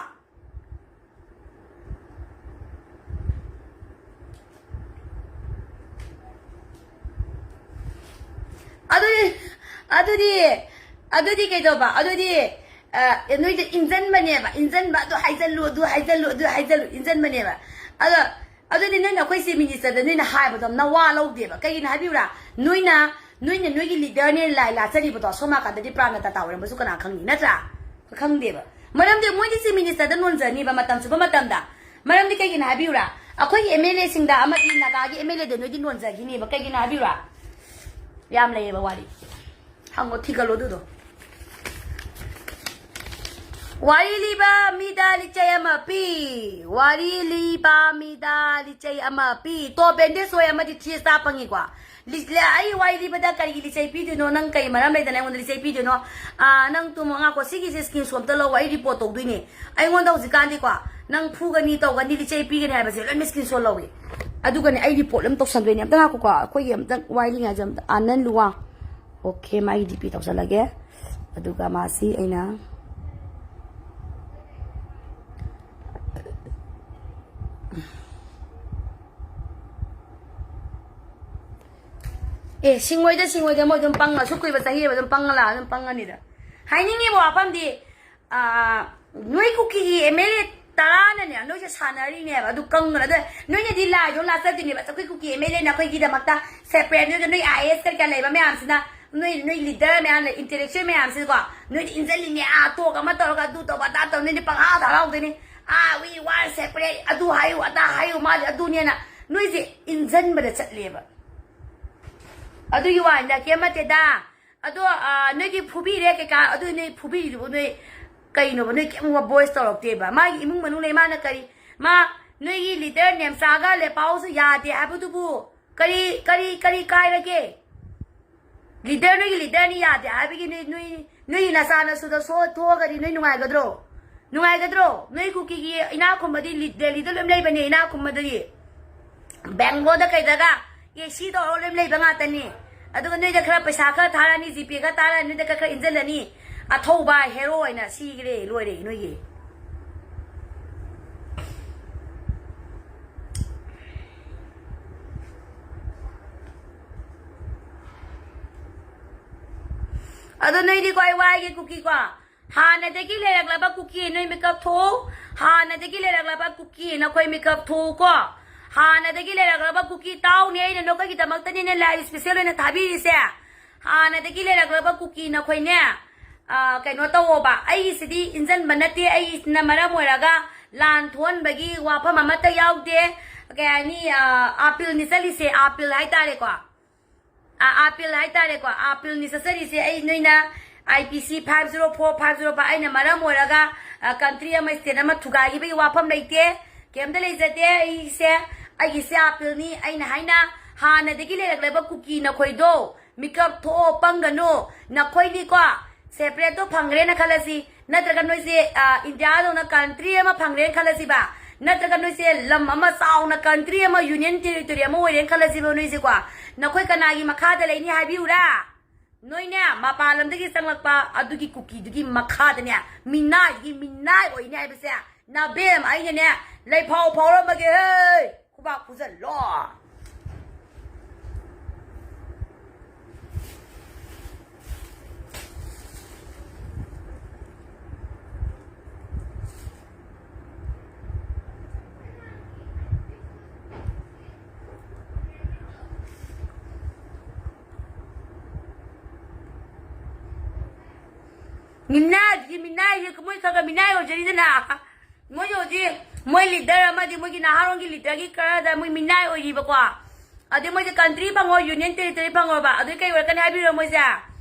ꯑꯗꯨꯗꯤ, ꯑꯗꯨꯗꯤ, ꯑꯗꯨꯗꯤ ꯀꯩꯗꯧꯕ? ꯑꯗꯨꯗꯤ, ꯑ, ꯅꯣꯏꯗ ꯏꯟꯖꯟꯕꯅꯦꯕ, ꯏꯟꯖꯟꯕ, "ꯑꯗꯨ ꯍꯥꯏꯖꯜꯂꯨ, ꯑꯗꯨ ꯍꯥꯏꯖꯜꯂꯨ, ꯑꯗꯨ ꯍꯥꯏꯖꯜꯂꯨ", ꯏꯟꯖꯟꯕꯅꯦꯕ꯫ ꯑꯗꯣ, ꯑꯗꯨꯗꯤ ꯅꯣꯏꯅ ꯑꯩꯈꯣꯏ ꯆꯤꯐ ꯃꯤꯅꯤꯁꯇꯔꯗ ꯅꯣꯏꯅ ꯍꯥꯏꯕꯗꯣ ꯅꯋꯥ ꯂꯧꯗꯦꯕ꯫ ꯀꯩꯒꯤꯅꯣ ꯍꯥꯏꯕꯤꯌꯨꯔꯥ? ꯅꯣꯏꯅ, ꯅꯣꯏꯅ ꯅꯣꯏꯒꯤ ꯂꯤꯗꯔꯅꯦ ꯂꯥꯏ ꯂꯥꯠꯆꯔꯤꯕꯗꯣ, ꯑꯁꯣꯝ ꯅꯥꯀꯟꯗꯗꯤ ꯄ꯭ꯔꯥꯟ ꯇꯥꯇꯥ ꯑꯣꯏꯔꯝꯕꯁꯨ ꯀꯅꯥ ꯈꯪꯅꯤ, ꯅꯠꯇ꯭ꯔꯥ? ꯈꯪꯗꯦꯕ꯫ ꯃꯔꯝꯗꯤ ꯃꯣꯏꯗꯤ ꯆꯤꯐ ꯃꯤꯅꯤꯁꯇꯔꯗ ꯅꯣꯟꯖꯅꯤꯕ ꯃꯇꯝ ꯆꯨꯞꯄ ꯃꯇꯝꯗ꯫ ꯃꯔꯝꯗꯤ ꯀꯩꯒꯤꯅꯣ ꯍꯥꯏꯕꯤꯌꯨꯔꯥ? ꯑꯩꯈꯣꯏꯒꯤ ꯑꯦꯝ ꯑꯦꯜ ꯑꯦꯁꯤꯡꯗ ꯑꯃꯗꯤ ꯅꯥꯒꯥꯒꯤ ꯑꯦꯝ ꯑꯦꯜ ꯑꯦꯗ ꯅꯣꯏꯗꯤ ꯅꯣꯟꯖꯈꯤꯅꯦꯕ꯫ ꯀꯩꯒꯤꯅꯣ ꯍꯥꯏꯕꯤꯌꯨꯔꯥ? ꯌꯥꯝ ꯂꯩꯌꯦꯕ ꯋꯥꯔꯤ꯫ ꯍꯪꯉꯣ, ꯊꯤꯒꯠꯂꯣ ꯑꯗꯨꯗꯣ꯫ ꯋꯥꯔꯤ ꯂꯤꯕ ꯃꯤꯗ ꯂꯤꯆꯩ ꯑꯃ ꯄꯤ꯫ ꯋꯥꯔꯤ ꯂꯤꯕ ꯃꯤꯗ ꯂꯤꯆꯩ ꯑꯃ ꯄꯤ꯫ ꯇꯣꯞ ꯕꯦꯟꯗꯦꯖ ꯑꯣꯏ ꯑꯃꯗꯤ ꯊ꯭ꯔꯤ ꯁ꯭ꯇꯥꯔ ꯐꯪꯉꯤꯀꯣ꯫ ꯂꯤ-, ꯂ-, ꯑꯩ ꯋꯥꯔꯤ ꯂꯤꯕꯗ ꯀꯔꯤꯒꯤ ꯂꯤꯆꯩ ꯄꯤꯗꯣꯏꯅꯣ? ꯅꯪ ꯀꯔꯤ ꯃꯔꯝ ꯂꯩꯗꯅ ꯑꯩꯉꯣꯟꯗ ꯂꯤꯆꯩ ꯄꯤꯗꯣꯏꯅꯣ? ꯑꯥ, ꯅꯪ ꯇꯨꯝꯃꯣ, ꯉꯥꯈꯣ, ꯁꯤꯒꯤꯁꯦ ꯁ꯭ꯀꯔꯤꯟ ꯁꯣꯠ ꯑꯝꯇ ꯂꯧꯕ, ꯑꯩ ꯔꯤꯄꯣꯔꯠ ꯇꯧꯗꯣꯏꯅꯦ꯫ ꯑꯩꯉꯣꯟꯗ ꯍꯧꯖꯤꯛꯀꯥꯟꯗꯤꯀꯣ, ꯅꯪ ꯐꯨꯒꯅꯤ, ꯇꯧꯒꯅꯤ, ꯂꯤꯆꯩ ꯄꯤꯒꯅꯤ ꯍꯥꯏꯕꯁꯦ ꯂꯣꯏꯅ ꯁ꯭ꯀꯔꯤꯟ ꯁꯣꯠ ꯂꯧꯏ꯫ ꯑꯗꯨꯒꯅꯦ, ꯑꯩ ꯔꯤꯄꯣꯔꯠ ꯑꯃ ꯇꯧꯁꯟꯗꯣꯏꯅꯦ꯫ ꯑꯝꯇ ꯉꯥꯈꯣꯀꯣ, ꯑꯩꯈꯣꯏꯒꯤ ꯑꯝꯇ ꯋꯥꯔꯤ ꯂꯤꯉꯥꯏꯁꯦ ꯑꯝꯇ, ꯑꯥꯅꯟ ꯂꯨꯋꯥꯡ꯫ ꯑꯣꯀꯦ, ꯃꯥꯒꯤ ꯗꯤ ꯄꯤ ꯇꯧꯁꯜꯂꯒꯦ꯫ ꯑꯗꯨꯒ ꯃꯥꯁꯤ ꯑꯩꯅ ꯑꯦ, ꯁꯤꯡꯉꯣꯏꯗ, ꯁꯤꯡꯉꯣꯏꯗ, ꯃꯣꯏ ꯑꯗꯨꯝ ꯄꯪꯉ, ꯑꯁꯨꯛ ꯀꯨꯏꯕ ꯆꯍꯤ ꯑꯃ ꯑꯗꯨꯝ ꯄꯪꯉ ꯂꯥꯛꯑ ꯑꯗꯨꯝ ꯄꯪꯉꯅꯤꯗ꯫ ꯍꯥꯏꯅꯤꯡꯉꯤꯕ ꯋꯥꯐꯝꯗꯤ, ꯑ, ꯅꯣꯏ ꯀꯨꯀꯤꯒꯤ ꯑꯦꯝ ꯑꯦꯜ ꯑꯦ ꯇꯔꯥꯅꯅꯦ, ꯅꯣꯏꯁꯦ ꯁꯥꯟꯅꯔꯤꯅꯦꯕ, ꯑꯗꯨ ꯀꯪꯗꯅ꯫ ꯑꯗ ꯅꯣꯏꯅꯗꯤ ꯂꯥꯏꯗꯧ ꯂꯥꯠꯆꯗꯣꯏꯅꯦꯕ, ꯑꯩꯈꯣꯏ ꯀꯨꯀꯤ ꯑꯦꯝ ꯑꯦꯜ ꯑꯦꯅ ꯑꯩꯈꯣꯏꯒꯤꯗꯃꯛꯇ ꯁꯦꯄꯔꯦꯠ, ꯅꯣꯏꯗ ꯅꯣꯏ ꯑꯥꯏ ꯑꯦ ꯑꯦꯁ ꯀꯔꯤ ꯀꯔꯥ ꯂꯩꯕ ꯃꯌꯥꯝꯁꯤꯅ, ꯅꯣꯏ, ꯅꯣꯏ ꯂꯤꯗꯔ ꯃꯌꯥꯝ ꯂꯩ, ꯏꯟꯇꯦꯂꯦꯛꯆꯨꯋꯦꯜ ꯃꯌꯥꯝꯁꯤꯀꯣ, ꯅꯣꯏꯗꯤ ꯏꯟꯖꯜꯂꯤꯅꯦ, ꯑꯥ, ꯇꯣꯛ ꯑꯃ ꯇꯧꯔꯒ ꯑꯗꯨ ꯇꯧꯕ ꯑꯗꯥ ꯇꯧ, ꯅꯣꯏꯗꯤ ꯄꯪꯍꯥꯗ ꯍꯔꯥꯎꯗꯣꯏꯅꯤ꯫ ꯑꯥ, we want separate, ꯑꯗꯨ ꯍꯥꯏꯌꯨ, ꯑꯗꯥ ꯍꯥꯏꯌꯨ, ꯃꯥꯗꯤ ꯑꯗꯨꯅꯦꯅ ꯅꯣꯏꯁꯦ ꯏꯟꯖꯟꯕꯗ ꯆꯠꯂꯦꯕ꯫ ꯑꯗꯨꯒꯤ ꯋꯥꯅꯤꯗ, ꯀꯩꯝ ꯅꯠꯇꯦꯗ꯫ ꯑꯗꯣ, ꯑ, ꯅꯣꯏꯒꯤ ꯐꯨꯕꯤꯔꯦ ꯀꯩꯀꯥ, ꯑꯗꯨ ꯅꯣꯏ ꯐꯨꯕꯤꯔꯤꯗꯨꯕꯨ ꯅꯣꯏ ꯀꯩꯅꯣꯕ? ꯅꯣꯏ ꯀꯩꯝ ꯚꯣꯏꯁ ꯇꯧꯔꯛꯇꯦꯕ꯫ ꯃꯥꯒꯤ ꯏꯃꯨꯡ ꯃꯅꯨꯡ ꯂꯩ, ꯃꯥꯅ ꯀꯔꯤ, ꯃꯥ, ꯅꯣꯏꯒꯤ ꯂꯤꯗꯔ ꯅꯦꯝꯆꯥꯒ ꯂꯦꯄꯥꯎꯁꯨ ꯌꯥꯗꯦ ꯍꯥꯏꯕꯗꯨꯕꯨ ꯀꯔꯤ, ꯀꯔꯤ, ꯀꯔꯤ ꯀꯥꯏꯔꯒꯦ? ꯂꯤꯗꯔ, ꯅꯣꯏꯒꯤ ꯂꯤꯗꯔꯅꯤ ꯌꯥꯗꯦ ꯍꯥꯏꯕꯒꯤ ꯅꯣꯏ, ꯅꯣꯏ, ꯅꯣꯏꯒꯤ ꯅꯆꯥ ꯅꯁꯨꯗ ꯁꯣ-, ꯊꯣꯛꯑꯒꯗꯤ ꯅꯣꯏ ꯅꯨꯡꯉꯥꯏꯒꯗ꯭ꯔꯣ? ꯅꯨꯡꯉꯥꯏꯒꯗ꯭ꯔꯣ? ꯅꯣꯏ ꯀꯨꯀꯤꯒꯤ ꯏꯅꯥꯛ ꯈꯨꯟꯕꯗꯤ ꯂꯤ-, ꯗꯦꯜꯂꯤꯗ ꯂꯣꯏ ꯂꯩꯕꯅꯦ, ꯏꯅꯥꯛ ꯈꯨꯟꯕꯗꯗꯤ꯫ ꯕꯦꯡꯒ꯭ꯂꯣꯔꯗ ꯀꯩꯗꯒ ꯑꯦ ꯁꯤ ꯇꯧꯔꯒ ꯂꯣꯏ ꯂꯩꯕ ꯉꯥꯛꯇꯅꯤ꯫ ꯑꯗꯨꯒ ꯅꯣꯏꯗ ꯈꯔ ꯄꯩꯁꯥ ꯈꯔ ꯊꯥꯔꯛꯑꯅꯤ, ꯖꯤꯄꯦ ꯈꯔ ꯊꯥꯔꯛꯑꯅꯤ, ꯅꯣꯏꯗ ꯈꯔ ꯈꯔ ꯏꯟꯖꯜꯂꯅꯤ꯫ ꯑꯊꯧꯕ ꯍꯦꯔꯣ ꯑꯣꯏꯅ ꯁꯤꯈ꯭ꯔꯦ, ꯂꯣꯏꯔꯦ ꯅꯣꯏꯒꯤ꯫ ꯑꯗꯣ ꯅꯣꯏꯗꯤꯀꯣ, ꯑꯩ ꯋꯥꯏꯒꯦ ꯀꯨꯀꯤꯀꯣ꯫ ꯍꯥꯟꯅꯗꯒꯤ ꯂꯩꯔꯛꯂꯕ ꯀꯨꯀꯤ ꯅꯣꯏ ꯃꯤꯀꯞ ꯊꯣꯛꯎ꯫ ꯍꯥꯟꯅꯗꯒꯤ ꯂꯩꯔꯛꯂꯕ ꯀꯨꯀꯤ ꯅꯈꯣꯏ ꯃꯤꯀꯞ ꯊꯣꯛꯎꯀꯣ꯫ ꯍꯥꯟꯅꯗꯒꯤ ꯂꯩꯔꯛꯂꯕ ꯀꯨꯀꯤ ꯇꯥꯎꯅꯦ, ꯑꯩꯅ ꯅꯈꯣꯏꯒꯤꯗꯃꯛꯇꯅꯤꯅꯦ live special ꯑꯣꯏꯅ ꯊꯥꯕꯤꯔꯤꯁꯦ꯫ ꯍꯥꯟꯅꯗꯒꯤ ꯂꯩꯔꯛꯂꯕ ꯀꯨꯀꯤ ꯅꯈꯣꯏꯅꯦ, ꯑ, ꯀꯩꯅꯣ ꯇꯧꯋꯣꯕ꯫ ꯑꯩꯒꯤꯁꯤꯗꯤ ꯏꯟꯖꯟꯕ ꯅꯠꯇꯦ, ꯑꯩꯒꯤꯁꯤꯅ ꯃꯔꯝ ꯑꯣꯏꯔꯒ ꯂꯥꯟ ꯊꯣꯛꯍꯟꯕꯒꯤ ꯋꯥꯐꯝ ꯑꯃꯠꯇ ꯌꯥꯎꯗꯦ꯫ ꯀꯩ ꯍꯥꯏꯅꯤ, ꯑ, ꯑꯥꯄꯤꯜꯅꯤ ꯆꯠꯂꯤꯁꯦ, ꯑꯥꯄꯤꯜ ꯍꯥꯏꯇꯥꯔꯦꯀꯣ꯫ ꯑ, ꯑꯥꯄꯤꯜ ꯍꯥꯏꯇꯥꯔꯦꯀꯣ, ꯑꯥꯄꯤꯜꯅꯤ ꯆꯠꯆꯔꯤꯁꯦ꯫ ꯑꯩ ꯅꯣꯏꯅ I P C five zero four, five zero five ꯑꯩꯅ ꯃꯔꯝ ꯑꯣꯏꯔꯒ, ꯑ, country ꯑꯃ, state ꯑꯃ ꯊꯨꯒꯥꯏꯈꯤꯕꯒꯤ ꯋꯥꯐꯝ ꯂꯩꯇꯦ, ꯀꯩꯝꯇ ꯂꯩꯖꯗꯦ꯫ ꯑꯩꯁꯦ, ꯑꯩꯒꯤꯁꯦ ꯑꯥꯄꯤꯜꯅꯤ꯫ ꯑꯩꯅ ꯍꯥꯏꯅ ꯍꯥꯟꯅꯗꯒꯤ ꯂꯩꯔꯛꯂꯕ ꯀꯨꯀꯤ ꯅꯈꯣꯏꯗꯣ ꯃꯤꯀꯞ ꯊꯣꯛꯑꯣ, ꯄꯪꯒꯅꯨ꯫ ꯅꯈꯣꯏꯅꯤꯀꯣ, separate ꯇꯣ ꯐꯪꯈ꯭ꯔꯦꯅ ꯈꯜꯂꯁꯤ, ꯅꯠꯇ꯭ꯔꯒ ꯅꯣꯏꯁꯦ, ꯑ, ꯏꯟꯗꯤꯌꯥꯗꯧꯅ country ꯑꯃ ꯐꯪꯈ꯭ꯔꯦꯅ ꯈꯜꯂꯁꯤꯕ, ꯅꯠꯇ꯭ꯔꯒ ꯅꯣꯏꯁꯦ ꯂꯝ ꯑꯃ ꯆꯥꯎꯅ country ꯑꯃ, union territory ꯑꯃ ꯑꯣꯏꯔꯦꯅ ꯈꯜꯂꯁꯤꯕ ꯅꯣꯏꯁꯦꯀꯣ, ꯅꯈꯣꯏ ꯀꯅꯥꯒꯤ ꯃꯈꯥꯗ ꯂꯩꯅꯤ ꯍꯥꯏꯕꯤꯌꯨꯔꯥ? ꯅꯣꯏꯅꯦ, ꯃꯄꯥꯟ ꯂꯝꯗꯒꯤ ꯆꯪꯂꯛꯄ ꯑꯗꯨꯒꯤ ꯀꯨꯀꯤꯗꯨꯒꯤ ꯃꯈꯥꯗꯅꯦ, ꯃꯤꯅꯥꯏꯒꯤ ꯃꯤꯅꯥꯏ ꯑꯣꯏꯅꯤ ꯍꯥꯏꯕꯁꯦ, ꯅꯕꯦꯝ, ꯑꯩꯅꯅꯦ, ꯂꯩꯐꯥꯎ ꯐꯥꯎꯔꯝꯃꯒꯦ ꯍꯦ! ꯈꯨꯕꯥꯛ ꯈꯨꯖꯜꯂꯣ꯫ ꯃꯤꯅꯥꯏꯗꯨꯗꯤ ꯃꯤꯅꯥꯏꯁꯦ, ꯃꯣꯏ ꯈꯔ ꯈꯔ ꯃꯤꯅꯥꯏ ꯑꯣꯏꯖꯔꯤꯗꯅ꯫ ꯃꯣꯏꯁꯨ ꯍꯧꯖꯤꯛ ꯃꯣꯏ leader ꯑꯃꯗꯤ ꯃꯣꯏꯒꯤ ꯅꯍꯥꯔꯣꯜꯒꯤ leader ꯒꯤ ꯈꯔꯗ ꯃꯣꯏ ꯃꯤꯅꯥꯏ ꯑꯣꯏꯔꯤꯕꯀꯣ꯫ ꯑꯗꯩ ꯃꯣꯏꯁꯦ country ꯐꯪꯉꯣ, union territory ꯐꯪꯉꯣꯕ, ꯑꯗꯨꯗꯤ ꯀꯩ ꯑꯣꯏꯔꯛꯀꯅꯤ ꯍꯥꯏꯕꯤꯔꯣ ꯃꯣꯏꯁꯦ?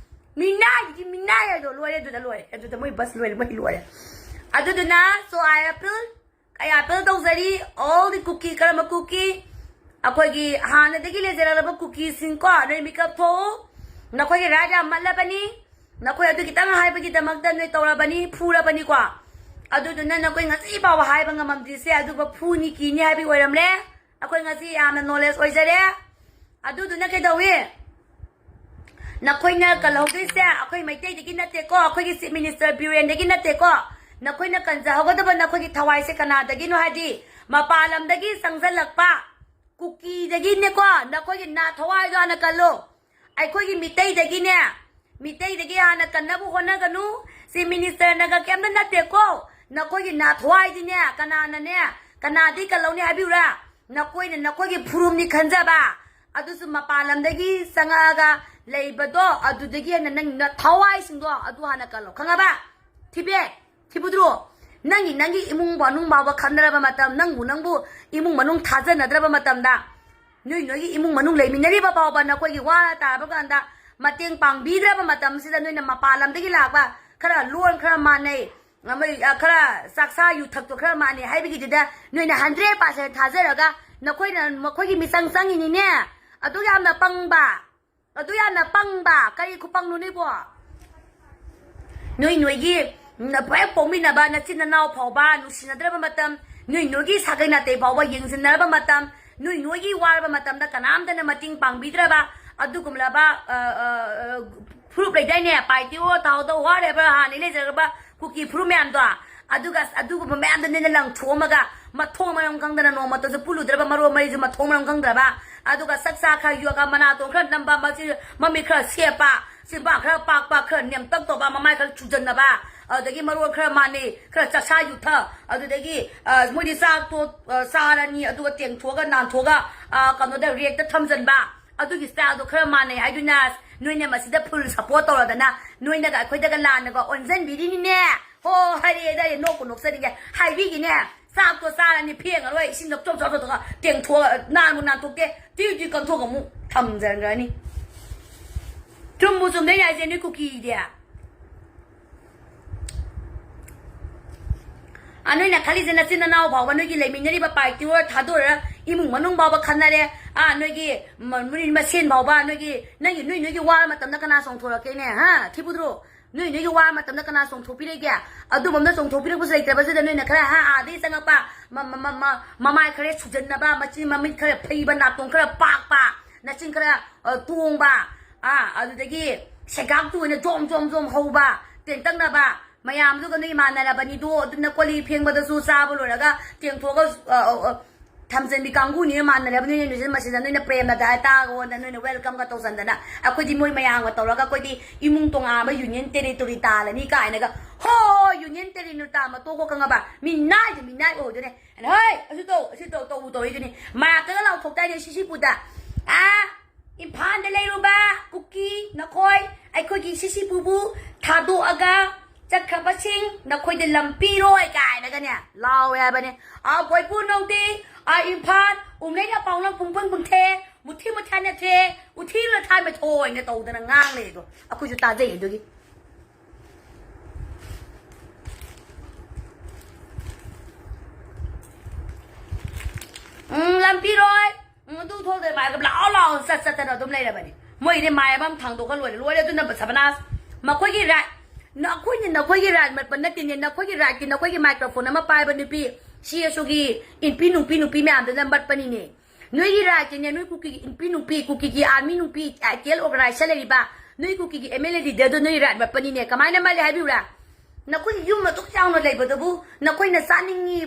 ꯃꯤꯅꯥꯏꯒꯤ ꯃꯤꯅꯥꯏ ꯍꯥꯏꯗꯣ ꯂꯣꯏꯔꯦ, ꯑꯗꯨꯗ ꯂꯣꯏꯔꯦ, ꯑꯗꯨꯗ ꯃꯣꯏ ꯕꯁ ꯂꯣꯏꯔꯦ, ꯃꯣꯏ ꯂꯣꯏꯔꯦ꯫ ꯑꯗꯨꯗꯨꯅ, so I appeal, I appeal ꯇꯧꯖꯔꯤ, all the ꯀꯨꯀꯤ, ꯀꯔꯝꯕ ꯀꯨꯀꯤ? ꯑꯩꯈꯣꯏꯒꯤ ꯍꯥꯟꯅꯗꯒꯤ ꯂꯩꯖꯔꯛꯂꯕ ꯀꯨꯀꯤꯁꯤꯡꯀꯣ, ꯅꯣꯏ ꯃꯤꯀꯞ ꯊꯣꯛꯎ꯫ ꯅꯈꯣꯏꯒꯤ right ꯌꯥꯝ ꯃꯠꯂꯕꯅꯤ꯫ ꯅꯈꯣꯏ ꯑꯗꯨ ꯈꯤꯇꯪ ꯍꯥꯏꯕꯒꯤꯗꯃꯛꯇ ꯅꯣꯏ ꯇꯧꯔꯕꯅꯤ, ꯐꯨꯔꯕꯅꯤꯀꯣ꯫ ꯑꯗꯨꯗꯨꯅ ꯅꯈꯣꯏ ꯉꯁꯤ ꯐꯥꯎꯕ ꯍꯥꯏꯕ ꯉꯝꯃꯝꯗ꯭ꯔꯤꯁꯦ ꯑꯗꯨꯒ ꯐꯨꯅꯤ ꯀꯤꯅꯤ ꯍꯥꯏꯕꯒꯤ ꯑꯣꯏꯔꯝꯂꯦ꯫ ꯑꯩꯈꯣꯏ ꯉꯁꯤ ꯌꯥꯝꯅ knowledge ꯑꯣꯏꯖꯔꯦ꯫ ꯑꯗꯨꯗꯨꯅ ꯀꯩꯗꯧꯏ? ꯅꯈꯣꯏꯅ ꯀꯜꯍꯧꯗꯣꯏꯁꯦ ꯑꯩꯈꯣꯏ ꯃꯩꯇꯩꯗꯒꯤ ꯅꯠꯇꯦꯀꯣ, ꯑꯩꯈꯣꯏꯒꯤ Chief Minister ꯕꯤꯔꯦꯟꯗꯒꯤ ꯅꯠꯇꯦꯀꯣ꯫ ꯅꯈꯣꯏꯅ ꯀꯟꯖꯍꯧꯒꯗꯕ ꯅꯈꯣꯏꯒꯤ ꯊꯋꯥꯏꯁꯦ ꯀꯅꯥꯗꯒꯤꯅꯣ ꯍꯥꯏꯗꯤ, ꯃꯄꯥꯟ ꯂꯝꯗꯒꯤ ꯆꯪꯁꯤꯜꯂꯛꯄ ꯀꯨꯀꯤꯗꯒꯤꯅꯦꯀꯣ, ꯅꯈꯣꯏꯒꯤ ꯅꯥ ꯊꯋꯥꯏꯗꯣ ꯍꯥꯟꯅ ꯀꯜꯂꯣ꯫ ꯑꯩꯈꯣꯏꯒꯤ ꯃꯤꯇꯩꯗꯒꯤꯅꯦ, ꯃꯤꯇꯩꯗꯒꯤ ꯍꯥꯟꯅ ꯀꯟꯅꯕ ꯍꯣꯠꯅꯒꯅꯨ꯫ Chief Minister ꯅꯒ ꯀꯩꯝꯇ ꯅꯠꯇꯦꯀꯣ꯫ ꯅꯈꯣꯏꯒꯤ ꯅꯥ ꯊꯋꯥꯏꯗꯤꯅꯦ, ꯀꯅꯥꯅꯅꯦ, ꯀꯅꯥꯗꯤ ꯀꯜꯍꯧꯅꯤ ꯍꯥꯏꯕꯤꯌꯨꯔꯥ? ꯅꯈꯣꯏꯅ ꯅꯈꯣꯏꯒꯤ ꯐꯨꯔꯨꯞꯅꯤ ꯈꯟꯖꯕ, ꯑꯗꯨꯁꯨ ꯃꯄꯥꯟ ꯂꯝꯗꯒꯤ ꯆꯪꯉꯛꯑꯒ ꯂꯩꯕꯗꯣ, ꯑꯗꯨꯗꯒꯤ ꯍꯦꯟꯅ ꯅꯪ ꯅ-, ꯊꯋꯥꯏꯁꯤꯡꯗꯣ ꯑꯗꯨ ꯍꯥꯟꯅ ꯀꯜꯂꯣ, ꯈꯪꯉꯕ? ꯊꯤꯕꯦ, ꯊꯤꯕꯨꯗ꯭ꯔꯣ? ꯅꯪꯒꯤ, ꯅꯪꯒꯤ ꯏꯃꯨꯡ ꯃꯅꯨꯡ ꯐꯥꯎꯕ ꯈꯠꯅꯔꯕ ꯃꯇꯝ, ꯅꯪꯕꯨ, ꯅꯪꯕꯨ ꯏꯃꯨꯡ ꯃꯅꯨꯡ ꯊꯥꯖꯅꯗ꯭ꯔꯕ ꯃꯇꯝꯗ, ꯅꯣꯏ, ꯅꯣꯏꯒꯤ ꯏꯃꯨꯡ ꯃꯅꯨꯡ ꯂꯩꯃꯤꯟꯅꯔꯤꯕ ꯐꯥꯎꯕ ꯅꯈꯣꯏꯒꯤ ꯋꯥ ꯇꯥꯔꯕ ꯀꯥꯟꯗ ꯃꯇꯦꯡ ꯄꯥꯡꯕꯤꯗ꯭ꯔꯕ ꯃꯇꯝꯁꯤꯗ, ꯅꯣꯏꯅ ꯃꯄꯥꯟ ꯂꯝꯗꯒꯤ ꯂꯥꯛꯄ ꯈꯔ ꯂꯣꯟ ꯈꯔ ꯃꯥꯟꯅꯩ, ꯑꯃ, ꯑ, ꯈꯔ ꯆꯥꯛꯆꯥ ꯌꯨꯊꯛꯇꯣ ꯈꯔ ꯃꯥꯟꯅꯩ ꯍꯥꯏꯕꯒꯤꯗꯨꯗ ꯅꯣꯏꯅ hundred percent ꯊꯥꯖꯔꯒ ꯅꯈꯣꯏꯅ ꯃꯈꯣꯏꯒꯤ ꯃꯤꯆꯪ ꯆꯪꯉꯤꯅꯤꯅꯦ꯫ ꯑꯗꯨ ꯌꯥꯝꯅ ꯄꯪꯕ, ꯑꯗꯨ ꯌꯥꯝꯅ ꯄꯪꯕ꯫ ꯀꯔꯤ ꯈꯨꯄꯪꯅꯣ ꯅꯣꯏꯕꯣ? ꯅꯣꯏ ꯅꯣꯏꯒꯤ ꯅ-, ꯍꯦꯛ ꯄꯣꯛꯃꯤꯟꯅꯕ ꯅꯆꯤꯟ ꯅꯅꯥꯎ ꯐꯥꯎꯕ ꯅꯨꯡꯁꯤꯅꯗ꯭ꯔꯕ ꯃꯇꯝ, ꯅꯣꯏ ꯅꯣꯏꯒꯤ ꯁꯥꯒꯩ ꯅꯥꯇꯩ ꯐꯥꯎꯕ ꯌꯦꯡꯁꯤꯟꯅꯔꯕ ꯃꯇꯝ, ꯅꯣꯏ ꯅꯣꯏꯒꯤ ꯋꯥꯔꯕ ꯃꯇꯝꯗ ꯀꯅꯥꯝꯇꯅ ꯃꯇꯦꯡ ꯄꯥꯡꯕꯤꯗ꯭ꯔꯕ ꯑꯗꯨꯒꯨꯝꯂꯕ, ꯑ, ꯑ, ꯑ, ꯐꯨꯔꯨꯞ ꯂꯩꯗꯥꯏꯅꯦ, ꯄꯥꯏꯇꯤꯑꯣ ꯇꯥꯎꯗ whatever ꯍꯥꯟꯅ ꯂꯩꯖꯔꯕ ꯀꯨꯀꯤ ꯐꯨꯔꯨꯞ ꯃꯌꯥꯝꯗꯣ, ꯑꯗꯨꯒ ꯑꯗꯨꯒꯨꯝꯕ ꯃꯌꯥꯝꯗꯣ ꯅꯣꯏꯅ ꯂꯪꯊꯣꯛꯑꯝꯃꯒ, ꯃꯊꯣꯡ ꯃꯔꯝ ꯈꯪꯗꯅ ꯅꯣꯡꯃꯇꯁꯨ ꯄꯨꯜꯂꯨꯗ꯭ꯔꯕ, ꯃꯔꯣꯟ ꯃꯔꯤꯁꯨ ꯃꯊꯣꯡ ꯃꯔꯝ ꯈꯪꯗ꯭ꯔꯕ, ꯑꯗꯨꯒ ꯁꯛ ꯁꯥ ꯈꯔ ꯌꯣꯛꯑꯒ, ꯃꯅꯥꯇꯣꯟ ꯈꯔ ꯅꯝꯕ, ꯃꯆꯤ-, ꯃꯃꯤꯠ ꯈꯔ ꯁꯦꯞꯄ, ꯆꯤꯟꯕꯥꯡ ꯈꯔ ꯄꯥꯛꯄ, ꯈꯔ ꯅꯦꯝꯇꯛ ꯇꯧꯕ, ꯃꯃꯥꯏ ꯈꯔ ꯆꯨꯖꯟꯅꯕ, ꯑꯗꯨꯗꯒꯤ ꯃꯔꯣꯟ ꯈꯔ ꯃꯥꯟꯅꯩ, ꯈꯔ ꯆꯥꯛꯁꯥ ꯌꯨꯊꯛ, ꯑꯗꯨꯗꯒꯤ, ꯑ, ꯃꯣꯏꯗꯤ ꯆꯥꯛꯇꯣ, ꯑ, ꯆꯥꯔꯅꯤ, ꯑꯗꯨꯒ ꯇꯦꯡꯊꯣꯛꯑꯒ ꯅꯥꯟꯊꯣꯛꯑꯒ, ꯑ, ꯀꯩꯅꯣꯗ ꯔꯦꯛꯇ ꯊꯝꯖꯟꯕ, ꯑꯗꯨꯒꯤ styleꯗꯣ ꯈꯔ ꯃꯥꯟꯅꯩ ꯍꯥꯏꯗꯨꯅ ꯅꯣꯏꯅ ꯃꯁꯤꯗ full support ꯇꯧꯔꯗꯅ ꯅꯣꯏꯅꯒ ꯑꯩꯈꯣꯏꯗꯒ ꯂꯥꯟꯅꯒ ꯑꯣꯟꯁꯤꯟꯕꯤꯔꯤꯅꯤꯅꯦ꯫ ꯍꯣ, ꯍꯥꯏꯔꯦ, ꯍꯥꯏꯔꯦ, ꯅꯣꯛꯄꯨ ꯅꯣꯛꯆꯅꯤꯡꯉꯦ꯫ ꯍꯥꯏꯕꯤꯒꯤꯅꯦ, ꯆꯥꯛꯇꯣ ꯆꯥꯔꯅꯤ, ꯐꯦꯡꯉꯔꯣꯏ, ꯏꯁꯤꯡꯗ ꯆꯣꯞ ꯆꯣꯞ ꯆꯣꯞ ꯇꯧꯔꯒ ꯇꯦꯡꯊꯣꯛꯑ, ꯅꯥꯟꯕꯨ ꯅꯥꯟꯊꯣꯛꯇꯦ, ꯇꯨꯏ ꯇꯨꯏ ꯀꯪꯊꯣꯛꯑꯒ ꯑꯃꯨꯛ ꯊꯝꯖꯟꯈ꯭ꯔꯅꯤ꯫ ꯆꯨꯝꯕꯨ ꯆꯨꯝꯗꯣꯏꯅꯦ ꯍꯥꯏꯁꯦ, ꯅꯣꯏ ꯀꯨꯀꯤꯗꯤ꯫ ꯑ, ꯅꯣꯏꯅ ꯈꯜꯂꯤꯁꯦ ꯅꯆꯤꯟ ꯅꯅꯥꯎ ꯐꯥꯎꯕ, ꯅꯣꯏꯒꯤ ꯂꯩꯃꯤꯟꯅꯔꯤꯕ ꯄꯥꯏꯇꯤꯑꯣ ꯊꯥꯗꯣꯔ ꯏꯃꯨꯡ ꯃꯅꯨꯡ ꯐꯥꯎꯕ ꯈꯠꯅꯔꯦ꯫ ꯑ, ꯅꯣꯏꯒꯤ ꯃ-, ꯅꯣꯏ ꯃꯁꯦꯟ ꯐꯥꯎꯕ, ꯅꯣꯏꯒꯤ, ꯅꯪꯒꯤ, ꯅꯣꯏ, ꯅꯣꯏꯒꯤ ꯋꯥꯔ ꯃꯇꯝꯗ ꯀꯅꯥ ꯆꯣꯡꯊꯣꯔꯛꯀꯦꯅꯦ? ꯍꯥ? ꯊꯤꯕꯨꯗ꯭ꯔꯣ? ꯅꯣꯏ ꯅꯣꯏꯒꯤ ꯋꯥ ꯃꯇꯝꯗ ꯀꯅꯥ ꯆꯣꯡꯊꯣꯛꯄꯤꯔꯒꯦ? ꯑꯗꯨꯒꯨꯝꯕ ꯆꯣꯡꯊꯣꯛꯄꯤꯔꯛꯄꯁꯨ ꯂꯩꯇ꯭ꯔꯕꯁꯤꯗ ꯅꯣꯏꯅ ꯈꯔ, ꯍꯥ, ꯑꯥꯗꯒꯤ ꯆꯪꯉꯛꯄ, ꯃ-, ꯃ-, ꯃ-, ꯃ-, ꯃꯃꯥꯏ ꯈꯔ ꯁꯨꯖꯟꯅꯕ, ꯃꯆꯤꯟ ꯃꯃꯤꯠ ꯈꯔ ꯐꯩꯕ, ꯅꯥꯇꯣꯟ ꯈꯔ ꯄꯥꯛꯄ, ꯅꯆꯤꯟ ꯈꯔ, ꯑ, ꯇꯣꯡꯕ, ꯑꯥ, ꯑꯗꯨꯗꯒꯤ ꯁꯦꯒꯥꯛꯇꯨ ꯑꯣꯏꯅ ꯖꯣꯝ ꯖꯣꯝ ꯖꯣꯝ ꯍꯧꯕ, ꯇꯦꯟꯇꯛꯅꯕ ꯃꯌꯥꯝꯗꯨꯒ ꯅꯣꯏ ꯃꯥꯟꯅꯔꯕꯅꯤꯗꯣ꯫ ꯑꯗꯨꯅ ꯀꯣꯜ ꯂꯤꯛ ꯐꯦꯡꯕꯗꯁꯨ ꯆꯥꯕ ꯂꯣꯏꯔꯒ ꯇꯦꯡꯊꯣꯛꯑꯒ, ꯑ, ꯑ, ꯑ, ꯊꯝꯖꯟꯕꯤ ꯀꯥꯡꯕꯨꯅꯤꯅ ꯃꯥꯟꯅꯔꯕꯅꯤꯅ ꯅꯣꯏꯁꯦ ꯃꯁꯤꯗ ꯅꯣꯏꯅ ꯄ꯭ꯔꯦꯝꯅ ꯗꯥꯏ ꯇꯥꯒꯣꯅ ꯅꯣꯏꯅ welcome ꯒ ꯇꯧꯁꯟꯗꯅ ꯑꯩꯈꯣꯏꯗꯤ ꯃꯣꯏ ꯃꯌꯥꯝꯒ ꯇꯧꯔꯒ ꯑꯩꯈꯣꯏꯗꯤ ꯏꯃꯨꯡ ꯇꯣꯉꯥꯟꯕ union territory ꯇꯥꯜꯂꯅꯤ ꯀꯥꯏꯅꯒ꯫ ꯍꯣ, union territory ꯇꯥꯟꯕ ꯇꯣꯛꯈꯣ ꯈꯪꯉꯕ? ꯃꯤꯅꯥꯏꯗꯤ ꯃꯤꯅꯥꯏ ꯑꯣꯏꯍꯧꯗꯣꯏꯅꯦ꯫ ꯑꯩꯅ, "ꯍꯣꯏ, ꯑꯁꯤ ꯇꯧ, ꯑꯁꯤ ꯇꯧ, ꯇꯧꯕꯨ ꯇꯧꯔꯤꯗꯨꯅꯤ꯫ ꯃꯥꯏꯞꯇꯒ ꯂꯥꯎꯊꯣꯛꯇꯥꯏꯅꯦ ꯁꯤꯁꯤꯄꯨꯗ꯫ ꯑꯥ, ꯏꯝꯐꯥꯜꯗ ꯂꯩꯔꯨꯕ ꯀꯨꯀꯤ ꯅꯈꯣꯏ ꯑꯩꯈꯣꯏꯒꯤ ꯁꯤꯁꯤꯄꯨꯕꯨ ꯊꯥꯗꯣꯛꯑꯒ ꯆꯠꯈ꯭ꯔꯕꯁꯤꯡ ꯅꯈꯣꯏꯗ ꯂꯝ ꯄꯤꯔꯣꯏ" ꯀꯥꯏꯅꯒꯅꯦ ꯂꯥꯎꯋꯦ ꯍꯥꯏꯕꯅꯦ꯫ ꯑꯥ, ꯕꯣꯏꯄꯨ ꯅꯧꯗꯤ, ꯑꯥ, ꯏꯝꯐꯥꯜ, ꯎꯝꯂꯩꯅ ꯄꯥꯎꯅ ꯄꯨꯡꯄꯟ ꯄꯨꯡꯊꯦ, ꯃꯨꯊꯤ ꯃꯨꯊꯥꯅ ꯊꯦ, ꯎꯊꯤ ꯂꯨꯊꯥ ꯃꯊꯣꯏꯅ ꯇꯧꯗꯅ ꯉꯥꯡ ꯂꯩ ꯑꯗꯣ꯫ ꯑꯩꯈꯣꯏꯁꯨ ꯇꯥꯖꯩ ꯑꯗꯨꯒꯤ꯫ ꯎꯝ, ꯂꯝ ꯄꯤꯔꯣꯏ꯫ ꯎꯝ, ꯑꯗꯨ ꯊꯣꯛꯇ꯭ꯔꯦ, ꯃꯥꯏꯒ ꯂꯥꯎ ꯂꯥꯎ ꯆꯠ ꯆꯠꯇꯅ ꯑꯗꯨꯝ ꯂꯩꯔꯕꯅꯤ꯫ ꯃꯣꯏꯗꯤ ꯃꯥꯏ ꯑꯃ ꯊꯥꯡꯗꯣꯛꯑ ꯂꯣꯏꯔꯦ, ꯂꯣꯏꯔꯦ꯫ ꯑꯗꯨꯅ ꯁꯕꯅꯥꯁ, ꯃꯈꯣꯏꯒꯤ right, ꯅꯈꯣꯏꯅ ꯅꯈꯣꯏꯒꯤ right ꯃꯠꯄ ꯅꯠꯇꯦꯅꯦ, ꯅꯈꯣꯏꯒꯤ rightꯀꯤ ꯅꯈꯣꯏꯒꯤ microphone ꯑꯃ ꯄꯥꯏꯕ ꯅꯨꯄꯤ, CSOꯒꯤ ꯏꯟꯄꯤ ꯅꯨꯄꯤ ꯅꯨꯄꯤ ꯃꯌꯥꯝꯗꯨꯅ ꯃꯠꯄꯅꯤꯅꯦ꯫ ꯅꯣꯏꯒꯤ rightꯀꯤꯅꯦ, ꯅꯣꯏ ꯀꯨꯀꯤꯒꯤ ꯏꯟꯄꯤ ꯅꯨꯄꯤ, ꯀꯨꯀꯤꯒꯤ army ꯅꯨꯄꯤ, ITL organizeꯗ ꯂꯩꯔꯤꯕ ꯅꯣꯏ ꯀꯨꯀꯤꯒꯤ MLA leaderꯗꯣ ꯅꯣꯏ right ꯃꯠꯄꯅꯤꯅꯦ꯫ ꯀꯃꯥꯏꯅ ꯃꯠꯂꯦ ꯍꯥꯏꯕꯤꯌꯨꯔꯥ? ꯅꯈꯣꯏꯒꯤ ꯌꯨꯝ ꯑꯗꯨꯛ ꯆꯥꯎꯅ ꯂꯩꯕꯗꯨꯕꯨ ꯅꯈꯣꯏꯅ ꯆꯥꯅꯤꯡꯉꯤ,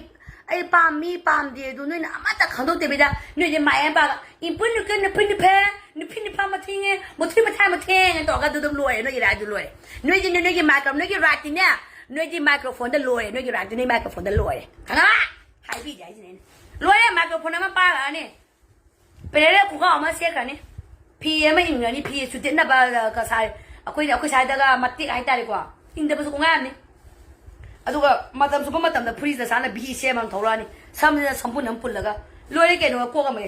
ꯑꯩ ꯄꯥꯝꯃꯤ, ꯄꯥꯝꯗꯦ ꯑꯗꯨ ꯅꯣꯏꯅ ꯑꯃꯠꯇ ꯈꯪꯗꯣꯛꯇꯕꯤꯗ ꯅꯣꯏꯗꯤ ꯃꯥꯏ ꯑꯃ ꯄꯥꯛꯑꯒ ꯏꯝꯄꯨ ꯅꯨꯄꯤ ꯅꯨꯄꯤ ꯅꯨꯄꯦ, ꯅꯨꯄꯤ ꯅꯨꯄꯥ ꯃꯊꯦꯡꯉꯦ, ꯃꯨꯊꯤ ꯃꯊꯥꯏ ꯃꯊꯦꯡꯉꯦ ꯇꯧꯔꯒ ꯑꯗꯨ ꯑꯗꯨꯝ ꯂꯣꯏꯔꯦ ꯅꯣꯏꯒꯤ rightꯗꯨ ꯂꯣꯏꯔꯦ꯫ ꯅꯣꯏꯗꯤ ꯅꯣꯏꯒꯤ micro-, ꯅꯣꯏꯒꯤ rightꯇꯤꯅꯦ, ꯅꯣꯏꯗꯤ microphoneꯗ ꯂꯣꯏꯔꯦ, ꯅꯣꯏꯒꯤ rightꯇꯨ ꯅꯣꯏ microphoneꯗ ꯂꯣꯏꯔꯦ꯫ ꯈꯪꯉꯕ? ꯍꯥꯏꯕꯤꯗꯦ ꯍꯥꯏꯁꯤꯅꯦ ꯑꯩꯅ꯫ ꯂꯣꯏꯔꯦ, microphone ꯑꯃ ꯄꯥꯏꯔꯛꯑꯅꯤ꯫ ꯄꯦꯔꯦꯔꯦ ꯈꯣꯡꯒ꯭ꯔꯥꯎ ꯑꯃ ꯁꯦꯠꯈ꯭ꯔꯅꯤ꯫ ꯐꯤ ꯑꯃ ꯏꯟꯈ꯭ꯔꯅꯤ, ꯐꯤ ꯆꯨꯗꯦꯠꯅꯕ, ꯑ, ꯀ-, ꯁꯥꯏ-, ꯑꯩꯈꯣꯏꯅ, ꯑꯩꯈꯣꯏ ꯁ꯭ꯋꯥꯏꯗꯒ ꯃꯇꯦꯛ ꯍꯥꯏꯇꯥꯔꯦꯀꯣ, ꯏꯟꯗꯕꯁꯨ ꯀꯣꯡꯒꯥꯏ ꯑꯃꯅꯤ꯫ ꯑꯗꯨꯒ ꯃꯇꯝ ꯆꯨꯞꯄ ꯃꯇꯝꯗ ꯐꯨꯔꯤꯠꯇ ꯁꯥꯅ ꯚꯤ ꯁꯦꯝ ꯑꯃ ꯊꯧꯔꯛꯑꯅꯤ, ꯁꯝꯁꯤꯅ ꯁꯝꯄꯨꯟ ꯑꯃ ꯄꯨꯜꯂꯒ ꯂꯣꯏꯔꯦ ꯀꯩꯅꯣ, ꯀꯣꯛ ꯑꯃ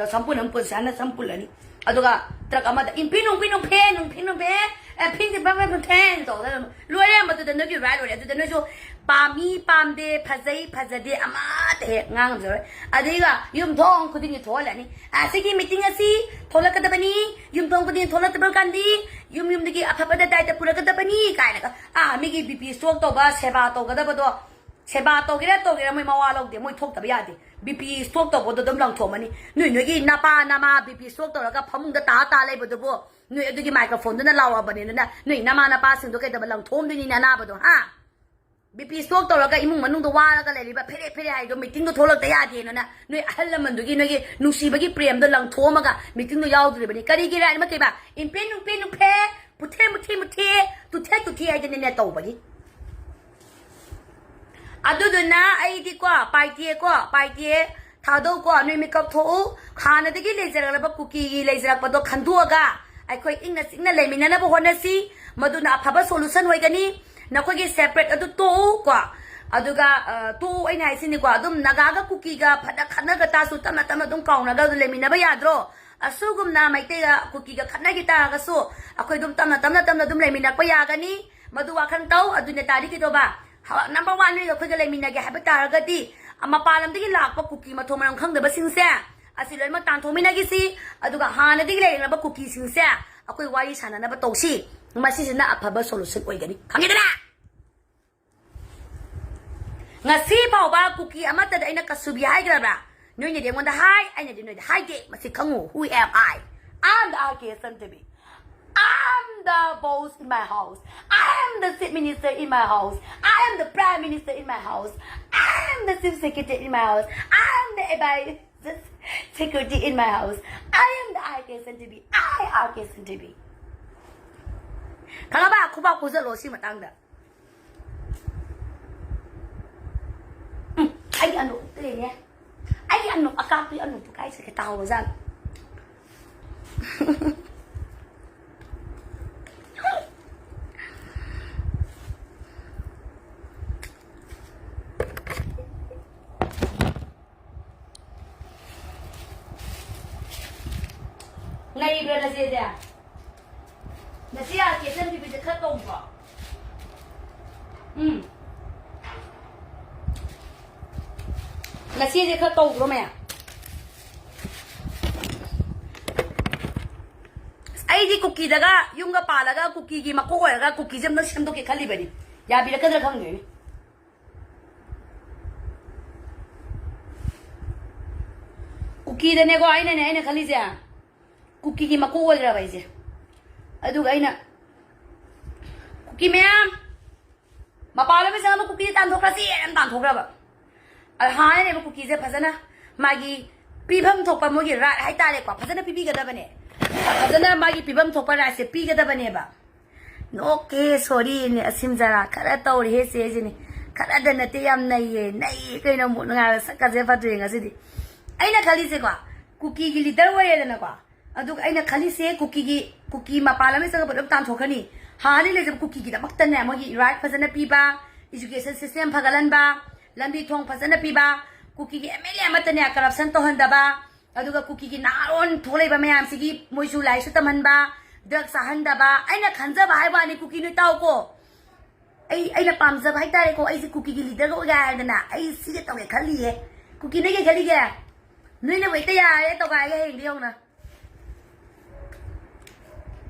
ꯁꯝꯄꯨꯟ ꯑꯃ ꯄꯨꯜ-, ꯁꯥꯅ ꯁꯝ ꯄꯨꯜꯂꯅꯤ꯫ ꯑꯗꯨꯒ ꯇ꯭ꯔꯛ ꯑꯃꯗ ꯏꯝꯄꯤ ꯅꯨꯡꯄꯤ ꯅꯨꯡꯐꯦ, ꯅꯨꯡꯐꯤ ꯅꯨꯡꯐꯦ, ꯑꯦ, ꯐꯤꯡ ꯐꯦ ꯐꯦ ꯐꯦ ꯐꯦ ꯇꯧꯗꯅ ꯂꯣꯏꯔꯦ꯫ ꯃꯗꯨꯗ ꯅꯣꯏꯒꯤ right ꯑꯣꯏꯔꯦ꯫ ꯑꯗꯨꯗ ꯅꯣꯏꯁꯨ ꯄꯥꯝꯃꯤ ꯄꯥꯝꯗꯦ, ꯐꯖꯩ ꯐꯖꯗꯦ ꯑꯃꯠꯇ ꯍꯦꯛ ꯉꯥꯡꯉꯝꯖꯔꯣꯏ꯫ ꯑꯗꯨꯒ ꯌꯨꯝꯊꯣꯡ ꯈꯨꯗꯤꯡꯒꯤ ꯊꯣꯛꯍꯜꯂꯅꯤ꯫ ꯑꯁꯤꯒꯤ meeting ꯑꯁꯤ ꯊꯣꯛꯂꯛꯀꯗꯕꯅꯤ, ꯌꯨꯝꯊꯣꯡ ꯈꯨꯗꯤꯡꯒꯤ ꯊꯣꯛꯂꯛꯇꯕ ꯀꯥꯟꯗꯤ ꯌꯨꯝ ꯌꯨꯝꯗꯒꯤ ꯑꯐꯕꯗ ꯗꯥꯏꯇ ꯄꯨꯔꯛꯀꯗꯕꯅꯤ ꯀꯥꯏꯅꯒ, ꯑꯥ, ꯃꯤꯒꯤ ꯕꯤ ꯄꯤ ꯁ꯭ꯇꯣꯛ ꯇꯧꯕ, ꯁꯦꯕꯥ ꯇꯧꯒꯗꯕꯗꯣ, ꯁꯦꯕꯥ ꯇꯧꯒꯦꯔꯥ ꯇꯧꯒꯦꯔꯥ ꯃꯣꯏ ꯃꯋꯥ ꯂꯧꯗꯦ, ꯃꯣꯏ ꯊꯣꯛꯇꯕ ꯌꯥꯗꯦ꯫ ꯕꯤ ꯄꯤ ꯁ꯭ꯇꯣꯛ ꯇꯧꯕꯗꯣ ꯑꯗꯨꯝ ꯂꯪꯊꯣꯛꯑꯝꯃꯅꯤ꯫ ꯅꯣꯏ ꯅꯣꯏꯒꯤ ꯅꯄꯥ ꯅꯃꯥ ꯕꯤ ꯄꯤ ꯁ꯭ꯇꯣꯛ ꯇꯧꯔꯒ ꯐꯃꯨꯡꯗ ꯇꯥ ꯇꯥ ꯂꯩꯕꯗꯨꯕꯨ, ꯅꯣꯏ ꯑꯗꯨꯒꯤ ꯃꯥꯏꯀ꯭ꯔꯣꯐꯣꯟꯗꯨꯅ ꯂꯥꯎꯔꯕꯅꯤꯅ ꯅꯣꯏ ꯅꯃꯥ ꯅꯄꯥꯁꯤꯡꯗꯣ ꯀꯩꯗꯧꯕ ꯂꯪꯊꯣꯛꯑꯝꯗꯣꯏꯅꯤꯅꯦ ꯑꯅꯥꯕꯗꯣ, ꯍꯥ? ꯕꯤ ꯄꯤ ꯁ꯭ꯇꯣꯛ ꯇꯧꯔꯒ ꯏꯃꯨꯡ ꯃꯅꯨꯡꯗ ꯋꯥꯔꯒ ꯂꯩꯔꯤꯕ ꯐꯦꯔꯦ ꯐꯦꯔꯦ ꯍꯥꯏꯗꯣ ꯃꯤꯇꯤꯡꯗꯣ ꯊꯣꯛꯂꯛꯇ ꯌꯥꯗꯦꯅ ꯅꯣꯏ ꯑꯍꯜ ꯂꯃꯟꯗꯨꯒꯤ ꯅꯣꯏꯒꯤ ꯅꯨꯡꯁꯤꯕꯒꯤ ꯄ꯭ꯔꯦꯝꯗꯣ ꯂꯪꯊꯣꯛꯑꯝꯃꯒ ꯃꯤꯇꯤꯡꯗꯣ ꯌꯥꯎꯗ꯭ꯔꯤꯕꯅꯤ꯫ ꯀꯔꯤꯒꯤ ꯔꯥꯏꯠ ꯑꯃ ꯀꯩꯕ? ꯏꯝꯄꯦ ꯅꯨꯡꯄꯦ ꯅꯨꯡꯐꯦ, ꯄꯨꯊꯦ ꯃꯨꯊꯦ ꯃꯨꯊꯦ, ꯇꯨꯊꯦ ꯇꯨꯊꯦ ꯍꯥꯏꯗꯅꯅꯦ ꯇꯧꯕꯒꯤ꯫ ꯑꯗꯨꯗꯨꯅ ꯑꯩꯗꯤꯀꯣ, ꯄꯥꯏꯇꯦꯀꯣ, ꯄꯥꯏꯇꯦ, ꯊꯥꯗꯧꯀꯣ, ꯅꯣꯏ ꯃꯤꯀꯞ ꯊꯣꯛꯎ꯫ ꯍꯥꯟꯅꯗꯒꯤ ꯂꯩꯖꯔꯛꯂꯕ ꯀꯨꯀꯤꯒꯤ ꯂꯩꯖꯔꯛꯄꯗꯣ ꯈꯟꯗꯣꯛꯑꯒ ꯑꯩꯈꯣꯏ ꯏꯪꯅ ꯆꯤꯛꯅ ꯂꯩꯃꯤꯟꯅꯅꯕ ꯍꯣꯠꯅꯁꯤ꯫ ꯃꯗꯨꯅ ꯑꯐꯕ ꯁꯣꯂꯨꯁꯟ ꯑꯣꯏꯒꯅꯤ꯫ ꯅꯈꯣꯏꯒꯤ ꯁꯦꯄꯔꯦꯠ ꯑꯗꯨ ꯇꯣꯛꯎ ꯀꯣ꯫ ꯑꯗꯨꯒ, ꯑ, ꯇꯣꯛꯎ ꯑꯩꯅ ꯍꯥꯏꯁꯤꯅꯤꯀꯣ꯫ ꯑꯗꯨꯝ ꯅꯥꯒꯥꯒ ꯀꯨꯀꯤꯒ ꯐꯅ ꯈꯠꯅꯒ ꯇꯥꯁꯨ ꯇꯞꯅ ꯇꯞꯅ ꯑꯗꯨꯝ ꯀꯥꯎꯅꯒ ꯑꯗꯨꯝ ꯂꯩꯃꯤꯟꯅꯕ ꯌꯥꯗ꯭ꯔꯣ? ꯑꯁꯨꯒꯨꯝꯅ ꯃꯩꯇꯩꯒ ꯀꯨꯀꯤꯒ ꯈꯠꯅꯈꯤ ꯇꯥꯔꯒꯁꯨ ꯑꯩꯈꯣꯏ ꯑꯗꯨꯝ ꯇꯞꯅ ꯇꯞꯅ ꯇꯞꯅ ꯑꯗꯨꯝ ꯂꯩꯃꯤꯟꯅꯔꯛꯄ ꯌꯥꯒꯅꯤ꯫ ꯃꯗꯨ ꯋꯥꯈꯜ ꯇꯧ꯫ ꯑꯗꯨꯅ ꯇꯥꯔꯤ ꯀꯩꯗꯧꯕ? ꯍ-, ꯅꯝꯕꯔ ꯋꯥꯟ ꯅꯣꯏꯒ ꯑꯩꯈꯣꯏꯒ ꯂꯩꯃꯤꯟꯅꯒꯦ ꯍꯥꯏꯕ ꯇꯥꯔꯒꯗꯤ, ꯑ, ꯃꯄꯥꯟ ꯂꯝꯗꯒꯤ ꯂꯥꯛꯄ ꯀꯨꯀꯤ ꯃꯊꯣꯡ ꯃꯔꯝ ꯈꯪꯗꯕꯁꯤꯡꯁꯦ ꯑꯁꯤ ꯂꯣꯏꯅꯃꯛ ꯇꯥꯟꯊꯣꯛꯃꯤꯟꯅꯈꯤꯁꯤ꯫ ꯑꯗꯨꯒ ꯍꯥꯟꯅꯗꯒꯤ ꯂꯩꯔꯛꯂꯕ ꯀꯨꯀꯤꯁꯤꯡꯁꯦ ꯑꯩꯈꯣꯏ ꯋꯥꯔꯤ ꯁꯥꯟꯅꯅꯕ ꯇꯧꯁꯤ꯫ ꯃꯁꯤꯁꯤꯅ ꯑꯐꯕ ꯁꯣꯂꯨꯁꯟ ꯑꯣꯏꯒꯅꯤ꯫ ꯈꯪꯉꯦꯗꯅ? ꯉꯁꯤ ꯐꯥꯎꯕ ꯀꯨꯀꯤ ꯑꯃꯠꯇꯗ ꯑꯩꯅ ꯀꯁꯨꯕꯤ ꯍꯥꯏꯈ꯭ꯔꯕ꯭ꯔꯥ? ꯅꯣꯏꯅꯗꯤ ꯑꯩꯉꯣꯟꯗ ꯍꯥꯏ, ꯑꯩꯅꯗꯤ ꯅꯣꯏꯗ ꯍꯥꯏꯗꯦ꯫ ꯃꯁꯤ ꯈꯪꯉꯨ, who am I? I am the R K Santibi. I am the boss in my house. I am the chief minister in my house. I am the prime minister in my house. I am the chief secretary in my house. I am the advisor security in my house. I am the R K Santibi. I R K Santibi. ꯈꯪꯉꯕ? ꯈꯨꯕꯥꯛ ꯈꯨꯖꯜꯂꯣ ꯁꯤ ꯃꯇꯥꯡꯗ꯫ ꯎꯝ, ꯑꯩꯒꯤ ꯑꯅꯣꯛ ꯎꯞꯇ꯭ꯔꯦꯅꯦ꯫ ꯑꯩꯒꯤ ꯑꯅꯣꯛ ꯑꯀꯥꯞꯄꯤ ꯑꯅꯣꯛꯇꯨ ꯀꯥꯏ ꯆꯠꯈ꯭ꯔꯦ? ꯇꯥꯍꯧꯔꯖꯥꯠꯂꯣ? ꯂꯩꯕ꯭ꯔꯥ ꯅꯆꯦꯁꯦ? ꯅꯆꯦ R ꯀꯦ ꯁꯟ ꯕꯤꯕꯤꯁꯦ ꯈꯔ ꯇꯧꯕ꯭ꯔꯣ? ꯎꯝ꯫ ꯅꯆꯦꯁꯦ ꯈꯔ ꯇꯧꯕ꯭ꯔꯣ ꯃꯌꯥꯝ? ꯑꯁ, ꯑꯩꯗꯤ ꯀꯨꯀꯤꯗꯒ ꯌꯨꯝꯒ ꯄꯥꯜꯂꯒ ꯀꯨꯀꯤꯒꯤ ꯃꯀꯣꯛ ꯑꯣꯏꯔꯒ ꯀꯨꯀꯤꯁꯦ ꯑꯝꯇ ꯁꯦꯝꯗꯣꯛꯀꯦ ꯈꯜꯂꯤꯕꯅꯤ꯫ ꯌꯥꯕꯤꯔꯛꯀꯗ꯭ꯔꯥ ꯈꯪꯗꯦꯅꯦ꯫ ꯀꯨꯀꯤꯗꯅꯦꯀꯣ ꯑꯩꯅꯅꯦ, ꯑꯩꯅ ꯈꯜꯂꯤꯁꯦ, ꯀꯨꯀꯤꯒꯤ ꯃꯀꯣꯛ ꯑꯣꯏꯈ꯭ꯔꯕ ꯑꯩꯁꯦ꯫ ꯑꯗꯨꯒ ꯑꯩꯅ, ꯀꯨꯀꯤ ꯃꯌꯥꯝ, ꯃꯄꯥꯟ ꯂꯝꯗ ꯆꯪꯉꯛꯄ ꯀꯨꯀꯤꯁꯦ ꯇꯥꯟꯊꯣꯛꯈ꯭ꯔꯁꯤ ꯍꯥꯏꯅ ꯇꯥꯟꯊꯣꯛꯈ꯭ꯔꯕ꯫ ꯑꯗ ꯍꯥꯟꯅꯅꯦꯕ ꯀꯨꯀꯤꯁꯦ ꯐꯖꯅ ꯃꯥꯒꯤ ꯄꯤꯐꯝ ꯊꯣꯛꯄ ꯃꯣꯏꯒꯤ right ꯍꯥꯏꯇꯥꯔꯦꯀꯣ, ꯐꯖꯅ ꯄꯤꯕꯤꯒꯗꯕꯅꯦ꯫ ꯐꯖꯅ ꯃꯥꯒꯤ ꯄꯤꯐꯝ ꯊꯣꯛꯄ rightꯁꯦ ꯄꯤꯒꯗꯕꯅꯦꯕ꯫ ꯅꯣꯛꯀꯦ, sorryꯅꯦ, ꯑꯁꯤꯝ ꯖꯔꯥ ꯈꯔ ꯇꯧꯔꯦꯍꯦ ꯆꯦꯁꯤꯅꯦ꯫ ꯈꯔꯗ ꯅꯠꯇꯦ, ꯌꯥꯝ ꯅꯩꯌꯦ, ꯅꯩꯌꯦ ꯀꯩꯅꯣ, ꯃꯨꯠ ꯅꯨꯡꯉꯥꯏꯕ ꯁꯛꯀꯁꯦ ꯐꯠꯇ꯭ꯔꯦ ꯉꯁꯤꯗꯤ꯫ ꯑꯩꯅ ꯈꯜꯂꯤꯁꯦꯀꯣ, ꯀꯨꯀꯤꯒꯤ leader ꯑꯣꯏꯔꯦꯗꯅꯀꯣ, ꯑꯗꯨꯒ ꯑꯩꯅ ꯈꯜꯂꯤꯁꯦ ꯀꯨꯀꯤꯒꯤ, ꯀꯨꯀꯤ ꯃꯄꯥꯟ ꯂꯝꯗ ꯆꯠꯂꯒ ꯄꯨꯂꯞ ꯇꯥꯟꯊꯣꯛꯈ꯭ꯔꯅꯤ꯫ ꯍꯥꯟꯅꯗꯤ ꯂꯩꯖꯕ ꯀꯨꯀꯤꯒꯤꯗꯃꯛꯇꯅꯦ, ꯃꯣꯏꯒꯤ right ꯐꯖꯅ ꯄꯤꯕ, education system ꯐꯒꯠꯍꯟꯕ, ꯂꯝꯕꯤ ꯊꯣꯡ ꯐꯖꯅ ꯄꯤꯕ, ꯀꯨꯀꯤꯒꯤ MLA ꯑꯃꯠꯇꯅꯦ corruption ꯇꯧꯍꯟꯗꯕ, ꯑꯗꯨꯒ ꯀꯨꯀꯤꯒꯤ ꯅꯍꯥꯔꯣꯟ ꯊꯣꯛꯂꯛꯏꯕ ꯃꯌꯥꯝꯁꯤꯒꯤ ꯃꯣꯏꯁꯨ ꯂꯥꯏꯔꯤꯛꯁꯨ ꯇꯝꯍꯟꯕ, drug ꯆꯥꯍꯟꯗꯕ, ꯑꯩꯅ ꯈꯟꯖꯕ ꯍꯥꯏꯕ ꯋꯥꯅꯤ, ꯀꯨꯀꯤ ꯅꯣꯏ ꯇꯥꯎꯀꯣ꯫ ꯑꯩ, ꯑꯩꯅ ꯄꯥꯝꯖꯕ ꯍꯥꯏꯇꯥꯔꯦꯀꯣ, ꯑꯩꯁꯦ ꯀꯨꯀꯤꯒꯤ leaderꯒ ꯑꯣꯏꯒꯦ ꯍꯥꯏꯗꯅ ꯑꯩ ꯁꯤꯒ ꯇꯧꯒꯦ ꯈꯜꯂꯤꯌꯦ꯫ ꯀꯨꯀꯤ ꯅꯣꯏ ꯀꯩ ꯈꯜꯂꯤꯒꯦ? ꯅꯣꯏꯅꯕꯨ ꯍꯦꯛꯇ ꯌꯥꯔꯦ ꯇꯧꯒꯥꯏꯒꯦ ꯍꯌꯦꯡꯗꯤ ꯌꯧꯅ꯫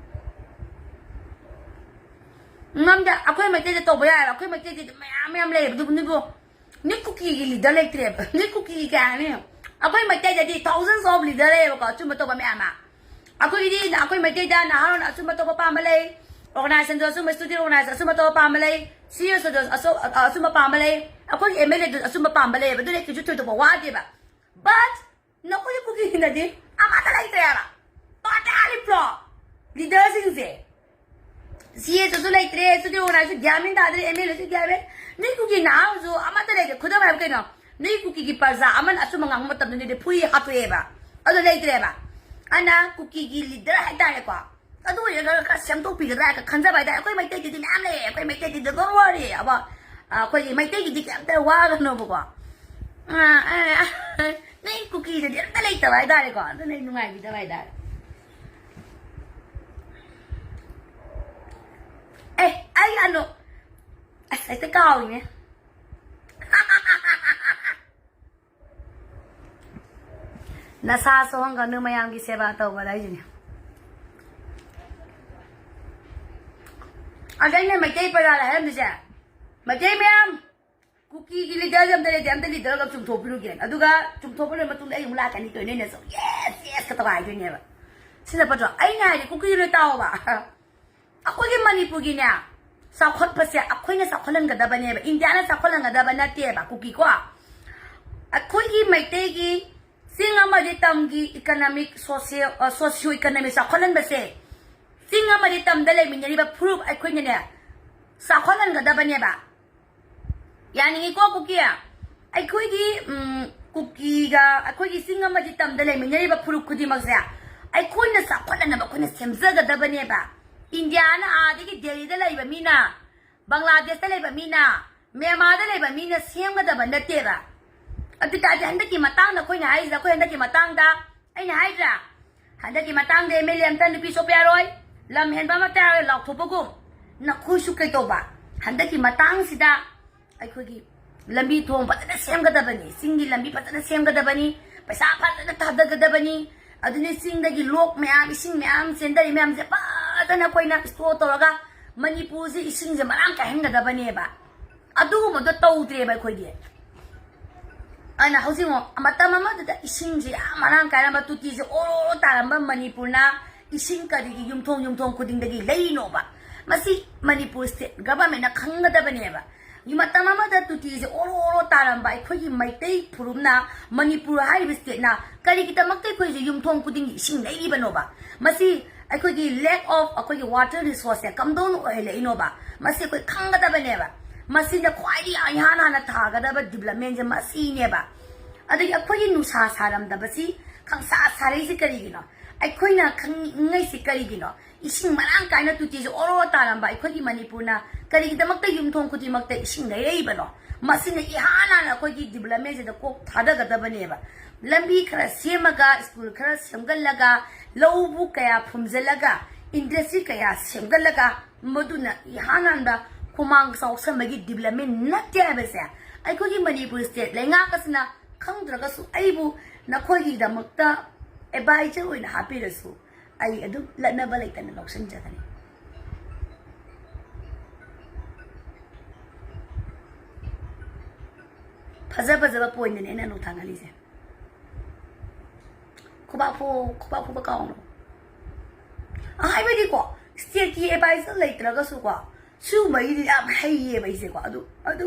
ꯉꯝꯗꯦ, ꯑꯩꯈꯣꯏ ꯃꯩꯇꯩꯗ ꯇꯧꯕ ꯌꯥꯏꯑꯕ, ꯑꯩꯈꯣꯏ ꯃꯩꯇꯩꯗꯤ ꯑꯗꯨꯝ ꯃꯌꯥꯝ ꯃꯌꯥꯝ ꯂꯩꯌꯦꯕ, ꯑꯗꯨꯕꯨ ꯅꯣꯏꯕꯨ ꯅꯣꯏ ꯀꯨꯀꯤꯒꯤ leader ꯂꯩꯇ꯭ꯔꯦꯕ꯫ ꯅꯣꯏ ꯀꯨꯀꯤꯒꯤ ꯀꯩ ꯍꯥꯏꯅꯤ? ꯑꯩꯈꯣꯏ ꯃꯩꯇꯩꯗꯗꯤ thousands of leader ꯂꯩꯌꯦꯕꯀꯣ, ꯑꯆꯨꯝꯕ ꯇꯧꯕ ꯃꯌꯥꯝ ꯑꯃ꯫ ꯑꯩꯈꯣꯏꯒꯤꯗꯤ ꯑꯩꯈꯣꯏ ꯃꯩꯇꯩꯗ ꯅꯍꯥꯔꯣꯜ ꯑꯆꯨꯝꯕ ꯇꯧꯕ ꯄꯥꯝꯕ ꯂꯩ, organizationꯗ ꯑꯆꯨꯝꯕ, student organization ꯑꯆꯨꯝꯕ ꯇꯧꯕ ꯄꯥꯝꯕ ꯂꯩ, CEOꯁꯨ ꯑꯆꯨꯝ-, ꯑꯆꯨꯝꯕ ꯄꯥꯝꯕ ꯂꯩ, ꯑꯩꯈꯣꯏꯒꯤ MLAꯗꯨ ꯑꯆꯨꯝꯕ ꯄꯥꯝꯕ ꯂꯩꯌꯦꯕ, ꯑꯗꯨꯅ ꯀꯩꯁꯨ ꯊꯣꯏꯗꯣꯛꯄ ꯋꯥꯗꯦꯕ꯫ But ꯅꯈꯣꯏꯒꯤ ꯀꯨꯀꯤꯁꯤꯡꯗꯗꯤ ꯑꯃꯠꯇ ꯂꯩꯇ꯭ꯔꯦꯕ꯫ Totally flop leaderꯁꯤꯡꯁꯦ꯫ CEOꯁꯨ ꯂꯩꯇ꯭ꯔꯦ, student organizationꯁꯨ ꯒ꯭ꯌꯥꯟ ꯃꯦꯟ ꯇꯥꯗ꯭ꯔꯦ, MLAꯁꯨ ꯒ꯭ꯌꯥꯟ ꯃꯦꯟ, ꯅꯣꯏ ꯀꯨꯀꯤ ꯅꯍꯥꯔꯣꯜꯁꯨ ꯑꯃꯠꯇ ꯂꯩꯇ꯭ꯔꯦ꯫ ꯈꯨꯗꯝ ꯍꯥꯏꯕ ꯀꯩꯅꯣ? ꯅꯣꯏ ꯀꯨꯀꯤꯒꯤ ꯄ꯭ꯔꯖꯥ ꯑꯃꯅ ꯑꯆꯨꯝꯕ ꯉꯥꯡꯕ ꯃꯇꯝꯗꯗꯤ ꯐꯨꯔꯤ ꯍꯥꯠꯇꯣꯛꯑꯦꯕ꯫ ꯑꯗꯨ ꯂꯩꯇ꯭ꯔꯦꯕ꯫ ꯑꯗꯨꯅ ꯀꯨꯀꯤꯒꯤ leader ꯍꯥꯏꯇꯥꯔꯦꯀꯣ, ꯑꯗꯨ ꯑꯣꯏꯔꯒ ꯈꯔ ꯁꯦꯝꯗꯣꯛꯄꯤꯒꯗ꯭ꯔꯥ ꯍꯥꯏꯅ ꯈꯟꯖꯕ ꯍꯥꯏꯇꯥꯔꯦ꯫ ꯑꯩꯈꯣꯏ ꯃꯩꯇꯩꯒꯤꯗꯤ ꯃꯌꯥꯝ ꯂꯩꯌꯦ, ꯑꯩꯈꯣꯏ ꯃꯩꯇꯩꯒꯤꯗꯤ don't worry about, ꯑ, ꯑꯩꯈꯣꯏꯒꯤ ꯃꯩꯇꯩꯒꯤꯗꯤ ꯀꯩꯝꯇ ꯋꯥꯒꯅꯣꯕꯀꯣ꯫ ꯑ, ꯑ, ꯑ, ꯅꯣꯏ ꯀꯨꯀꯤꯗꯗꯤ ꯑꯝꯇ ꯂꯩꯇꯕ ꯍꯥꯏꯇꯥꯔꯦꯀꯣ, ꯑꯗꯨꯅ ꯑꯩ ꯅꯨꯡꯉꯥꯏꯕꯤꯗꯕ ꯍꯥꯏꯇꯥꯔꯦ꯫ ꯑꯦ, ꯑꯩ ꯑꯅꯣ, ꯑꯁ, ꯍꯦꯛꯇ ꯀꯥꯎꯔꯤꯅꯦ꯫ ꯅꯁꯥ ꯁꯣꯛꯍꯟꯒꯅꯨ, ꯃꯌꯥꯝꯒꯤ ꯁꯦꯕꯥ ꯇꯧꯕꯗ ꯍꯥꯏꯁꯤꯅꯦ꯫ ꯑꯗ ꯑꯩꯅ ꯃꯩꯇꯩ ꯄ꯭ꯔꯖꯥꯗ ꯍꯥꯏꯔꯝꯃꯤꯁꯦ, ꯃꯩꯇꯩ ꯃꯌꯥꯝ, ꯀꯨꯀꯤꯒꯤ ꯂꯤꯗꯔꯁꯦ ꯑꯝꯇ ꯂꯩꯇꯦ, ꯑꯝꯇ ꯂꯤꯗꯔ ꯑꯃ ꯆꯨꯝꯊꯣꯛꯄꯤꯔꯨꯒꯦ꯫ ꯑꯗꯨꯒ ꯆꯨꯝꯊꯣꯛꯄ ꯂꯣꯏꯔ ꯃꯇꯨꯡꯗ ꯑꯩ ꯑꯃꯨꯛ ꯂꯥꯛꯀꯅꯤ, ꯀꯩꯅꯣ ꯑꯩꯅ ꯁꯨꯝ ꯌꯦꯁ ꯌꯦꯁ ꯈꯛꯇ ꯍꯥꯏꯗꯣꯏꯅꯦꯕ꯫ ꯁꯤꯅ ꯐꯠꯇ꯭ꯔꯣ? ꯑꯩꯅ ꯍꯥꯏꯗꯤ ꯀꯨꯀꯤꯗꯨ ꯂꯣꯏ ꯇꯥꯎꯑꯣꯕ꯫ ꯑꯩꯈꯣꯏꯒꯤ ꯃꯅꯤꯄꯨꯔꯒꯤꯅꯦ, ꯆꯥꯎꯈꯠꯄꯁꯦ ꯑꯩꯈꯣꯏꯅ ꯆꯥꯎꯈꯠꯍꯟꯒꯗꯕꯅꯦꯕ, ꯏꯟꯗꯤꯌꯥꯅ ꯆꯥꯎꯈꯠꯍꯟꯒꯗꯕ ꯅꯠꯇꯦꯕ ꯀꯨꯀꯤꯀꯣ꯫ ꯑꯩꯈꯣꯏꯒꯤ ꯃꯩꯇꯩꯒꯤ ꯆꯤꯡ ꯑꯃꯗꯤ ꯇꯝꯒꯤ economic, social, socio economic ꯆꯥꯎꯈꯠꯍꯟꯕꯁꯦ, ꯆꯤꯡ ꯑꯃꯗꯤ ꯇꯝꯗ ꯂꯩꯃꯤꯟꯅꯔꯤꯕ ꯐꯨꯔꯨꯞ ꯑꯩꯈꯣꯏꯅꯅꯦ ꯆꯥꯎꯈꯠꯍꯟꯒꯗꯕꯅꯦꯕ꯫ ꯌꯥꯅꯤꯡꯉꯤꯀꯣ ꯀꯨꯀꯤ? ꯑꯩꯈꯣꯏꯒꯤ, ꯎꯝ, ꯀꯨꯀꯤꯒ ꯑꯩꯈꯣꯏꯒꯤ ꯆꯤꯡ ꯑꯃꯗꯤ ꯇꯝꯗ ꯂꯩꯃꯤꯟꯅꯔꯤꯕ ꯐꯨꯔꯨꯞ ꯈꯨꯗꯤꯡꯃꯛꯁꯦ ꯑꯩꯈꯣꯏꯅ ꯆꯥꯎꯈꯠꯅꯅꯕ ꯑꯩꯈꯣꯏꯅ ꯁꯦꯝꯖꯒꯗꯕꯅꯦꯕ꯫ ꯏꯟꯗꯤꯌꯥꯅ ꯑꯥꯗꯒꯤ ꯗꯦꯜꯂꯤꯗ ꯂꯩꯕ ꯃꯤꯅ, ꯕꯪꯒ꯭ꯂꯥꯗꯦꯁꯇ ꯂꯩꯕ ꯃꯤꯅ, ꯃ꯭ꯌꯥꯟꯃꯥꯔꯗ ꯂꯩꯕ ꯃꯤꯅ ꯁꯦꯝꯒꯗꯕ ꯅꯠꯇꯦꯕ꯫ ꯑꯗꯨ ꯇꯥꯔꯗꯤ ꯍꯟꯗꯛꯀꯤ ꯃꯇꯥꯡꯗ ꯑꯩꯈꯣꯏꯅ ꯍꯥꯏꯔꯤꯁꯦ, ꯑꯩꯈꯣꯏ ꯍꯟꯗꯛꯀꯤ ꯃꯇꯥꯡꯗ ꯑꯩꯅ ꯍꯥꯏꯗ꯭ꯔꯥ, ꯍꯟꯗꯛꯀꯤ ꯃꯇꯥꯡꯗ MLA ꯑꯝꯇ ꯅꯨꯄꯤ ꯆꯣꯞꯄ ꯌꯥꯔꯣꯏ, ꯂꯝ ꯍꯦꯟꯕ ꯑꯃꯠꯇ ꯌꯥꯔꯣꯏ ꯂꯥꯎꯊꯣꯛꯄꯒꯨꯝ, ꯅꯈꯣꯏꯁꯨ ꯀꯩꯇꯧꯕ? ꯍꯟꯗꯛꯀꯤ ꯃꯇꯥꯡꯁꯤꯗ ꯑꯩꯈꯣꯏꯒꯤ ꯂꯝꯕꯤ ꯊꯣꯡ ꯐꯖꯅ ꯁꯦꯝꯒꯗꯕꯅꯤ, ꯆꯤꯡꯒꯤ ꯂꯝꯕꯤ ꯐꯖꯅ ꯁꯦꯝꯒꯗꯕꯅꯤ, ꯄꯩꯁꯥ ꯐꯖꯅ ꯊꯥꯗꯒꯗꯕꯅꯤ꯫ ꯑꯗꯨꯅꯤ ꯆꯤꯡꯗꯒꯤ ꯂꯣꯛ ꯃꯌꯥꯝ, ꯏꯁꯤꯡ ꯃꯌꯥꯝ ꯆꯦꯟꯊꯔꯤ ꯃꯌꯥꯝꯁꯦ ꯐꯖꯅ ꯑꯩꯈꯣꯏꯅ store ꯇꯧꯔꯒ ꯃꯅꯤꯄꯨꯔꯁꯦ ꯏꯁꯤꯡꯁꯦ ꯃꯔꯥꯡ ꯀꯥꯏꯍꯟꯒꯗꯕꯅꯦꯕ꯫ ꯑꯗꯨꯒꯨꯝꯕꯗꯣ ꯇꯧꯗ꯭ꯔꯦꯕ ꯑꯩꯈꯣꯏꯗꯤ꯫ ꯑꯗꯨꯅ ꯍꯧꯖꯤꯛ ꯑꯃꯨꯛ ꯃꯇꯝ ꯑꯃꯗꯨꯗ ꯏꯁꯤꯡꯁꯦ ꯌꯥꯝ ꯃꯔꯥꯡ ꯀꯥꯏꯔꯝꯕ, ꯇꯨꯇꯤꯁꯦ ꯑꯣꯔꯣ ꯇꯥꯔꯝꯕ ꯃꯅꯤꯄꯨꯔꯅ ꯏꯁꯤꯡ ꯀꯔꯤꯒꯤ ꯌꯨꯝꯊꯣꯡ ꯌꯨꯝꯊꯣꯡ ꯈꯨꯗꯤꯡꯗꯒꯤ ꯂꯩꯔꯤꯅꯣꯕ? ꯃꯁꯤ ꯃꯅꯤꯄꯨꯔ state governmentꯅ ꯈꯪꯒꯗꯕꯅꯦꯕ꯫ ꯃꯇꯝ ꯑꯃꯗ ꯇꯨꯇꯤꯁꯦ ꯑꯣꯔꯣ ꯑꯣꯔꯣ ꯇꯥꯔꯝꯕ ꯑꯩꯈꯣꯏꯒꯤ ꯃꯩꯇꯩ ꯐꯨꯔꯨꯞꯅ, ꯃꯅꯤꯄꯨꯔ ꯍꯥꯏꯔꯤꯕ stateꯅ ꯀꯔꯤꯒꯤꯗꯃꯛꯇ ꯑꯩꯈꯣꯏꯁꯦ ꯌꯨꯝꯊꯣꯡ ꯈꯨꯗꯤꯡꯒꯤ ꯏꯁꯤꯡ ꯂꯩꯔꯤꯕꯅꯣꯕ? ꯃꯁꯤ ꯑꯩꯈꯣꯏꯒꯤ lack of ꯑꯩꯈꯣꯏꯒꯤ water resourceꯁꯦ ꯀꯝꯗꯧꯅ ꯑꯣꯏꯍꯜꯂꯛꯏꯅꯣꯕ? ꯃꯁꯤ ꯑꯩꯈꯣꯏ ꯈꯪꯒꯗꯕꯅꯦꯕ꯫ ꯃꯁꯤꯅ ꯈ꯭ꯋꯥꯏꯗꯒꯤ ꯏꯍꯥꯟ ꯍꯥꯟꯅ ꯊꯥꯒꯗꯕ developmentꯁꯦ ꯃꯁꯤꯅꯦꯕ꯫ ꯑꯗꯒꯤ ꯑꯩꯈꯣꯏꯒꯤ ꯅꯨꯡꯁꯥ ꯁꯥꯔꯝꯗꯕꯁꯤ, ꯈꯪꯁꯥ ꯁꯥꯔꯛꯏꯁꯤ ꯀꯔꯤꯒꯤꯅꯣ? ꯑꯩꯈꯣꯏꯅ ꯈꯪꯅꯤꯡꯉꯩꯁꯤ ꯀꯔꯤꯒꯤꯅꯣ? ꯏꯁꯤꯡ ꯃꯔꯥꯡ ꯀꯥꯏꯅ ꯇꯨꯇꯤꯁꯦ ꯑꯣꯔꯣ ꯇꯥꯔꯝꯕ ꯑꯩꯈꯣꯏꯒꯤ ꯃꯅꯤꯄꯨꯔꯅ ꯀꯔꯤꯒꯤꯗꯃꯛꯇ ꯌꯨꯝꯊꯣꯡ ꯈꯨꯗꯤꯡꯃꯛꯇ ꯏꯁꯤꯡ ꯂꯩꯔꯛꯏꯕꯅꯣ? ꯃꯁꯤꯅ ꯏꯍꯥꯟ ꯍꯥꯟꯅ ꯑꯩꯈꯣꯏꯒꯤ developmentꯁꯤꯗ ꯀꯣꯛ ꯊꯥꯗꯒꯗꯕꯅꯦꯕ꯫ ꯂꯝꯕꯤ ꯈꯔ ꯁꯦꯝꯃꯒ, school ꯈꯔ ꯁꯦꯝꯒꯠꯂꯒ, ꯂꯧꯕꯨꯛ ꯀꯌꯥ ꯐꯨꯝꯖꯤꯜꯂꯒ, industry ꯀꯌꯥ ꯁꯦꯝꯒꯠꯂꯒ, ꯃꯗꯨꯅ ꯏꯍꯥꯟ ꯍꯥꯟꯕ ꯈꯨꯃꯥꯡ ꯆꯥꯎꯁꯟꯕꯒꯤ development ꯅꯠꯇꯦ ꯍꯥꯏꯕꯁꯦ ꯑꯩꯈꯣꯏꯒꯤ ꯃꯅꯤꯄꯨꯔ state ꯂꯩꯉꯥꯛ ꯑꯁꯤꯅ ꯈꯪꯗ꯭ꯔꯒꯁꯨ ꯑꯩꯕꯨ ꯅꯈꯣꯏꯒꯤꯗꯃꯛꯇ advisor ꯑꯣꯏꯅ ꯍꯥꯞꯄꯤꯔꯁꯨ ꯑꯩ ꯑꯗꯨꯝ ꯂꯠꯅꯕ ꯂꯩꯇꯅ ꯂꯧꯁꯤꯟꯖꯒꯅꯤ꯫ ꯐꯖ ꯐꯖꯕ ꯄꯣꯏꯟꯠꯅꯦ ꯑꯩꯅ ꯅꯣꯠ ꯊꯥꯡꯒꯠꯂꯤꯁꯦ꯫ ꯈꯨꯕꯥꯛ ꯐꯨ, ꯈꯨꯕꯥꯛ ꯐꯨꯕ ꯀꯥꯎꯅꯣ꯫ ꯑ, ꯍꯥꯏꯕꯗꯤꯀꯣ, ꯁ꯭ꯇꯦꯠꯀꯤ ꯑꯦꯗꯚꯥꯏꯖꯔ ꯂꯩꯇ꯭ꯔꯒꯁꯨꯀꯣ, ꯁꯤꯒꯨꯝꯕꯒꯤꯗꯤ ꯌꯥꯝ ꯍꯩꯌꯦꯕ ꯑꯩꯁꯦꯀꯣ꯫ ꯑꯗꯨ ꯑꯗꯨ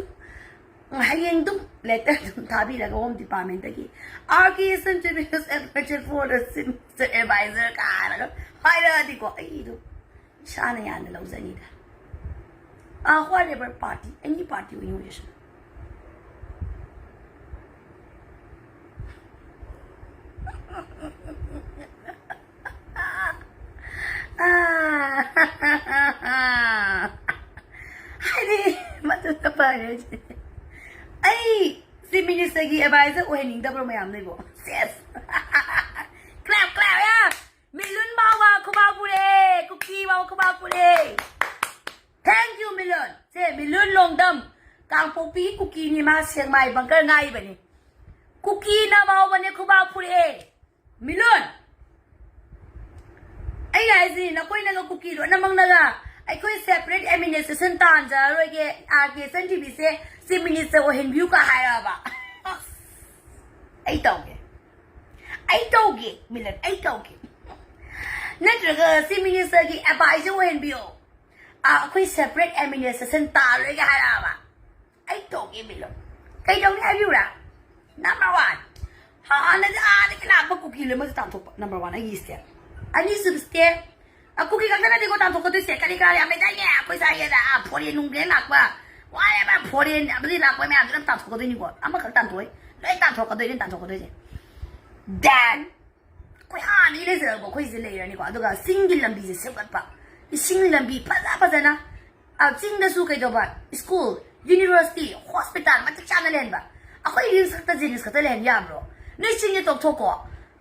ꯍꯌꯦꯡ ꯑꯗꯨꯝ ꯂꯦꯇꯔ ꯑꯗꯨꯝ ꯊꯥꯕꯤꯔꯒ home ꯗꯤꯄꯥꯔꯠꯃꯦꯟꯇꯒꯤ, "R K Sanjay is admitted for the semester advisor" ꯀꯥꯏꯅꯒ ꯍꯥꯏꯔꯛꯑꯗꯤꯀꯣ, ꯑꯩ ꯑꯗꯨꯝ ꯏꯁꯥꯅ ꯌꯥꯅ ꯂꯧꯖꯅꯤꯗ꯫ ꯑ, whatever party, any party ꯑꯣꯏꯅ ꯑꯣꯏꯔꯁꯨ꯫ ꯑ, ꯍꯥꯏꯗꯤ, ꯃꯗꯨꯅ ꯐꯔꯦ꯫ ꯑꯩ ꯆꯤꯐ ꯃꯤꯅꯤꯁꯇꯔꯒꯤ ꯑꯦꯗꯚꯥꯏꯖꯔ ꯑꯣꯏꯍꯟꯅꯤꯡꯗꯕ꯭ꯔꯣ ꯃꯌꯥꯝ ꯅꯣꯏꯕꯣ? ꯁꯦꯁ! Clap, clap, yeah! ꯃꯤꯂꯨꯟ ꯐꯥꯎꯕ ꯈꯨꯕꯥꯛ ꯐꯨꯔꯦ, ꯀꯨꯀꯤ ꯐꯥꯎꯕ ꯈꯨꯕꯥꯛ ꯐꯨꯔꯦ꯫ Thank you, ꯃꯤꯂꯨꯟ꯫ ꯁꯦ, ꯃꯤꯂꯨꯟ ꯂꯣꯡꯗꯝ, ꯀꯥꯡꯄꯣꯛꯄꯤꯒꯤ ꯀꯨꯀꯤꯅꯤ ꯃꯥ, ꯁꯦꯛꯃꯥꯏ ꯕꯪꯀꯔ ꯉꯥꯛꯏꯕꯅꯤ꯫ ꯀꯨꯀꯤꯅ ꯐꯥꯎꯕꯅꯦ ꯈꯨꯕꯥꯛ ꯐꯨꯔꯛꯑꯦ꯫ ꯃꯤꯂꯨꯟ, ꯑꯩ ꯍꯥꯏꯁꯤ, ꯅꯈꯣꯏꯅꯒ ꯀꯨꯀꯤ ꯂꯣꯏꯅꯃꯛꯅꯒ "ꯑꯩꯈꯣꯏ ꯁꯦꯄꯔꯦꯠ ꯑꯦꯗꯃꯤꯅꯤꯁꯇ꯭ꯔꯦꯁꯟ ꯇꯥꯟꯖꯔꯔꯣꯏꯒꯦ, ꯑꯥꯔ ꯀꯦ ꯁꯟ ꯇꯤ ꯚꯤꯁꯦ ꯆꯤꯐ ꯃꯤꯅꯤꯁꯇꯔ ꯑꯣꯏꯍꯟꯕꯤꯌꯨ" ꯀ ꯍꯥꯏꯔꯛꯑꯕ, ꯑꯁ, ꯑꯩ ꯇꯧꯒꯦ, ꯑꯩ ꯇꯧꯒꯦ, ꯃꯤꯂꯟ, ꯑꯩ ꯇꯧꯒꯦ꯫ ꯅꯠꯇ꯭ꯔꯒ ꯆꯤꯐ ꯃꯤꯅꯤꯁꯇꯔꯒꯤ ꯑꯦꯗꯚꯥꯏꯖꯔ ꯑꯣꯏꯍꯟꯕꯤꯌꯣ, "ꯑꯥ, ꯑꯩꯈꯣꯏ ꯁꯦꯄꯔꯦꯠ ꯑꯦꯗꯃꯤꯅꯤꯁꯇ꯭ꯔꯦꯁꯟ ꯇꯥꯜꯂꯣꯏꯒ" ꯍꯥꯏꯔꯛꯑꯕ, ꯑꯩ ꯇꯧꯒꯦ, ꯃꯤꯂꯟ꯫ ꯀꯩꯗꯧꯅꯤ ꯍꯥꯏꯕꯤꯌꯨꯔꯥ? ꯅꯝꯕꯔ ꯋꯥꯟ, ꯍꯥꯟꯅꯗꯤ ꯑꯥꯗꯒꯤ ꯂꯥꯛꯄ ꯀꯨꯀꯤ ꯂꯣꯏꯅꯃꯛꯁꯦ ꯇꯥꯟꯊꯣꯛꯄ, ꯅꯝꯕꯔ ꯋꯥꯟ, ꯑꯩꯒꯤ ꯁ꯭ꯇꯦꯞ꯫ ꯑꯅꯤꯁꯨꯕ ꯁ꯭ꯇꯦꯞ, ꯑ, ꯀꯨꯀꯤ ꯈꯛꯇ ꯅꯠꯇꯦꯀꯣ ꯇꯥꯟꯊꯣꯛꯀꯗꯣꯏꯁꯦ, ꯀꯔꯤ ꯀꯔꯥ ꯌꯥꯝ ꯂꯩꯗꯥꯏꯅꯦ ꯑꯩꯈꯣꯏ ꯁ꯭ꯋꯥꯏꯗ, ꯑ, ꯐꯣꯔꯦꯟ ꯅꯨꯡꯗꯩ ꯂꯥꯛꯄ, whatever, ꯐꯣꯔꯦꯟ ꯑꯗꯒꯤ ꯂꯥꯛꯄ ꯃꯌꯥꯝꯁꯦ ꯑꯗꯨꯝ ꯇꯥꯟꯊꯣꯛꯀꯗꯣꯏꯅꯤꯀꯣ꯫ ꯑꯃꯈꯛ ꯇꯥꯟꯊꯣꯛꯑꯣꯏ, ꯂꯣꯏ ꯇꯥꯟꯊꯣꯛꯀꯗꯣꯏꯅꯤ, ꯇꯥꯟꯊꯣꯛꯀꯗꯣꯏꯁꯦ꯫ Then, ꯑꯩꯈꯣꯏ ꯍꯥꯟꯅꯗꯒꯤ ꯂꯩꯖꯔꯛꯄ ꯑꯩꯈꯣꯏꯁꯦ ꯂꯩꯔꯅꯤꯀꯣ, ꯑꯗꯨꯒ ꯆꯤꯡꯒꯤ ꯂꯝꯕꯤꯁꯦ ꯁꯦꯝꯒꯠꯄ, ꯏꯁꯤꯡ ꯂꯝꯕꯤ ꯐꯖ ꯐꯖꯅ, ꯑ, ꯆꯤꯡꯗꯁꯨ ꯀꯩꯗꯧꯕ, ꯁ꯭ꯀꯨꯜ, ꯌꯨꯅꯤꯚꯔꯁꯤꯇꯤ, ꯍꯣꯁꯄꯤꯇꯥꯜ ꯃꯇꯤꯛ ꯆꯥꯅ ꯂꯩꯍꯟꯕ꯫ ꯑꯩꯈꯣꯏ ꯔꯤꯝꯁ ꯈꯛꯇ, ꯖꯦꯅꯤꯝꯁ ꯈꯛꯇ ꯂꯩꯍꯟ ꯌꯥꯕ꯭ꯔꯣ? ꯅꯣꯏ ꯆꯤꯡꯁꯦ ꯇꯣꯛꯊꯣꯛꯀꯣ,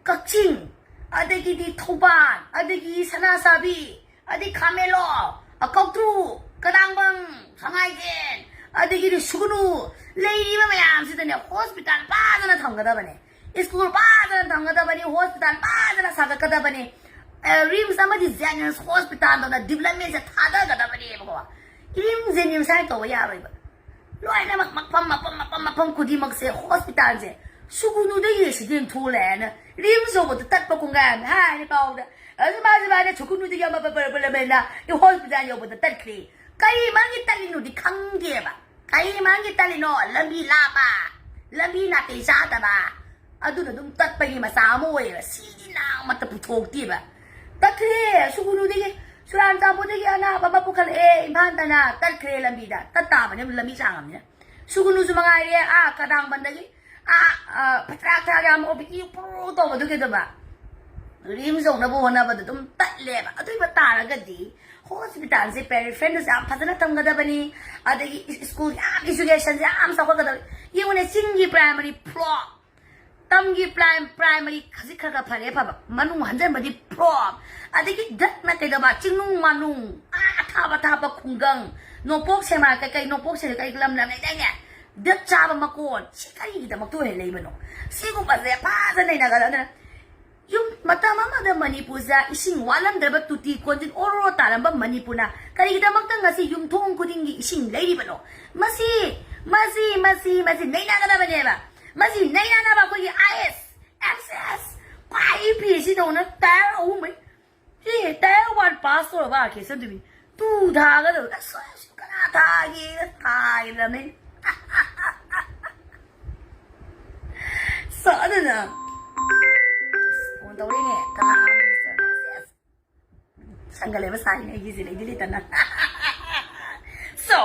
ꯀꯛꯆꯤꯡ, ꯑꯗꯒꯤꯗꯤ ꯊꯧꯕꯥꯜ, ꯑꯗꯒꯤ ꯁꯅꯥꯁꯥꯕꯤ, ꯑꯗꯩ ꯈꯥꯃꯦꯟꯂꯣꯛ, ꯑ, ꯀꯧꯇ꯭ꯔꯨ, ꯀꯗꯥꯡꯕꯝ, ꯁꯉꯥꯏꯊꯦꯜ, ꯑꯗꯒꯤꯗꯤ ꯁꯨꯒꯅꯨ, ꯂꯩꯔꯤꯕ ꯃꯌꯥꯝꯁꯤꯗꯅꯦ ꯍꯣꯁꯄꯤꯇꯥꯜ ꯐꯖꯅ ꯊꯝꯒꯗꯕꯅꯦ, ꯁ꯭ꯀꯨꯜ ꯐꯖꯅ ꯊꯝꯒꯗꯕꯅꯤ, ꯍꯣꯁꯄꯤꯇꯥꯜ ꯐꯖꯅ ꯁꯥꯒꯠꯀꯗꯕꯅꯤ, ꯑ, ꯔꯤꯝꯁ ꯑꯃꯗꯤ ꯖꯦꯅꯤꯝꯁ ꯍꯣꯁꯄꯤꯇꯥꯜꯗꯧꯅ ꯗꯤꯕꯂꯞꯃꯦꯟꯁꯦ ꯊꯥꯗꯒꯗꯕꯅꯦꯕꯀꯣ꯫ ꯔꯤꯝꯁ ꯖꯦꯅꯤꯝꯁ ꯍꯥꯏꯅ ꯀꯧꯕ ꯌꯥꯔꯣꯏꯕ꯫ ꯂꯣꯏꯅꯃꯛ ꯃꯐꯝ ꯃꯐꯝ ꯃꯐꯝ ꯃꯐꯝ ꯈꯨꯗꯤꯡꯃꯛꯁꯦ ꯍꯣꯁꯄꯤꯇꯥꯜꯁꯦ ꯁꯨꯒꯨꯅꯨꯗꯒꯤ ꯑꯦꯛꯁꯤꯗꯦꯟ ꯊꯣꯛꯂꯦꯅ ꯔꯤꯝꯁ ꯌꯧꯕꯗ ꯇꯠꯄ ꯀꯣꯡꯒꯥꯏ ꯑꯃ ꯍꯥꯏꯔꯦ ꯄꯥꯎꯗ꯫ ꯑꯗꯨ ꯃꯥꯁꯦ ꯃꯥꯅ ꯁꯨꯒꯨꯅꯨꯗꯒꯤ ꯑꯃ per per per per hospital ꯌꯧꯕꯗ ꯇꯠꯈ꯭ꯔꯦ꯫ ꯀꯔꯤ ꯃꯔꯝꯒꯤ ꯇꯠꯂꯤꯅꯣꯗꯤ ꯈꯪꯗꯦꯕ꯫ ꯀꯔꯤ ꯃꯔꯝꯒꯤ ꯇꯠꯂꯤꯅꯣ? ꯂꯝꯕꯤ ꯂꯥꯞꯄ, ꯂꯝꯕꯤ ꯅꯥꯇꯩ ꯆꯥꯗꯕ, ꯑꯗꯨꯅ ꯑꯗꯨꯝ ꯇꯠꯄꯒꯤ ꯃꯆꯥ ꯑꯃ ꯑꯣꯏꯌꯦꯕ꯫ ꯁꯤꯗꯤ ꯅꯥꯃꯠꯇ ꯄꯨꯊꯣꯛꯇꯦꯕ꯫ ꯇꯠꯈ꯭ꯔꯦ ꯁꯨꯒꯨꯅꯨꯗꯒꯤ, ꯆꯨꯔꯥꯟꯆꯥꯟꯄꯨꯔꯗꯒꯤ ꯑꯅꯥꯕ ꯑꯃ ꯄꯨꯈꯠꯂꯛꯑꯦ ꯏꯝꯐꯥꯜ ꯇꯥꯅ꯫ ꯇꯠꯈ꯭ꯔꯦ ꯂꯝꯕꯤꯗ꯫ ꯇꯠ ꯇꯥꯕꯅꯦ ꯂꯝꯕꯤ ꯆꯥꯡꯉꯝꯅꯤꯅ꯫ ꯁꯨꯒꯨꯅꯨꯁꯨ ꯃꯉꯥꯏꯔꯦ, ꯑꯥ ꯀꯗꯥꯡꯕꯟꯗꯒꯤ ꯑꯥ, ꯑꯥ, ꯐꯇ꯭ꯔꯥꯛ ꯊꯥꯛ ꯌꯥꯝ ꯑꯣꯕꯤ ꯏ ꯄꯨꯔꯨ ꯇꯧꯕꯗꯨ ꯀꯩꯗꯧꯕ? ꯔꯤꯝꯁ ꯌꯧꯅꯕ ꯍꯣꯠꯅꯕꯗ ꯑꯗꯨꯝ ꯇꯠꯂꯦꯕ꯫ ꯑꯗꯨ ꯑꯣꯏꯕ ꯇꯥꯔꯒꯗꯤ ꯍꯣꯁꯄꯤꯇꯥꯜꯁꯦ ꯄꯦꯔꯤꯐꯦꯔꯦꯜꯁꯦ ꯌꯥꯝ ꯐꯖꯅ ꯊꯝꯒꯗꯕꯅꯤ꯫ ꯑꯗꯒꯤ ꯁ꯭ꯀꯨꯜ ꯌꯥꯝ, ꯏꯖꯨꯀꯦꯁꯟꯁꯦ ꯌꯥꯝ ꯆꯥꯎꯈꯠꯀꯗꯕꯅꯤ꯫ ꯌꯦꯡꯉꯨꯅꯦ, ꯆꯤꯡꯒꯤ ꯄ꯭ꯔꯥꯏꯃꯔꯤ ꯐ꯭ꯂꯣꯞ, ꯇꯝꯒꯤ ꯄ꯭ꯔꯥꯏꯝ-, ꯄ꯭ꯔꯥꯏꯃꯔꯤ ꯈꯖꯤꯛ ꯈꯔ ꯈꯔ ꯐꯔꯦ ꯐꯕ, ꯃꯅꯨꯡ ꯍꯟꯖꯟꯕꯗꯤ ꯐ꯭ꯂꯣꯞ꯫ ꯑꯗꯒꯤ ꯗ꯭ꯔꯛꯅ ꯀꯩꯗꯧꯕ, ꯆꯤꯡꯅꯨꯡ ꯃꯥꯅꯨꯡ, ꯑꯥ, ꯑꯊꯥꯞ ꯑꯊꯥꯞꯄ ꯈꯨꯡꯒꯪ, ꯅꯣꯡꯄꯣꯛ ꯁꯦꯛꯃꯥꯏ ꯀꯩꯀꯩ, ꯅꯣꯡꯄꯣꯛ ꯁꯦꯛꯃꯥꯏ ꯀꯩ ꯂꯝ ꯂꯝ ꯂꯩꯗꯥꯏꯅꯦ? ꯗ꯭ꯔꯛ ꯆꯥꯕ ꯃꯀꯣꯟ, ꯁꯤ ꯀꯔꯤꯒꯤꯗꯃꯛꯇ ꯑꯣꯏꯍꯜꯂꯛꯏꯕꯅꯣ? ꯁꯤꯒꯨꯝꯕꯁꯦ ꯐꯖꯅ ꯅꯩꯅꯒꯗꯕꯅꯤ꯫ ꯌꯨꯝ ꯃꯇꯝ ꯑꯃꯗ ꯃꯅꯤꯄꯨꯔꯁꯦ ꯏꯁꯤꯡ ꯋꯥꯠꯂꯝꯗ꯭ꯔꯕ, ꯇꯨꯇꯤ ꯀꯣꯟꯖꯤꯟ ꯑꯣꯔꯣ ꯇꯥꯔꯝꯕ ꯃꯅꯤꯄꯨꯔꯅ ꯀꯔꯤꯒꯤꯗꯃꯛꯇ ꯉꯁꯤ ꯌꯨꯝꯊꯣꯡ ꯈꯨꯗꯤꯡꯒꯤ ꯏꯁꯤꯡ ꯂꯩꯔꯤꯕꯅꯣ? ꯃꯁꯤ, ꯃꯁꯤ, ꯃꯁꯤ, ꯃꯁꯤ ꯅꯩꯅꯒꯗꯕꯅꯦꯕ꯫ ꯃꯁꯤ ꯅꯩꯅꯅꯕ ꯑꯩꯈꯣꯏꯒꯤ ꯑꯥꯏ ꯑꯦꯁ, ꯑꯦꯝ ꯁꯤ ꯑꯦꯁ, ꯈ꯭ꯋꯥꯏ ꯄꯤ ꯑꯩꯆ ꯗꯤ ꯇꯧꯅ ꯇꯥꯌꯔ ꯑꯍꯨꯝ ꯃꯔꯤ꯫ ꯁꯤ ꯇꯥꯌꯔ ꯋꯥꯟ ꯄꯥꯁ ꯇꯧꯔꯕ ꯑꯥꯔ ꯀꯦ ꯁꯟꯗꯨꯕꯤ꯫ ꯇꯨ ꯊꯥꯒꯗꯕ꯫ ꯑꯁ, ꯑꯁ, ꯀꯅꯥ ꯊꯥꯒꯦꯅ ꯊꯥꯒꯦꯗꯅꯦ꯫ ꯁꯣ, ꯑꯗꯨꯅ ꯐꯣꯟ ꯇꯧꯔꯤꯅꯦ꯫ ꯀꯅꯥ ꯃꯤꯅꯤꯁꯇꯔꯅꯣ? ꯁꯦꯁ꯫ ꯁꯪꯒ ꯂꯩꯕ ꯁꯥꯏꯅꯦ ꯑꯩꯒꯤꯁꯦ, ꯂꯩꯗꯤ ꯂꯩꯇꯅ꯫ ꯁꯣ,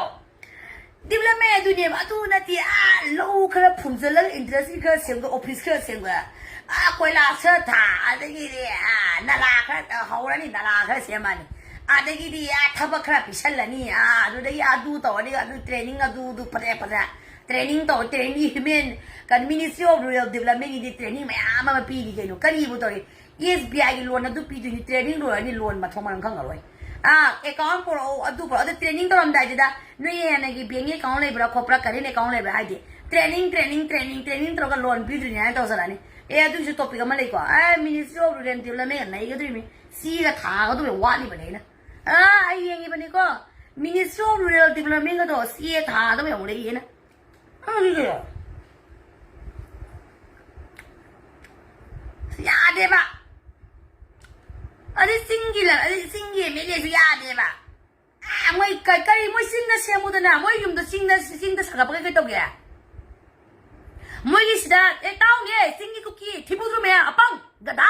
ꯗꯤꯕꯂꯞꯃꯦꯟ ꯑꯗꯨꯅꯦꯕ, ꯑꯗꯨ ꯅꯠꯇꯦ꯫ ꯑꯥ, ꯂꯧ ꯈꯔ ꯐꯨꯝꯖꯤꯜꯂꯒ, ꯏꯟꯗꯁꯇ꯭ꯔꯤ ꯈꯔ ꯁꯦꯝꯒꯠ, ꯑꯣꯐꯤꯁ ꯈꯔ ꯁꯦꯝꯒꯠ, ꯑꯥ, ꯀꯣꯏꯂꯥꯁ ꯈꯔ ꯊꯥ, ꯑꯗꯒꯤꯗꯤ, ꯑꯥ, ꯅꯂꯥ ꯈꯔ ꯍꯧꯔꯅꯤ, ꯅꯂꯥ ꯈꯔ ꯁꯦꯝꯃꯅꯤ, ꯑꯗꯒꯤꯗꯤ, ꯑꯥ, ꯊꯕꯛ ꯈꯔ ꯄꯤꯁꯜꯂꯅꯤ, ꯑꯥ, ꯑꯗꯨꯗꯒꯤ ꯑꯗꯨ ꯇꯧꯔꯅꯤ, ꯑꯗꯨ ꯇ꯭ꯔꯦꯅꯤꯡ, ꯑꯗꯨ, ꯑꯗꯨ ꯐꯖ ꯐꯖ ꯇ꯭ꯔꯦꯅꯤꯡ ꯇꯧ, ꯇ꯭ꯔꯦꯅꯤꯡ ꯍ꯭ꯌꯨꯃꯦꯟ ꯀꯩꯅꯣ, ꯃꯤꯅꯤꯁꯇ꯭ꯔꯤ ꯑꯣꯐ ꯔꯨꯔꯦꯜ ꯗꯤꯕꯂꯞꯃꯦꯟꯒꯤꯗꯤ ꯇ꯭ꯔꯦꯅꯤꯡ ꯃꯌꯥꯝ ꯑꯃ ꯄꯤꯔꯤ ꯀꯩꯅꯣ꯫ ꯀꯔꯤꯕꯨ ꯇꯧꯔꯤ? ꯑꯦꯁ ꯕꯤ ꯑꯥꯏꯒꯤ ꯂꯣꯟ ꯑꯗꯨ ꯄꯤꯗꯣꯏꯅꯤ, ꯇ꯭ꯔꯦꯅꯤꯡ ꯂꯣꯏꯔꯅꯤ, ꯂꯣꯟ ꯃꯊꯣꯡ ꯃꯔꯝ ꯈꯪꯉꯔꯣꯏ꯫ ꯑꯥ, ꯑꯦꯀꯥꯎꯟ ꯄꯨꯔꯛꯑꯣ, ꯑꯗꯨ ꯄꯨꯔꯛꯑꯣ, ꯑꯗꯨ ꯇ꯭ꯔꯦꯅꯤꯡ ꯇꯧꯔꯝꯗꯥꯏꯗꯨꯗ ꯅꯣꯏ ꯍꯥꯟꯅꯒꯤ ꯕꯦꯡꯒꯤ ꯑꯦꯀꯥꯎꯟ ꯂꯩꯕ꯭ꯔꯥ ꯈꯣꯠꯄ꯭ꯔꯥ, ꯀꯔꯦꯟ ꯑꯦꯀꯥꯎꯟ ꯂꯩꯕ꯭ꯔꯥ ꯍꯥꯏꯗꯤ, ꯇ꯭ꯔꯦꯅꯤꯡ, ꯇ꯭ꯔꯦꯅꯤꯡ, ꯇ꯭ꯔꯦꯅꯤꯡ, ꯇ꯭ꯔꯦꯅꯤꯡ ꯇꯧꯔꯒ ꯂꯣꯟ ꯄꯤꯗꯣꯏꯅꯤ ꯍꯥꯏꯅ ꯇꯧꯁꯜꯂꯛꯑꯅꯤ꯫ ꯑꯦ, ꯑꯗꯨꯒꯤꯁꯨ ꯇꯣꯄꯤꯛ ꯑꯃ ꯂꯩꯀꯣ, ꯑꯦ, ꯃꯤꯅꯤꯁꯇ꯭ꯔꯤ ꯑꯣꯐ ꯔꯨꯔꯦꯜ ꯗꯤꯕꯂꯞꯃꯦꯟ ꯅꯩꯒꯗꯣꯔꯤꯃꯤ, ꯁꯤꯒ ꯊꯥꯒꯗꯧꯕ ꯋꯥꯠꯂꯤꯕꯅꯦ ꯑꯩꯅ꯫ ꯑꯥ, ꯑꯩ ꯌꯦꯡꯉꯤꯕꯅꯤꯀꯣ꯫ Ministry of Rural Development ꯒꯗꯣ ꯆꯦ ꯊꯥꯗꯕ ꯌꯥꯝ ꯂꯩꯌꯦꯅ꯫ ꯑꯗꯨꯗꯤ ꯌꯥꯗꯦꯕ꯫ ꯑꯗꯩ ꯆꯤꯡꯒꯤ ꯂ-, ꯑꯗꯩ ꯆꯤꯡꯒꯤ M L A ꯁꯨ ꯌꯥꯗꯦꯕ꯫ ꯑꯥ, ꯃꯣꯏ ꯀ-, ꯀꯔꯤ ꯃꯣꯏ ꯆꯤꯡꯗ ꯁꯦꯝꯃꯨꯗꯅ, ꯃꯣꯏ ꯌꯨꯝꯗꯣ ꯆꯤꯡꯗ, ꯆꯤꯡꯗ ꯁꯥꯒꯠꯄ ꯀꯩ ꯀꯩ ꯇꯧꯒꯦ? ꯃꯣꯏꯒꯤ ꯁꯤꯗ, ꯑꯦ, ꯇꯥꯎꯅꯦ, ꯆꯤꯡꯒꯤ ꯀꯨꯀꯤ, ꯊꯤꯕꯨꯗ꯭ꯔꯨ ꯃꯌꯥꯝ, ꯑꯄꯪ, ꯒꯙꯥ꯫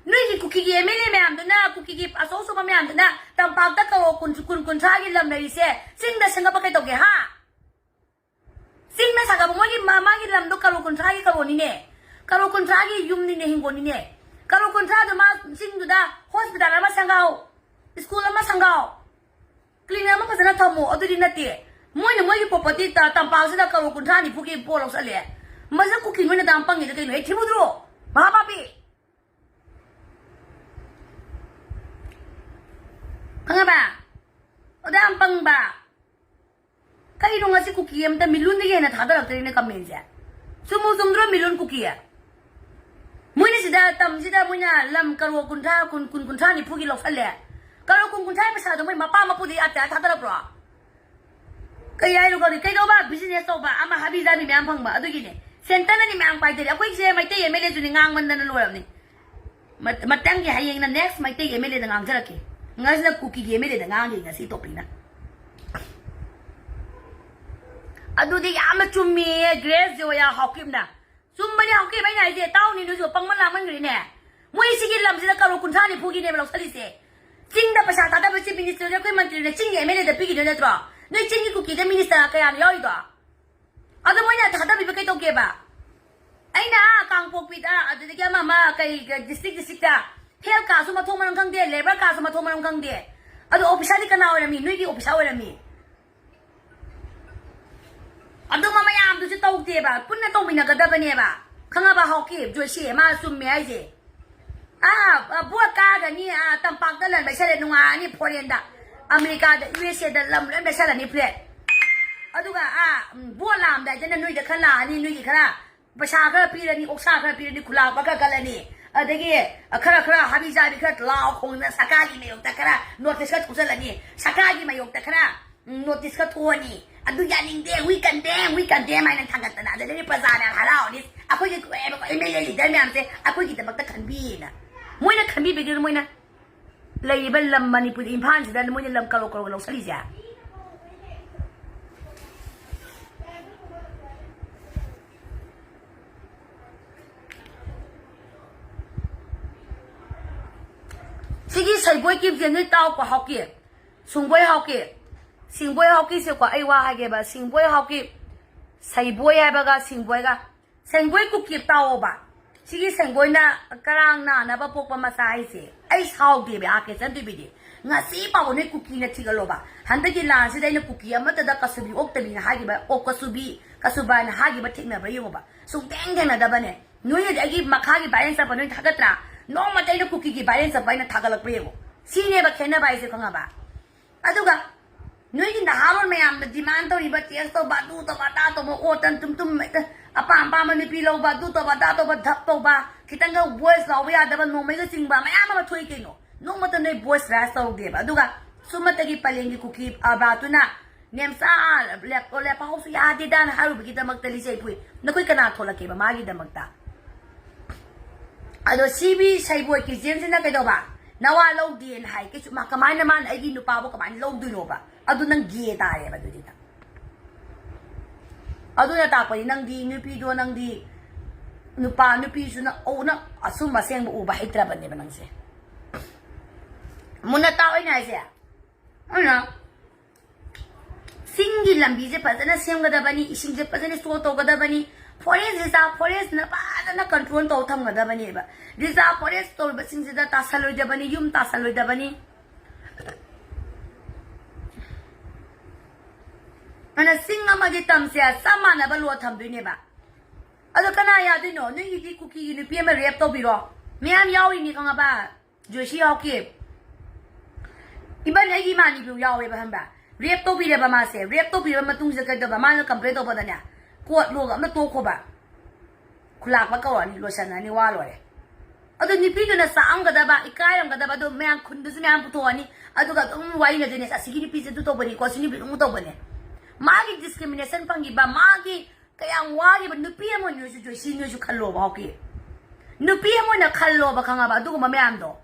ꯅꯣꯏꯒꯤ ꯀꯨꯀꯤꯒꯤ M L A ꯃꯌꯥꯝꯗꯨꯅ, ꯀꯨꯀꯤꯒꯤ ꯑꯆꯧ ꯑꯆꯧꯕ ꯃꯌꯥꯝꯗꯨꯅ ꯇꯝꯄꯥꯛꯇ ꯀꯔꯣ ꯀꯨꯟ, ꯀꯨꯟ, ꯀꯨꯟꯊ꯭ꯔꯥꯒꯤ ꯂꯝ ꯂꯩꯔꯤꯁꯦ ꯆꯤꯡꯗ ꯁꯦꯝꯒꯠꯄ ꯀꯩ ꯇꯧꯒꯦ, ꯍꯥ? ꯆꯤꯡꯗ ꯁꯥꯒꯠꯄ ꯃꯣꯏꯒꯤ ꯃ-, ꯃꯥꯒꯤ ꯂꯝꯗꯣ ꯀꯔꯣ ꯀꯨꯟꯊ꯭ꯔꯥꯒꯤ ꯀꯔꯣꯅꯤꯅꯦ꯫ ꯀꯔꯣ ꯀꯨꯟꯊ꯭ꯔꯥꯒꯤ ꯌꯨꯝꯅꯤꯅꯦ, ꯍꯤꯡꯒꯣꯜꯅꯤꯅꯦ꯫ ꯀꯔꯣ ꯀꯨꯟꯊ꯭ꯔꯥꯗꯣ ꯃꯥ ꯆꯤꯡꯗꯨꯗ hospital ꯑꯃ ꯁꯪꯒꯥꯎ, school ꯑꯃ ꯁꯪꯒꯥꯎ, clinic ꯑꯃ ꯐꯖꯅ ꯊꯝꯃꯣ, ꯑꯗꯨꯗꯤ ꯅꯠꯇꯦ꯫ ꯃꯣꯏꯅ ꯃꯣꯏꯒꯤ property ꯇ-, ꯇꯝꯄꯥꯛꯁꯤꯗ ꯀꯔꯣ ꯀꯨꯟꯊ꯭ꯔꯥ ꯅꯤꯐꯨꯒꯤ ꯄꯣꯠ ꯂꯧꯁꯜꯂꯦ꯫ ꯃꯁꯤꯗ ꯀꯨꯀꯤ ꯅꯣꯏꯅ ꯗꯥꯝ ꯄꯪꯉꯤꯗꯣ ꯀꯩꯅꯣ? ꯍꯦ, ꯊꯤꯕꯨꯗ꯭ꯔꯣ? ꯃꯍꯥ ꯄꯥꯄꯤ! ꯈꯪꯉꯕ? ꯑꯗ ꯌꯥꯝ ꯄꯪꯕ꯫ ꯀꯩꯅꯣ ꯉꯁꯤ ꯀꯨꯀꯤ ꯑꯝꯇ ꯃꯤꯂꯨꯟꯗꯒꯤ ꯍꯦꯟꯅ ꯊꯥꯗꯔꯛꯇ꯭ꯔꯦꯅꯦ comment ꯁꯦ? ꯆꯨꯝꯃꯨ ꯆꯨꯝꯗ꯭ꯔꯣ ꯃꯤꯂꯨꯟ ꯀꯨꯀꯤ? ꯃꯣꯏꯅ ꯁꯤꯗ ꯇꯝꯁꯤꯗ ꯃꯣꯏꯅ ꯂꯝ ꯀꯔꯣ ꯀꯨꯟꯊ꯭ꯔꯥ, ꯀꯨꯟ, ꯀꯨꯟ, ꯀꯨꯟꯊ꯭ꯔꯥ ꯅꯤꯐꯨꯒꯤ ꯂꯧꯁꯜꯂꯦ꯫ ꯀꯔꯣ ꯀꯨꯟ, ꯀꯨꯟꯊ꯭ꯔꯥꯒꯤ ꯄꯩꯁꯥꯗꯣ ꯃꯣꯏ ꯃꯄꯥ ꯃꯄꯨꯗꯒꯤ ꯑꯇꯤꯌꯥ ꯊꯥꯗꯔꯛꯄ꯭ꯔꯣ? ꯀꯩ ꯍꯥꯏꯅꯣ ꯈꯪꯗꯦ꯫ ꯀꯩꯗꯧꯕ business ꯇꯧꯕ? ꯑꯃ ꯍꯥꯕꯤ ꯖꯥꯕꯤ ꯃꯌꯥꯝ ꯐꯪꯕ꯫ ꯑꯗꯨꯒꯤꯅꯦ꯫ Centre ꯅꯅꯤ ꯃꯌꯥꯝ ꯄꯥꯏꯗꯔꯤ꯫ ꯑꯩꯈꯣꯏꯁꯦ ꯃꯩꯇꯩ M L A ꯁꯨꯅꯤ ꯉꯥꯡꯃꯟꯗꯅ ꯂꯣꯏꯔꯕꯅꯤ꯫ ꯃ-, ꯃꯊꯪꯒꯤ ꯍꯌꯦꯡꯅ next ꯃꯩꯇꯩꯒꯤ M L A ꯗ ꯉꯥꯡꯖꯔꯛꯀꯦ꯫ ꯉꯁꯤꯅ ꯀꯨꯀꯤꯒꯤ M L A ꯗ ꯉꯥꯡꯒꯦ ꯉꯁꯤ topic ꯅ꯫ ꯑꯗꯨꯗꯤ ꯌꯥꯝꯅ ꯆꯨꯝꯃꯤꯌꯦ ꯒ꯭ꯔꯦꯁ ꯖꯣꯌꯥ ꯍꯥꯎꯀꯤꯞꯅ꯫ ꯆꯨꯝꯕꯅꯦ ꯍꯥꯎꯀꯤꯞ ꯑꯩꯅ ꯍꯥꯏꯁꯦ꯫ ꯇꯥꯎꯅꯤ ꯅꯣꯏꯁꯨ ꯄꯪꯃꯟ ꯂꯥꯡꯃꯟꯈ꯭ꯔꯦꯅꯦ꯫ ꯃꯣꯏ ꯁꯤꯒꯤ ꯂꯝꯁꯤꯗ ꯀꯔꯣ ꯀꯨꯟꯊ꯭ꯔꯥ ꯅꯤꯐꯨꯒꯤꯅꯦꯕ ꯂꯧꯁꯜꯂꯤꯁꯦ꯫ ꯆꯤꯡꯗ ꯄꯩꯁꯥ ꯊꯥꯗꯕ chief minister ꯅ ꯑꯩꯈꯣꯏ ꯃꯟꯇ꯭ꯔꯤꯅ ꯆꯤꯡꯒꯤ M L A ꯗ ꯄꯤꯈꯤꯗꯣꯏ ꯅꯠꯇ꯭ꯔꯣ? ꯅꯣꯏ ꯆꯤꯡꯒꯤ ꯀꯨꯀꯤꯗ minister ꯀꯌꯥꯅꯣ ꯌꯥꯎꯔꯤꯗꯣ? ꯑꯗꯣ ꯃꯣꯏꯅ ꯊꯥꯗꯕꯤꯕ ꯀꯩꯗꯧꯒꯦꯕ? ꯑꯩꯅ ꯑꯥ ꯀꯥꯡꯄꯣꯛꯄꯤꯗ, ꯑꯗꯨꯗꯒꯤ ꯑꯃ ꯑꯃ ꯀꯩ, ꯀꯩ district district ꯇ health card ꯁꯨ ꯃꯊꯣꯡ ꯃꯔꯝ ꯈꯪꯗꯦ, labour card ꯁꯨ ꯃꯊꯣꯡ ꯃꯔꯝ ꯈꯪꯗꯦ꯫ ꯑꯗꯣ officer ꯗꯤ ꯀꯅꯥ ꯑꯣꯏꯔꯝꯃꯤ? ꯅꯣꯏꯒꯤ officer ꯑꯣꯏꯔꯝꯃꯤ꯫ ꯑꯗꯨꯝꯕ ꯃꯌꯥꯝꯗꯨꯁꯨ ꯇꯧꯗꯦꯕ, ꯄꯨꯟꯅ ꯇꯧꯃꯤꯟꯅꯒꯗꯕꯅꯦꯕ꯫ ꯈꯪꯉꯕ ꯍꯥꯎꯀꯤꯞ ꯖꯣꯏꯁꯤ? ꯃꯥ ꯆꯨꯝꯃꯦ ꯍꯥꯏꯁꯦ꯫ ꯑꯥ, ꯑꯥ, vote ꯀꯥꯒꯅꯤ, ꯑꯥ, ꯇꯝꯄꯥꯛꯇ ꯂꯝ ꯂꯩꯁꯜꯂꯦ, ꯅꯨꯡꯉꯥꯏꯔꯅꯤ foreign the, America the, U S A ꯗ ꯂꯝ ꯂꯣꯏ ꯂꯩꯁꯜꯂꯅꯤ flat꯫ ꯑꯗꯨꯒ, ꯑꯥ, ꯎꯝ, vote ꯂꯥꯛꯑꯝꯗꯥꯏꯗꯅ ꯅꯣꯏꯗ ꯈꯔ ꯂꯥꯛꯑꯅꯤ, ꯅꯣꯏꯒꯤ ꯈꯔ ꯄꯩꯁꯥ ꯈꯔ ꯄꯤꯔꯅꯤ, ꯑꯣꯛꯁꯥ ꯈꯔ ꯄꯤꯔꯅꯤ, ꯈꯨꯂꯥꯛꯄ ꯈꯔ ꯀꯜꯂꯅꯤ꯫ ꯑꯗꯒꯤ ꯈꯔ ꯈꯔ ꯍꯥꯕꯤ ꯆꯥꯕꯤ ꯈꯔ ꯂꯥꯎ ꯈꯣꯡꯗꯅ ꯁꯔꯀꯥꯔꯒꯤ ꯃꯥꯌꯣꯛꯇ ꯈꯔ ꯅꯣꯇꯤꯁ ꯈꯔ ꯊꯣꯛꯆꯜꯂꯅꯤ, ꯁꯔꯀꯥꯔꯒꯤ ꯃꯥꯌꯣꯛꯇ ꯈꯔ ꯎꯝ, ꯅꯣꯇꯤꯁ ꯈꯔ ꯊꯣꯛꯑꯅꯤ꯫ ꯑꯗꯨ ꯌꯥꯅꯤꯡꯗꯦ, ꯋꯤ ꯀꯟꯗꯦꯝ, ꯋꯤ ꯀꯟꯗꯦꯝ ꯍꯥꯏꯅ ꯊꯥꯡꯒꯠꯇꯅ, ꯑꯗꯨꯗꯒꯤ ꯄ꯭ꯔꯖꯥ ꯃꯌꯥꯝ ꯍꯔꯥꯎꯔꯅꯤ꯫ ꯑꯩꯈꯣꯏꯒꯤ ꯑꯦꯝ ꯑꯦꯜ ꯑꯦ ꯂꯤꯗꯔ ꯃꯌꯥꯝꯁꯦ ꯑꯩꯈꯣꯏꯒꯤꯗꯃꯛꯇ ꯈꯟꯕꯤꯌꯦꯅ꯫ ꯃꯣꯏꯅ ꯈꯟꯕꯤꯕꯒꯤꯔ? ꯃꯣꯏꯅ ꯂꯩꯔꯤꯕ ꯂꯝ ꯃꯅꯤꯄꯨꯔ ꯏꯝꯐꯥꯜꯁꯤꯗ ꯃꯣꯏꯅ ꯂꯝ ꯀꯔꯣꯔ ꯀꯔꯣꯔ ꯂꯧꯁꯜꯂꯤꯁꯦ? ꯁꯤꯒꯤ ꯁꯩꯕꯣꯏ ꯀꯤꯞꯁꯦ ꯅꯣꯏ ꯇꯥꯎꯀꯣ, ꯍꯥꯎꯀꯤ꯫ ꯁꯨꯡꯕꯣꯏ ꯍꯥꯎꯀꯤ꯫ ꯁꯤꯡꯕꯣꯏ ꯍꯥꯎꯀꯤꯁꯦꯀꯣ, ꯑꯩ ꯋꯥ ꯍꯥꯏꯒꯦꯕ꯫ ꯁꯤꯡꯕꯣꯏ ꯍꯥꯎꯀꯤ, ꯁꯩꯕꯣꯏ ꯍꯥꯏꯕꯒ ꯁꯤꯡꯕꯣꯏꯒ꯫ ꯁꯦꯡꯒꯣꯏ ꯀꯨꯀꯤ ꯇꯥꯎꯑꯣꯕ꯫ ꯁꯤꯒꯤ ꯁꯦꯡꯒꯣꯏꯅ ꯀꯔꯥꯡ ꯅꯥꯅꯕ ꯄꯣꯛꯄ ꯃꯆꯥ ꯍꯥꯏꯁꯦ꯫ ꯑꯩ ꯁꯥꯎꯗꯦꯕ, ꯑꯥꯔ ꯀꯦ ꯆꯟꯗꯣꯏꯕꯤꯗꯤ꯫ ꯉꯁꯤ ꯐꯥꯎꯕ ꯅꯣꯏ ꯀꯨꯀꯤꯅ ꯊꯤꯒꯠꯂꯣꯕ꯫ ꯍꯟꯗꯛꯀꯤ ꯂꯥꯟꯁꯤꯗ ꯑꯩꯅ ꯀꯨꯀꯤ ꯑꯃꯠꯇꯗ ꯀꯁꯨꯕꯤ ꯑꯣꯛꯇꯕꯤꯅ ꯍꯥꯏꯈꯤꯕ, ꯑꯣ, ꯀꯁꯨꯕꯤ, ꯀꯁꯨꯕꯥꯅ ꯍꯥꯏꯈꯤꯕ ꯊꯦꯡꯅꯕ꯭ꯔꯥ ꯌꯦꯡꯉꯣꯕ꯫ ꯁꯨꯡꯊꯦꯡ ꯊꯦꯡꯅꯗꯕꯅꯦ꯫ ꯅꯣꯏꯅꯗꯤ ꯑꯩꯒꯤ ꯃꯈꯥꯒꯤ ꯚꯥꯏꯔꯦꯟ ꯆꯠꯄ ꯅꯣꯏ ꯊꯥꯒꯠꯇ꯭ꯔꯥ? ꯅꯣꯡꯃꯇ ꯑꯩꯅ ꯀꯨꯀꯤꯒꯤ ꯚꯥꯏꯔꯦꯟ ꯆꯠꯄ ꯑꯩꯅ ꯊꯥꯒꯠꯂꯛꯄ꯭ꯔꯥ ꯌꯦꯡꯉꯣ꯫ ꯁꯤꯅꯦꯕ ꯈꯦꯠꯅꯕ ꯍꯥꯏꯁꯦ, ꯈꯪꯉꯕ? ꯑꯗꯨꯒ ꯅꯣꯏꯒꯤ ꯅꯍꯥꯔꯣꯜ ꯃꯌꯥꯝꯅ ꯗꯤꯃꯥꯟ ꯇꯧꯔꯤꯕ, ꯇꯦꯁ ꯇꯧꯕ, ꯑꯗꯨ ꯇꯧꯕ, ꯑꯗꯥ ꯇꯧꯕ, ꯑꯣꯇꯟ ꯇꯨꯝ ꯇꯨꯝ ꯍꯦꯛꯇ ꯑꯄꯥꯝ ꯑꯄꯥꯝꯕ ꯅꯨꯄꯤ ꯂꯧꯕ, ꯑꯗꯨ ꯇꯧꯕ, ꯑꯗꯥ ꯇꯧꯕ, ꯙꯞ ꯇꯧꯕ, ꯈꯤꯇꯪꯒ ꯚꯣꯏꯁ ꯂꯥꯎꯕ ꯌꯥꯗꯕ, ꯅꯣꯡꯃꯩꯒ ꯆꯤꯡꯕ ꯃꯌꯥꯝ ꯑꯃ ꯊꯣꯛꯏ ꯀꯩꯅꯣ꯫ ꯅꯣꯡꯃꯇ ꯅꯣꯏ ꯚꯣꯏꯁ ꯔꯥꯏꯁ ꯇꯧꯗꯦꯕ꯫ ꯑꯗꯨꯒ ꯁꯨꯝꯃꯇꯒꯤ ꯄꯂꯦꯟꯒꯤ ꯀꯨꯀꯤ ꯑꯕꯥꯇꯨꯅ ꯅꯦꯝꯆꯥ ꯂꯦꯞ-, ꯂꯦꯞꯍꯥꯎꯁꯨ ꯌꯥꯗꯦꯗꯥꯅ ꯍꯥꯏꯔꯨꯕꯒꯤꯗꯃꯛꯇ ꯂꯤꯆꯩ ꯐꯨꯏ꯫ ꯅꯈꯣꯏ ꯀꯅꯥ ꯊꯣꯛꯂꯛꯀꯦꯕ ꯃꯥꯒꯤꯗꯃꯛꯇ? ꯑꯗꯣ ꯁꯤ ꯕꯤ ꯁꯩꯕꯣꯏ ꯀꯤꯖꯦꯟꯁꯤꯅ ꯀꯩꯗꯧꯕ? ꯅꯋꯥ ꯂꯧꯗꯦꯅ ꯍꯥꯏ꯫ ꯀꯩꯁꯨ ꯃꯥ-, ꯀꯃꯥꯏꯅ ꯃꯥꯅ ꯑꯩꯒꯤ ꯅꯨꯄꯥꯕꯨ ꯀꯃꯥꯏꯅ ꯂꯧꯗꯣꯏꯅꯣꯕ? ꯑꯗꯨ ꯅꯪ ꯒꯦ ꯇꯥꯔꯦꯕ ꯑꯗꯨꯗꯤ ꯅꯪ꯫ ꯑꯗꯨꯅ ꯇꯥꯛꯄꯗꯤ ꯅꯪꯗꯤ ꯅꯨꯄꯤꯗꯣ, ꯅꯪꯗꯤ ꯅꯨꯄꯥ, ꯅꯨꯄꯤꯁꯨ ꯅꯪ, ꯑꯣ, ꯅꯪ ꯑꯆꯨꯝꯕ ꯑꯁꯦꯡꯕ ꯎꯕ ꯍꯩꯇ꯭ꯔꯕꯅꯦꯕ ꯅꯪꯁꯦ꯫ ꯃꯨꯟꯅ ꯇꯥꯎ ꯑꯩꯅ ꯍꯥꯏꯁꯦ꯫ ꯑꯗꯨꯅ ꯆꯤꯡꯒꯤ ꯂꯝꯕꯤꯁꯦ ꯐꯖꯅ ꯁꯦꯝꯒꯗꯕꯅꯤ, ꯏꯁꯤꯡꯁꯦ ꯐꯖꯅ ꯁ꯭ꯇꯣꯔ ꯇꯧꯒꯗꯕꯅꯤ, ꯐꯣꯔꯦꯁ ꯔꯤꯖꯥꯔꯚ, ꯐꯣꯔꯦꯁꯅ ꯐꯖꯅ ꯀꯟꯇ꯭ꯔꯣꯜ ꯇꯧ ꯊꯝꯒꯗꯕꯅꯦꯕ꯫ ꯔꯤꯖꯥꯔꯚ ꯐꯣꯔꯦꯁ ꯇꯧꯔꯤꯕꯁꯤꯡꯁꯤꯗ ꯇꯥꯁꯜꯂꯣꯏꯗꯕꯅꯤ, ꯌꯨꯝ ꯇꯥꯁꯜꯂꯣꯏꯗꯕꯅꯤ꯫ ꯑꯗꯨꯅ ꯆꯤꯡ ꯑꯃꯒꯤ ꯇꯝꯁꯦ ꯆꯞ ꯃꯥꯟꯅꯕ ꯂꯣ ꯊꯝꯗꯣꯏꯅꯦꯕ꯫ ꯑꯗꯣ ꯀꯅꯥ ꯌꯥꯗꯣꯏꯅꯣ? ꯅꯣꯏꯒꯤꯗꯤ ꯀꯨꯀꯤꯒꯤ ꯅꯨꯄꯤ ꯑꯃ ꯔꯦꯞ ꯇꯧꯕꯤꯔꯣ, ꯃꯌꯥꯝ ꯌꯥꯎꯔꯤꯅꯤ ꯈꯪꯉꯕ? ꯖꯣꯏꯁꯤ ꯍꯥꯎꯀꯤꯞ꯫ Even ꯑꯩꯒꯤ ꯏꯃꯥꯟꯅꯕꯤ ꯌꯥꯎꯋꯦꯕ, ꯈꯪꯕ꯭ꯔꯥ? ꯔꯦꯞ ꯇꯧꯕꯤꯔꯦꯕ ꯃꯥꯁꯦ꯫ ꯔꯦꯞ ꯇꯧꯕꯤꯔꯕ ꯃꯇꯨꯡꯁꯤꯗ ꯀꯩꯗꯧꯕ? ꯃꯥꯅ ꯀꯝꯄ꯭ꯂꯦꯟ ꯇꯧꯕꯗꯅꯦ, ꯀꯣꯔꯠ ꯂꯣꯒ ꯑꯝꯇ ꯇꯣꯛꯈꯣꯕ꯫ ꯈꯨꯂꯥꯛꯄ ꯀꯧꯔꯅꯤ, ꯂꯣꯏꯁꯟꯅꯅꯤ, ꯋꯥ ꯂꯣꯏꯔꯦ꯫ ꯑꯗꯣ ꯅꯨꯄꯤꯗꯨꯅ ꯆꯥꯛꯑꯝꯒꯗꯕ, ꯏꯀꯥꯏꯔꯝꯒꯗꯕ, ꯑꯗꯣ ꯃꯌꯥꯝ ꯈꯨꯟꯗꯁꯨ ꯃꯌꯥꯝ ꯄꯨꯊꯣꯛꯑꯅꯤ꯫ ꯑꯗꯨꯒ ꯑꯗꯨꯝ ꯋꯥꯔꯤꯅꯗꯣꯏꯅꯦ, "ꯑꯁꯤꯒꯤ ꯅꯨꯄꯤꯁꯦ ꯑꯗꯨ ꯇꯧꯕꯅꯤꯀꯣ, ꯑꯁꯤ ꯅꯨꯄꯤꯗꯨ ꯑꯃꯨꯛ ꯇꯧꯕꯅꯦ"꯫ ꯃꯥꯒꯤ ꯗꯤꯁꯀ꯭ꯔꯤꯃꯤꯅꯦꯁꯟ ꯐꯪꯈꯤꯕ, ꯃꯥꯒꯤ ꯀꯌꯥꯝ ꯋꯥꯈꯤꯕ ꯅꯨꯄꯤ ꯑꯃ ꯑꯣꯏꯅ ꯅꯣꯏꯁꯨ, ꯖꯣꯏꯁꯤ, ꯅꯣꯏꯁꯨ ꯈꯜꯂꯣꯕ, ꯍꯧꯀꯤ ꯅꯨꯄꯤ ꯑꯃ ꯑꯣꯏꯅ ꯈꯜꯂꯣꯕ, ꯈꯪꯉꯕ? ꯑꯗꯨꯒꯨꯝꯕ ꯃꯌꯥꯝꯗꯣ꯫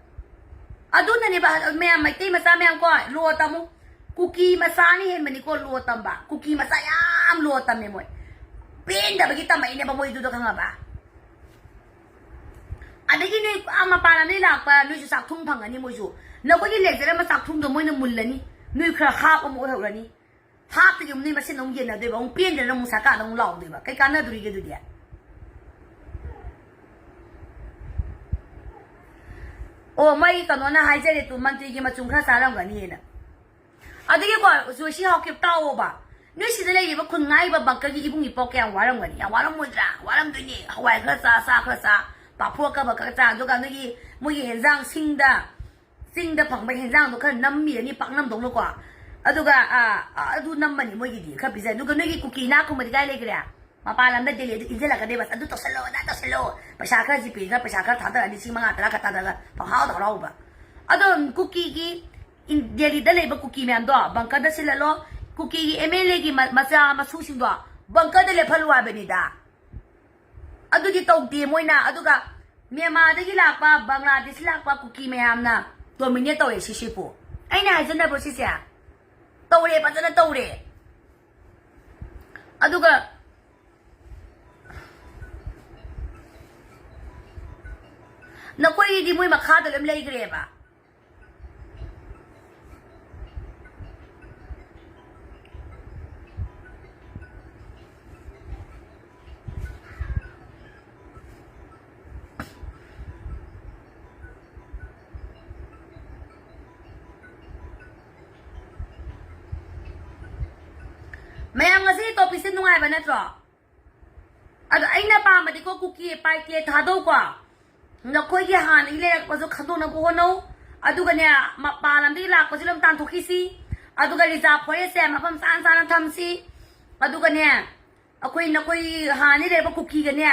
ꯑꯗꯨꯅꯅꯦꯕ, ꯃꯌꯥꯝ ꯃꯩꯇꯩ ꯃꯆꯥ ꯃꯌꯥꯝ ꯀꯣ, ꯂꯣ ꯇꯝꯃꯨ꯫ ꯀꯨꯀꯤ ꯃꯆꯥꯅ ꯍꯦꯟꯕꯅꯤꯀꯣ ꯂꯣ ꯇꯝꯕ꯫ ꯀꯨꯀꯤ ꯃꯆꯥ ꯌꯥꯝ ꯂꯣ ꯇꯝꯃꯦ ꯃꯣꯏ꯫ ꯄꯦꯟꯗꯕꯒꯤ ꯇꯝꯃꯛꯏꯅꯦꯕ ꯃꯣꯏꯗꯨꯗꯣ, ꯈꯪꯉꯕ? ꯑꯗꯒꯤ ꯅꯣꯏ ꯑꯥ ꯃꯄꯥꯟ ꯂꯝꯗꯒꯤ ꯂꯥꯛꯄ ꯅꯣꯏꯁꯨ ꯆꯥꯛꯊꯨꯝ ꯐꯪꯒꯅꯤ ꯃꯣꯏꯁꯨ꯫ ꯅꯈꯣꯏꯒꯤ ꯂꯦꯛꯆꯔ ꯑꯃ ꯆꯥꯛꯊꯨꯝꯗꯣ ꯃꯣꯏꯅ ꯃꯨꯜꯂꯅꯤ꯫ ꯅꯣꯏ ꯈꯔ ꯍꯥꯞ ꯑꯃ ꯑꯣꯏꯍꯧꯔꯅꯤ꯫ ꯍꯥꯞꯇꯒꯤ ꯑꯃꯨꯛ ꯅꯣꯏ ꯃꯁꯦꯟ ꯑꯃꯨꯛ ꯌꯦꯟꯅꯗꯣꯏꯕ, ꯑꯃꯨꯛ ꯄꯦꯟꯗ꯭ꯔꯅ ꯑꯃꯨꯛ ꯁꯔꯀꯥꯔꯗ ꯑꯃꯨꯛ ꯂꯥꯎꯗꯣꯏꯕ꯫ ꯀꯩ ꯀꯥꯟꯅꯗꯣꯔꯤꯒꯦ ꯑꯗꯨꯗꯤ? ꯑꯣ, ꯃꯣꯏ ꯀꯩꯅꯣꯅ ꯍꯥꯏꯖꯔꯦ ꯇꯨ, ꯃꯟꯇ꯭ꯔꯤꯒꯤ ꯃꯆꯨꯝ ꯈꯔ ꯆꯥꯔꯝꯒꯅꯤꯅ꯫ ꯑꯗꯒꯤꯀꯣ, ꯖꯣꯏꯁꯤ ꯍꯥꯎꯀꯤꯞ ꯇꯥꯎꯑꯣꯕ꯫ ꯅꯣꯏ ꯁꯤꯗ ꯂꯩꯔꯤꯕ ꯈꯨꯟ ꯉꯥꯛꯏꯕ ꯕꯪꯀꯔꯒꯤ ꯏꯕꯨꯡ ꯏꯄꯥꯎ ꯀꯌꯥꯝ ꯋꯥꯔꯝꯒꯅꯤ? ꯌꯥꯝ ꯋꯥꯔꯝꯃꯣꯏꯗ꯭ꯔꯥ? ꯋꯥꯔꯝꯗꯣꯏꯅꯦ꯫ ꯍꯋꯥꯏ ꯈꯔ ꯆꯥ, ꯆꯥ ꯈꯔ ꯆꯥ, ꯄꯥꯐꯣꯔ ꯈꯔ ꯈꯔ ꯆꯥ, ꯑꯗꯨꯒ ꯅꯣꯏꯒꯤ, ꯃꯣꯏꯒꯤ ꯍꯦꯟꯖꯥꯡ ꯁꯤꯡꯗ, ꯆꯤꯡꯗ ꯐꯪꯕ ꯍꯦꯟꯖꯥꯡꯗꯣ ꯈꯔ ꯅꯝꯃꯤꯔꯅꯤ, ꯄꯥꯛꯅꯝꯗꯧꯅꯀꯣ꯫ ꯑꯗꯨꯒ, ꯑ, ꯑ, ꯑꯗꯨ ꯅꯝꯃꯅꯤ ꯃꯣꯏꯒꯤꯗꯤ, ꯈꯔ ꯄꯤꯖ-, ꯑꯗꯨꯒ ꯅꯣꯏꯒꯤ ꯀꯨꯀꯤ ꯏꯅꯥꯛꯀꯨꯝꯕꯗꯤ ꯀꯥꯏ ꯂꯩꯈ꯭ꯔꯦ? ꯃꯄꯥꯟ ꯂꯝꯗ ꯗꯦꯜꯂꯤꯗ ꯏꯟꯁꯤꯜꯂꯛꯀꯗꯦꯕ꯫ "ꯑꯗꯨ ꯇꯧꯁꯜꯂꯣ, ꯑꯗꯥ ꯇꯧꯁꯜꯂꯣ", ꯄꯩꯁꯥ ꯈꯔ ꯖꯤꯄꯦ ꯈꯔ, ꯄꯩꯁꯥ ꯈꯔ ꯊꯥꯗꯔ, ꯂꯤꯁꯤꯡ ꯃꯉꯥ ꯇꯔꯥ ꯈꯔ ꯊꯥꯗꯔꯒ ꯄꯪꯍꯥꯎꯗ ꯍꯔꯥꯎꯕ꯫ ꯑꯗꯣ ꯀꯨꯀꯤꯒꯤ, ꯏꯟ-, ꯗꯦꯜꯂꯤꯗ ꯂꯩꯕ ꯀꯨꯀꯤ ꯃꯌꯥꯝꯗꯣ ꯕꯪꯀꯔꯗ ꯁꯤꯜꯍꯜꯂꯣ, ꯀꯨꯀꯤꯒꯤ ꯑꯦꯝ ꯑꯦꯜ ꯑꯦꯒꯤ ꯃ-, ꯃꯆꯥ ꯃꯁꯨꯁꯤꯡꯗꯣ ꯕꯪꯀꯔꯗ ꯂꯦꯞꯍꯜꯂꯨ ꯍꯥꯏꯕꯅꯤꯗ꯫ ꯑꯗꯨꯗꯤ ꯇꯧꯗꯦ ꯃꯣꯏꯅ꯫ ꯑꯗꯨꯒ ꯃ꯭ꯌꯥꯟꯃꯥꯔꯗꯒꯤ ꯂꯥꯛꯄ, ꯕꯪꯒ꯭ꯂꯥꯗꯦꯁꯇꯒꯤ ꯂꯥꯛꯄ ꯀꯨꯀꯤ ꯃꯌꯥꯝꯅ ꯗꯣꯃꯤꯅꯦꯠ ꯇꯧꯔꯦ ꯁꯤꯁꯤꯕꯨ꯫ ꯑꯩꯅ ꯍꯥꯏꯖꯟꯅꯕ꯭ꯔꯣ ꯁꯤꯁꯦ? ꯇꯧꯔꯦ, ꯐꯖꯅ ꯇꯧꯔꯦ꯫ ꯑꯗꯨꯒ ꯅꯈꯣꯏꯒꯤꯗꯤ ꯃꯣꯏ ꯃꯈꯥꯗ ꯂꯣꯏ ꯂꯩꯈ꯭ꯔꯦꯕ꯫ ꯃꯌꯥꯝ, ꯉꯁꯤ ꯇꯣꯄꯤꯛꯁꯦ ꯅꯨꯡꯉꯥꯏꯕ ꯅꯠꯇ꯭ꯔꯣ? ꯑꯗꯣ ꯑꯩꯅ ꯄꯥꯝꯕꯗꯤꯀꯣ, ꯀꯨꯀꯤ ꯄꯥꯏꯀꯦ ꯊꯥꯗꯧꯀꯣ, ꯅꯈꯣꯏꯒꯤ ꯍꯥꯟꯅꯒꯤ ꯂꯩꯔꯛꯄꯁꯨ ꯈꯪꯗꯣꯛꯅꯕ ꯍꯣꯠꯅꯧ꯫ ꯑꯗꯨꯒꯅꯦ, ꯃꯄꯥꯟ ꯂꯝꯗꯒꯤ ꯂꯥꯛꯄꯁꯨ ꯑꯗꯨꯝ ꯇꯥꯟꯊꯣꯛꯈꯤꯁꯤ꯫ ꯑꯗꯨꯒ ꯔꯤꯖꯥꯔꯚ ꯐꯣꯔꯦꯁꯁꯦ ꯃꯐꯝ ꯆꯥꯅ ꯆꯥꯅ ꯊꯝꯁꯤ꯫ ꯑꯗꯨꯒꯅꯦ, ꯑꯩꯈꯣꯏ ꯅꯈꯣꯏ ꯍꯥꯟꯅꯗꯤ ꯂꯩꯔꯛꯄ ꯀꯨꯀꯤꯒꯅꯦ,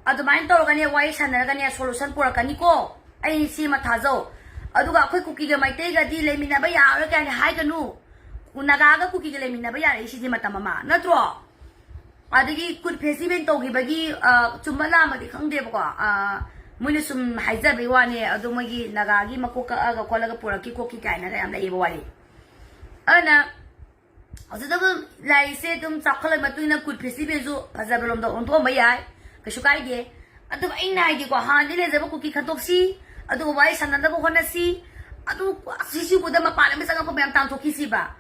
ꯑꯗꯨꯃꯥꯏꯅ ꯇꯧꯔꯒꯅꯦ, ꯋꯥꯔꯤ ꯁꯥꯟꯅꯔꯒꯅꯦ, solution ꯄꯨꯔꯛꯀꯅꯤꯀꯣ꯫ ꯑꯩ ꯁꯤꯃ ꯊꯥꯖꯧ꯫ ꯑꯗꯨꯒ ꯑꯩꯈꯣꯏ ꯀꯨꯀꯤꯒ ꯃꯩꯇꯩꯒꯗꯤ ꯂꯩꯃꯤꯟꯅꯕ ꯌꯥꯔꯣꯏ ꯀꯥꯏꯅ ꯍꯥꯏꯒꯅꯨ꯫ ꯅꯥꯒꯥꯒ ꯀꯨꯀꯤꯒ ꯂꯩꯃꯤꯟꯅꯕ ꯌꯥꯔꯛꯏꯁꯤꯗꯤ ꯃꯇꯝ ꯑꯃ, ꯅꯠꯇ꯭ꯔꯣ? ꯑꯗꯒꯤ ꯀꯨꯠ festival ꯇꯧꯈꯤꯕꯒꯤ, ꯑ, ꯆꯨꯝꯕ ꯂꯥꯟꯕꯗꯤ ꯈꯪꯗꯦꯕꯀꯣ꯫ ꯑ, ꯃꯣꯏꯅ ꯁꯨꯝ ꯍꯥꯏꯖꯕꯩ ꯋꯥꯅꯦ꯫ ꯑꯗꯣ ꯃꯣꯏꯒꯤ ꯅꯥꯒꯥꯒꯤ ꯃꯀꯣꯛ ꯀꯛꯑꯒ ꯈꯣꯠꯂꯒ ꯄꯨꯔꯛꯈꯤ ꯈꯣꯠꯈꯤ ꯀꯥꯏꯅꯒ ꯌꯥꯝ ꯂꯩꯌꯦꯕ ꯋꯥꯔꯤ꯫ ꯑꯗꯨꯅ ꯍꯧꯖꯤꯛꯇꯕꯨ ꯂꯥꯏꯔꯤꯛꯁꯦ ꯑꯗꯨꯝ ꯆꯥꯎꯈꯠꯂꯛꯄ ꯃꯇꯨꯡ ꯏꯟꯅ ꯀꯨꯠ festivalꯁꯨ ꯐꯖꯕ ꯂꯣꯝꯗ ꯑꯣꯟꯊꯣꯛꯑꯝꯕ ꯌꯥꯏ, ꯀꯩꯁꯨ ꯀꯥꯏꯗꯦ꯫ ꯑꯗꯨꯕꯨ ꯑꯩꯅ ꯍꯥꯏꯗꯤꯀꯣ, ꯍꯥꯟꯅꯗꯤ ꯂꯩꯖꯕ ꯀꯨꯀꯤ ꯈꯟꯗꯣꯛꯁꯤ, ꯑꯗꯨꯒ ꯋꯥꯔꯤ ꯁꯥꯟꯅꯅꯕ ꯍꯣꯠꯅꯁꯤ꯫ ꯑꯗꯨ ꯁꯤꯁꯤꯕꯨꯗ ꯃꯄꯥꯟ ꯂꯝꯗ ꯆꯪꯉꯛꯄ ꯃꯌꯥꯝ ꯇꯥꯟꯊꯣꯛꯈꯤꯁꯤꯕ꯫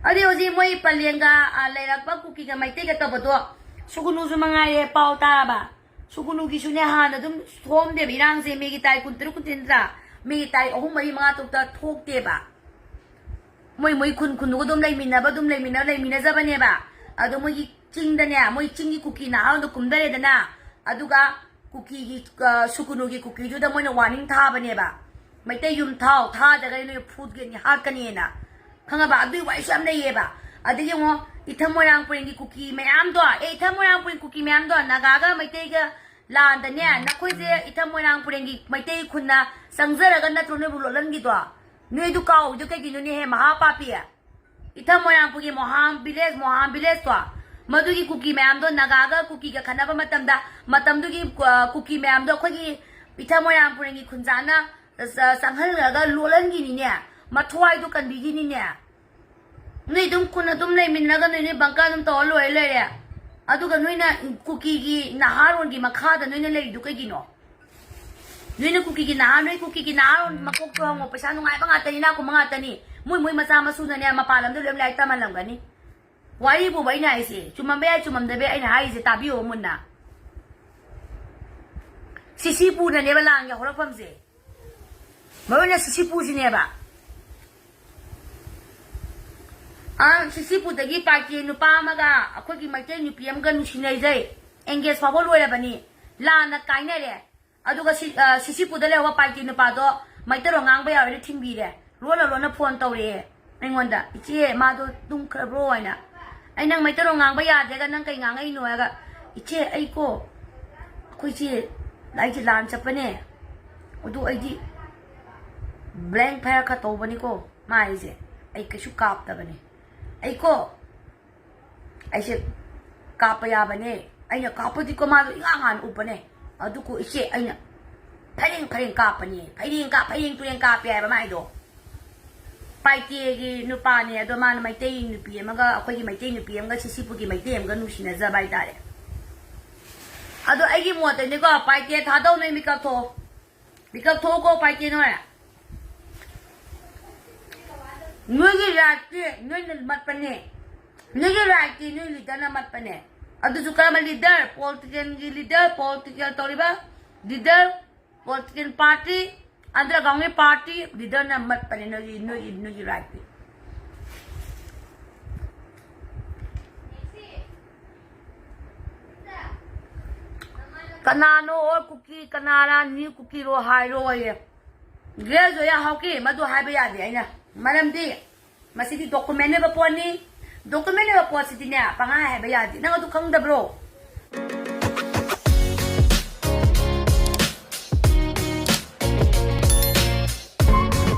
ꯑꯗꯩ ꯍꯧꯖꯤꯛ ꯃꯣꯏ ꯄꯂꯦꯟꯒ, ꯑ, ꯂꯩꯔꯛꯄ ꯀꯨꯀꯤꯒ ꯃꯩꯇꯩꯒ ꯇꯧꯕꯗꯣ, ꯁꯨꯒꯨꯅꯨꯁꯨ ꯃꯉꯥꯏꯔꯦ, ꯄꯥꯎ ꯇꯥꯔꯕ? ꯁꯨꯒꯨꯅꯨꯒꯤꯁꯨꯅꯦ, ꯍꯥꯟꯅ ꯑꯗꯨꯝ ꯊꯣꯛꯑꯝꯗꯦꯕ ꯏꯔꯥꯡꯁꯦ, ꯃꯦꯒꯤ ꯇꯥꯔꯤꯛ ꯀꯨꯟꯇꯔꯨꯛ, ꯀꯨꯟꯇꯔꯦꯠ, ꯃꯦꯒꯤ ꯇꯥꯔꯤꯛ ꯑꯍꯨꯝ, ꯃꯔꯤ, ꯃꯉꯥ, ꯇꯔꯨꯛꯇ ꯊꯣꯛꯇꯦꯕ꯫ ꯃꯣꯏ, ꯃꯣꯏ ꯈꯨꯟ ꯈꯨꯟꯗꯨꯒ ꯑꯗꯨꯝ ꯂꯩꯃꯤꯟꯅꯕ, ꯑꯗꯨꯝ ꯂꯩꯃꯤꯟꯅ, ꯂꯩꯃꯤꯟꯅꯖꯕꯅꯦꯕ꯫ ꯑꯗꯣ ꯃꯣꯏꯒꯤ ꯆꯤꯡꯗꯅꯦ, ꯃꯣꯏ ꯆꯤꯡꯒꯤ ꯀꯨꯀꯤ ꯅꯍꯥꯔꯣꯜꯗꯣ ꯀꯨꯝꯊꯔꯦꯗꯅ, ꯑꯗꯨꯒ ꯀꯨꯀꯤꯒꯤ, ꯑ, ꯁꯨꯀꯨꯅꯨꯒꯤ ꯀꯨꯀꯤꯗꯨꯗ ꯃꯣꯏꯅ warning ꯊꯥꯕꯅꯦꯕ, "ꯃꯩꯇꯩ ꯌꯨꯝ ꯊꯥꯎ, ꯊꯥꯗ꯭ꯔꯒꯗꯤ ꯅꯣꯏ ꯐꯨꯠꯀꯅꯤ, ꯍꯥꯠꯀꯅꯤꯅ"꯫ ꯈꯪꯉꯕ? ꯑꯗꯨꯏ ꯋꯥꯔꯤꯁꯨ ꯌꯥꯝ ꯂꯩꯌꯦꯕ꯫ ꯑꯗꯒꯤ ꯌꯦꯡꯉꯣ, ꯏꯊꯝ ꯃꯣꯏꯔꯥꯡ ꯄꯔꯦꯡꯒꯤ ꯀꯨꯀꯤ ꯃꯌꯥꯝꯗꯣ, ꯑꯦ, ꯏꯊꯝ ꯃꯣꯏꯔꯥꯡ ꯄꯔꯦꯡ ꯀꯨꯀꯤ ꯃꯌꯥꯝꯗꯣ, ꯅꯥꯒꯥꯒ ꯃꯩꯇꯩꯒ ꯂꯥꯟꯗꯅꯦ, ꯅꯈꯣꯏꯁꯦ ꯏꯊꯝ ꯃꯣꯏꯔꯥꯡ ꯄꯔꯦꯡꯒꯤ ꯃꯩꯇꯩ ꯈꯨꯟꯅ ꯆꯪꯖꯔꯒ ꯅꯠꯇ꯭ꯔꯣ ꯅꯣꯏꯕꯨ ꯂꯣꯠꯍꯟꯈꯤꯗꯣ? ꯅꯣꯏꯗꯨ ꯀꯥꯎꯏꯗꯣ ꯀꯩꯒꯤꯅꯣꯅꯦꯍꯦ, ꯃꯍꯥ ꯄꯥꯄꯤ? ꯏꯊꯝ ꯃꯣꯏꯔꯥꯡꯄꯨꯒꯤ ꯃꯣꯍꯥꯝ village, ꯃꯣꯍꯥꯝ villageꯇꯣ, ꯃꯗꯨꯒꯤ ꯀꯨꯀꯤ ꯃꯌꯥꯝꯗꯣ ꯅꯥꯒꯥꯒ ꯀꯨꯀꯤꯒ ꯈꯠꯅꯕ ꯃꯇꯝꯗ, ꯃꯇꯝꯗꯨꯒꯤ, ꯑ, ꯀꯨꯀꯤ ꯃꯌꯥꯝꯗꯣ ꯑꯩꯈꯣꯏꯒꯤ ꯏꯊꯝ ꯃꯣꯏꯔꯥꯡꯄꯨꯔꯦꯟꯒꯤ ꯈꯨꯟꯖꯥꯅ ꯆ-, ꯆꯪꯍꯜꯂꯒ ꯂꯣꯠꯍꯟꯈꯤꯅꯤꯅꯦ, ꯃꯊ꯭ꯋꯥꯏꯗꯣ ꯀꯟꯕꯤꯈꯤꯅꯤꯅꯦ꯫ ꯅꯣꯏ ꯑꯗꯨꯝ ꯈꯨꯟ ꯑꯗꯨꯝ ꯂꯩꯃꯤꯟꯅꯔꯒ ꯅꯣꯏ, ꯅꯣꯏ ꯕꯪꯀ ꯑꯗꯨꯝ ꯇꯧꯔ ꯂꯣꯏꯔꯦ ꯂꯩꯔꯦ꯫ ꯑꯗꯨꯒ ꯅꯣꯏꯅ ꯀꯨꯀꯤꯒꯤ ꯅꯍꯥꯔꯣꯟꯒꯤ ꯃꯈꯥꯗ ꯅꯣꯏꯅ ꯂꯩꯔꯤꯗꯨ ꯀꯩꯒꯤꯅꯣ? ꯅꯣꯏꯅ ꯀꯨꯀꯤꯒꯤ ꯅꯍꯥ, ꯅꯣꯏ ꯀꯨꯀꯤꯒꯤ ꯅꯍꯥꯔꯣꯟ ꯃꯀꯣꯛꯇꯣ ꯍꯪꯉꯣ, ꯄꯩꯁꯥ ꯅꯨꯡꯉꯥꯏꯕ ꯉꯥꯛꯇꯅꯤ, ꯏꯅꯥꯛ ꯈꯨꯟꯕ ꯉꯥꯛꯇꯅꯤ꯫ ꯃꯣꯏ, ꯃꯣꯏ ꯃꯆꯥ ꯃꯁꯨꯅꯅꯦ ꯃꯄꯥꯟ ꯂꯝꯗ ꯂꯣꯏ ꯂꯥꯏꯔꯤꯛ ꯇꯝꯍꯜꯂꯝꯒꯅꯤ꯫ ꯋꯥꯔꯤꯕꯨꯕ ꯑꯩꯅ ꯍꯥꯏꯁꯦ, ꯆꯨꯝꯃꯝꯕ ꯌꯥꯏ, ꯆꯨꯝꯃꯝꯗꯕ ꯌꯥꯏ, ꯑꯩꯅ ꯍꯥꯏꯔꯤꯁꯦ ꯇꯥꯕꯤꯌꯣ ꯃꯨꯟꯅ꯫ ꯁꯤꯁꯤꯄꯨꯔꯗꯅꯦꯕ ꯂꯥꯟꯒꯤ ꯍꯧꯔꯛꯐꯝꯁꯦ꯫ ꯃꯔꯨ ꯑꯣꯏꯅ ꯁꯤꯁꯤꯄꯨꯔꯁꯤꯅꯦꯕ꯫ ꯑ, ꯁꯤꯁꯤꯄꯨꯔꯗꯒꯤ ꯄꯥꯏꯀꯦ ꯅꯨꯄꯥ ꯑꯃꯒ ꯑꯩꯈꯣꯏꯒꯤ ꯃꯩꯇꯩ ꯅꯨꯄꯤ ꯑꯃꯒ ꯅꯨꯡꯁꯤꯅꯩꯖꯩ꯫ Engage ꯐꯥꯎꯕ ꯂꯣꯏꯔꯕꯅꯤ꯫ ꯂꯥꯟꯅ ꯀꯥꯏꯅꯔꯦ꯫ ꯑꯗꯨꯒ ꯁꯤ-, ꯑ, ꯁꯤꯁꯤꯄꯨꯔꯗ ꯂꯩꯍꯧꯕ ꯄꯥꯏꯀꯦ ꯅꯨꯄꯥꯗꯣ ꯃꯩꯇꯩꯂꯣꯟ ꯉꯥꯡꯕ ꯌꯥꯔꯣꯏꯅ ꯊꯤꯡꯕꯤꯔꯦ꯫ ꯂꯣꯟꯅ ꯂꯣꯟꯅ phone ꯇꯧꯔꯛꯑꯦ ꯑꯩꯉꯣꯟꯗ, "ꯏꯆꯦ, ꯃꯥꯗꯣ ꯇꯨꯝꯈ꯭ꯔꯕ꯭ꯔꯣ?" ꯍꯥꯏꯅ꯫ ꯑꯩ, "ꯅꯪ ꯃꯩꯇꯩꯂꯣꯟ ꯉꯥꯡꯕ ꯌꯥꯗꯦꯒ ꯅꯪ ꯀꯩ ꯉꯥꯡꯉꯛꯏꯅꯣ?" ꯍꯥꯏꯔꯒ, "ꯏꯆꯦ, ꯑꯩꯀꯣ, ꯑꯩꯈꯣꯏꯁꯦ ꯂꯥꯏꯁꯦ ꯂꯥꯟ ꯆꯠꯄꯅꯦ, ꯑꯗꯨ ꯑꯩꯗꯤ ꯕ꯭ꯂꯦꯡ ꯐꯥꯌꯔ ꯈꯔ ꯇꯧꯕꯅꯤꯀꯣ", ꯃꯥ ꯍꯥꯏꯁꯦ꯫ ꯑꯩ ꯀꯩꯁꯨ ꯀꯥꯞꯇꯕꯅꯦ꯫ ꯑꯩꯀꯣ, ꯑꯩꯁꯦ ꯀꯥꯞꯄ ꯌꯥꯕꯅꯦ꯫ ꯑꯩꯅ ꯀꯥꯞꯄꯗꯤꯀꯣ ꯃꯥꯗꯣ ꯏꯉꯥꯡ ꯉꯥꯟꯅ ꯎꯞꯄꯅꯦ꯫ ꯑꯗꯨꯀꯣ ꯏꯆꯦ, ꯑꯩꯅ ꯐꯔꯦꯡ ꯐꯔꯦꯡ ꯀꯥꯞꯄꯅꯦ꯫ ꯐꯩꯔꯦꯡ ꯀꯥꯞ-, ꯐꯩꯔꯦꯡ ꯇꯨꯔꯦꯡ ꯀꯥꯞꯄꯦ ꯍꯥꯏꯕ ꯃꯥꯏꯗꯣ꯫ ꯄꯥꯏꯇꯦꯒꯤ ꯅꯨꯄꯥꯅꯦ, ꯑꯗꯣ ꯃꯥꯅ ꯃꯩꯇꯩ ꯅꯨꯄꯤ ꯑꯃꯒ, ꯑꯩꯈꯣꯏꯒꯤ ꯃꯩꯇꯩ ꯅꯨꯄꯤ ꯑꯃꯒ, ꯁꯤꯁꯤꯄꯨꯔꯒꯤ ꯃꯩꯇꯩ ꯑꯃꯒ ꯅꯨꯡꯁꯤꯅꯖꯕ ꯍꯥꯏꯇꯥꯔꯦ꯫ ꯑꯗꯣ ꯑꯩꯒꯤ ꯃꯣꯠꯇꯅꯤꯀꯣ, ꯄꯥꯏꯇꯦ ꯊꯥꯗꯧ, ꯅꯣꯏ ꯃꯤꯀꯞ ꯊꯣꯛꯑꯣ꯫ ꯃꯤꯀꯞ ꯊꯣꯛꯑꯣꯀꯣ, ꯄꯥꯏꯇꯦ ꯅꯣꯏ꯫ ꯅꯣꯏꯒꯤ ꯔꯥꯏꯠꯇꯤ ꯅꯣꯏꯅ ꯃꯠꯄꯅꯦ꯫ ꯅꯣꯏꯒꯤ ꯔꯥꯏꯠꯇꯤ ꯅꯣꯏ ꯂꯤꯗꯔꯅ ꯃꯠꯄꯅꯦ꯫ ꯑꯗꯨꯁꯨ ꯀꯔꯝꯕ ꯂꯤꯗꯔ? ꯄꯣꯂꯤꯇꯤꯀꯦꯜꯒꯤ ꯂꯤꯗꯔ, ꯄꯣꯂꯤꯇꯤꯀꯦꯜ ꯇꯧꯔꯤꯕ ꯂꯤꯗꯔ, ꯄꯣꯂꯤꯇꯤꯀꯦꯜ ꯄꯥꯔꯇꯤ, ꯑꯟꯗꯔꯒ꯭ꯔꯥꯎꯟꯒꯤ ꯄꯥꯔꯇꯤ ꯂꯤꯗꯔꯅ ꯃꯠꯄꯅꯦ ꯅꯣꯏꯒꯤ, ꯅꯣꯏꯒꯤ, ꯅꯣꯏꯒꯤ ꯔꯥꯏꯠꯇꯤ꯫ ꯀꯅꯥꯅꯣ ꯑꯣꯜ ꯀꯨꯀꯤ, ꯀꯅꯥꯔ ꯅ꯭ꯌꯨ ꯀꯨꯀꯤꯔꯣ ꯍꯥꯏꯔꯣꯌꯦ꯫ ꯒ꯭ꯔꯦꯖꯣꯌꯥ ꯍꯥꯎꯀꯤ, ꯃꯗꯨ ꯍꯥꯏꯕ ꯌꯥꯗꯦ ꯑꯩꯅ꯫ ꯃꯔꯝꯗꯤ ꯃꯁꯤꯗꯤ ꯗꯣꯀꯨꯃꯦꯟ ꯑꯣꯏꯕ ꯄꯣꯠꯅꯤ꯫ ꯗꯣꯀꯨꯃꯦꯟ ꯑꯣꯏꯕ ꯄꯣꯠꯁꯤꯗꯤꯅꯦ, ꯄꯪꯍꯥꯏ ꯍꯥꯏꯕ ꯌꯥꯗꯦ꯫ ꯅꯪ ꯑꯗꯨ ꯈꯪꯗꯕ꯭ꯔꯣ?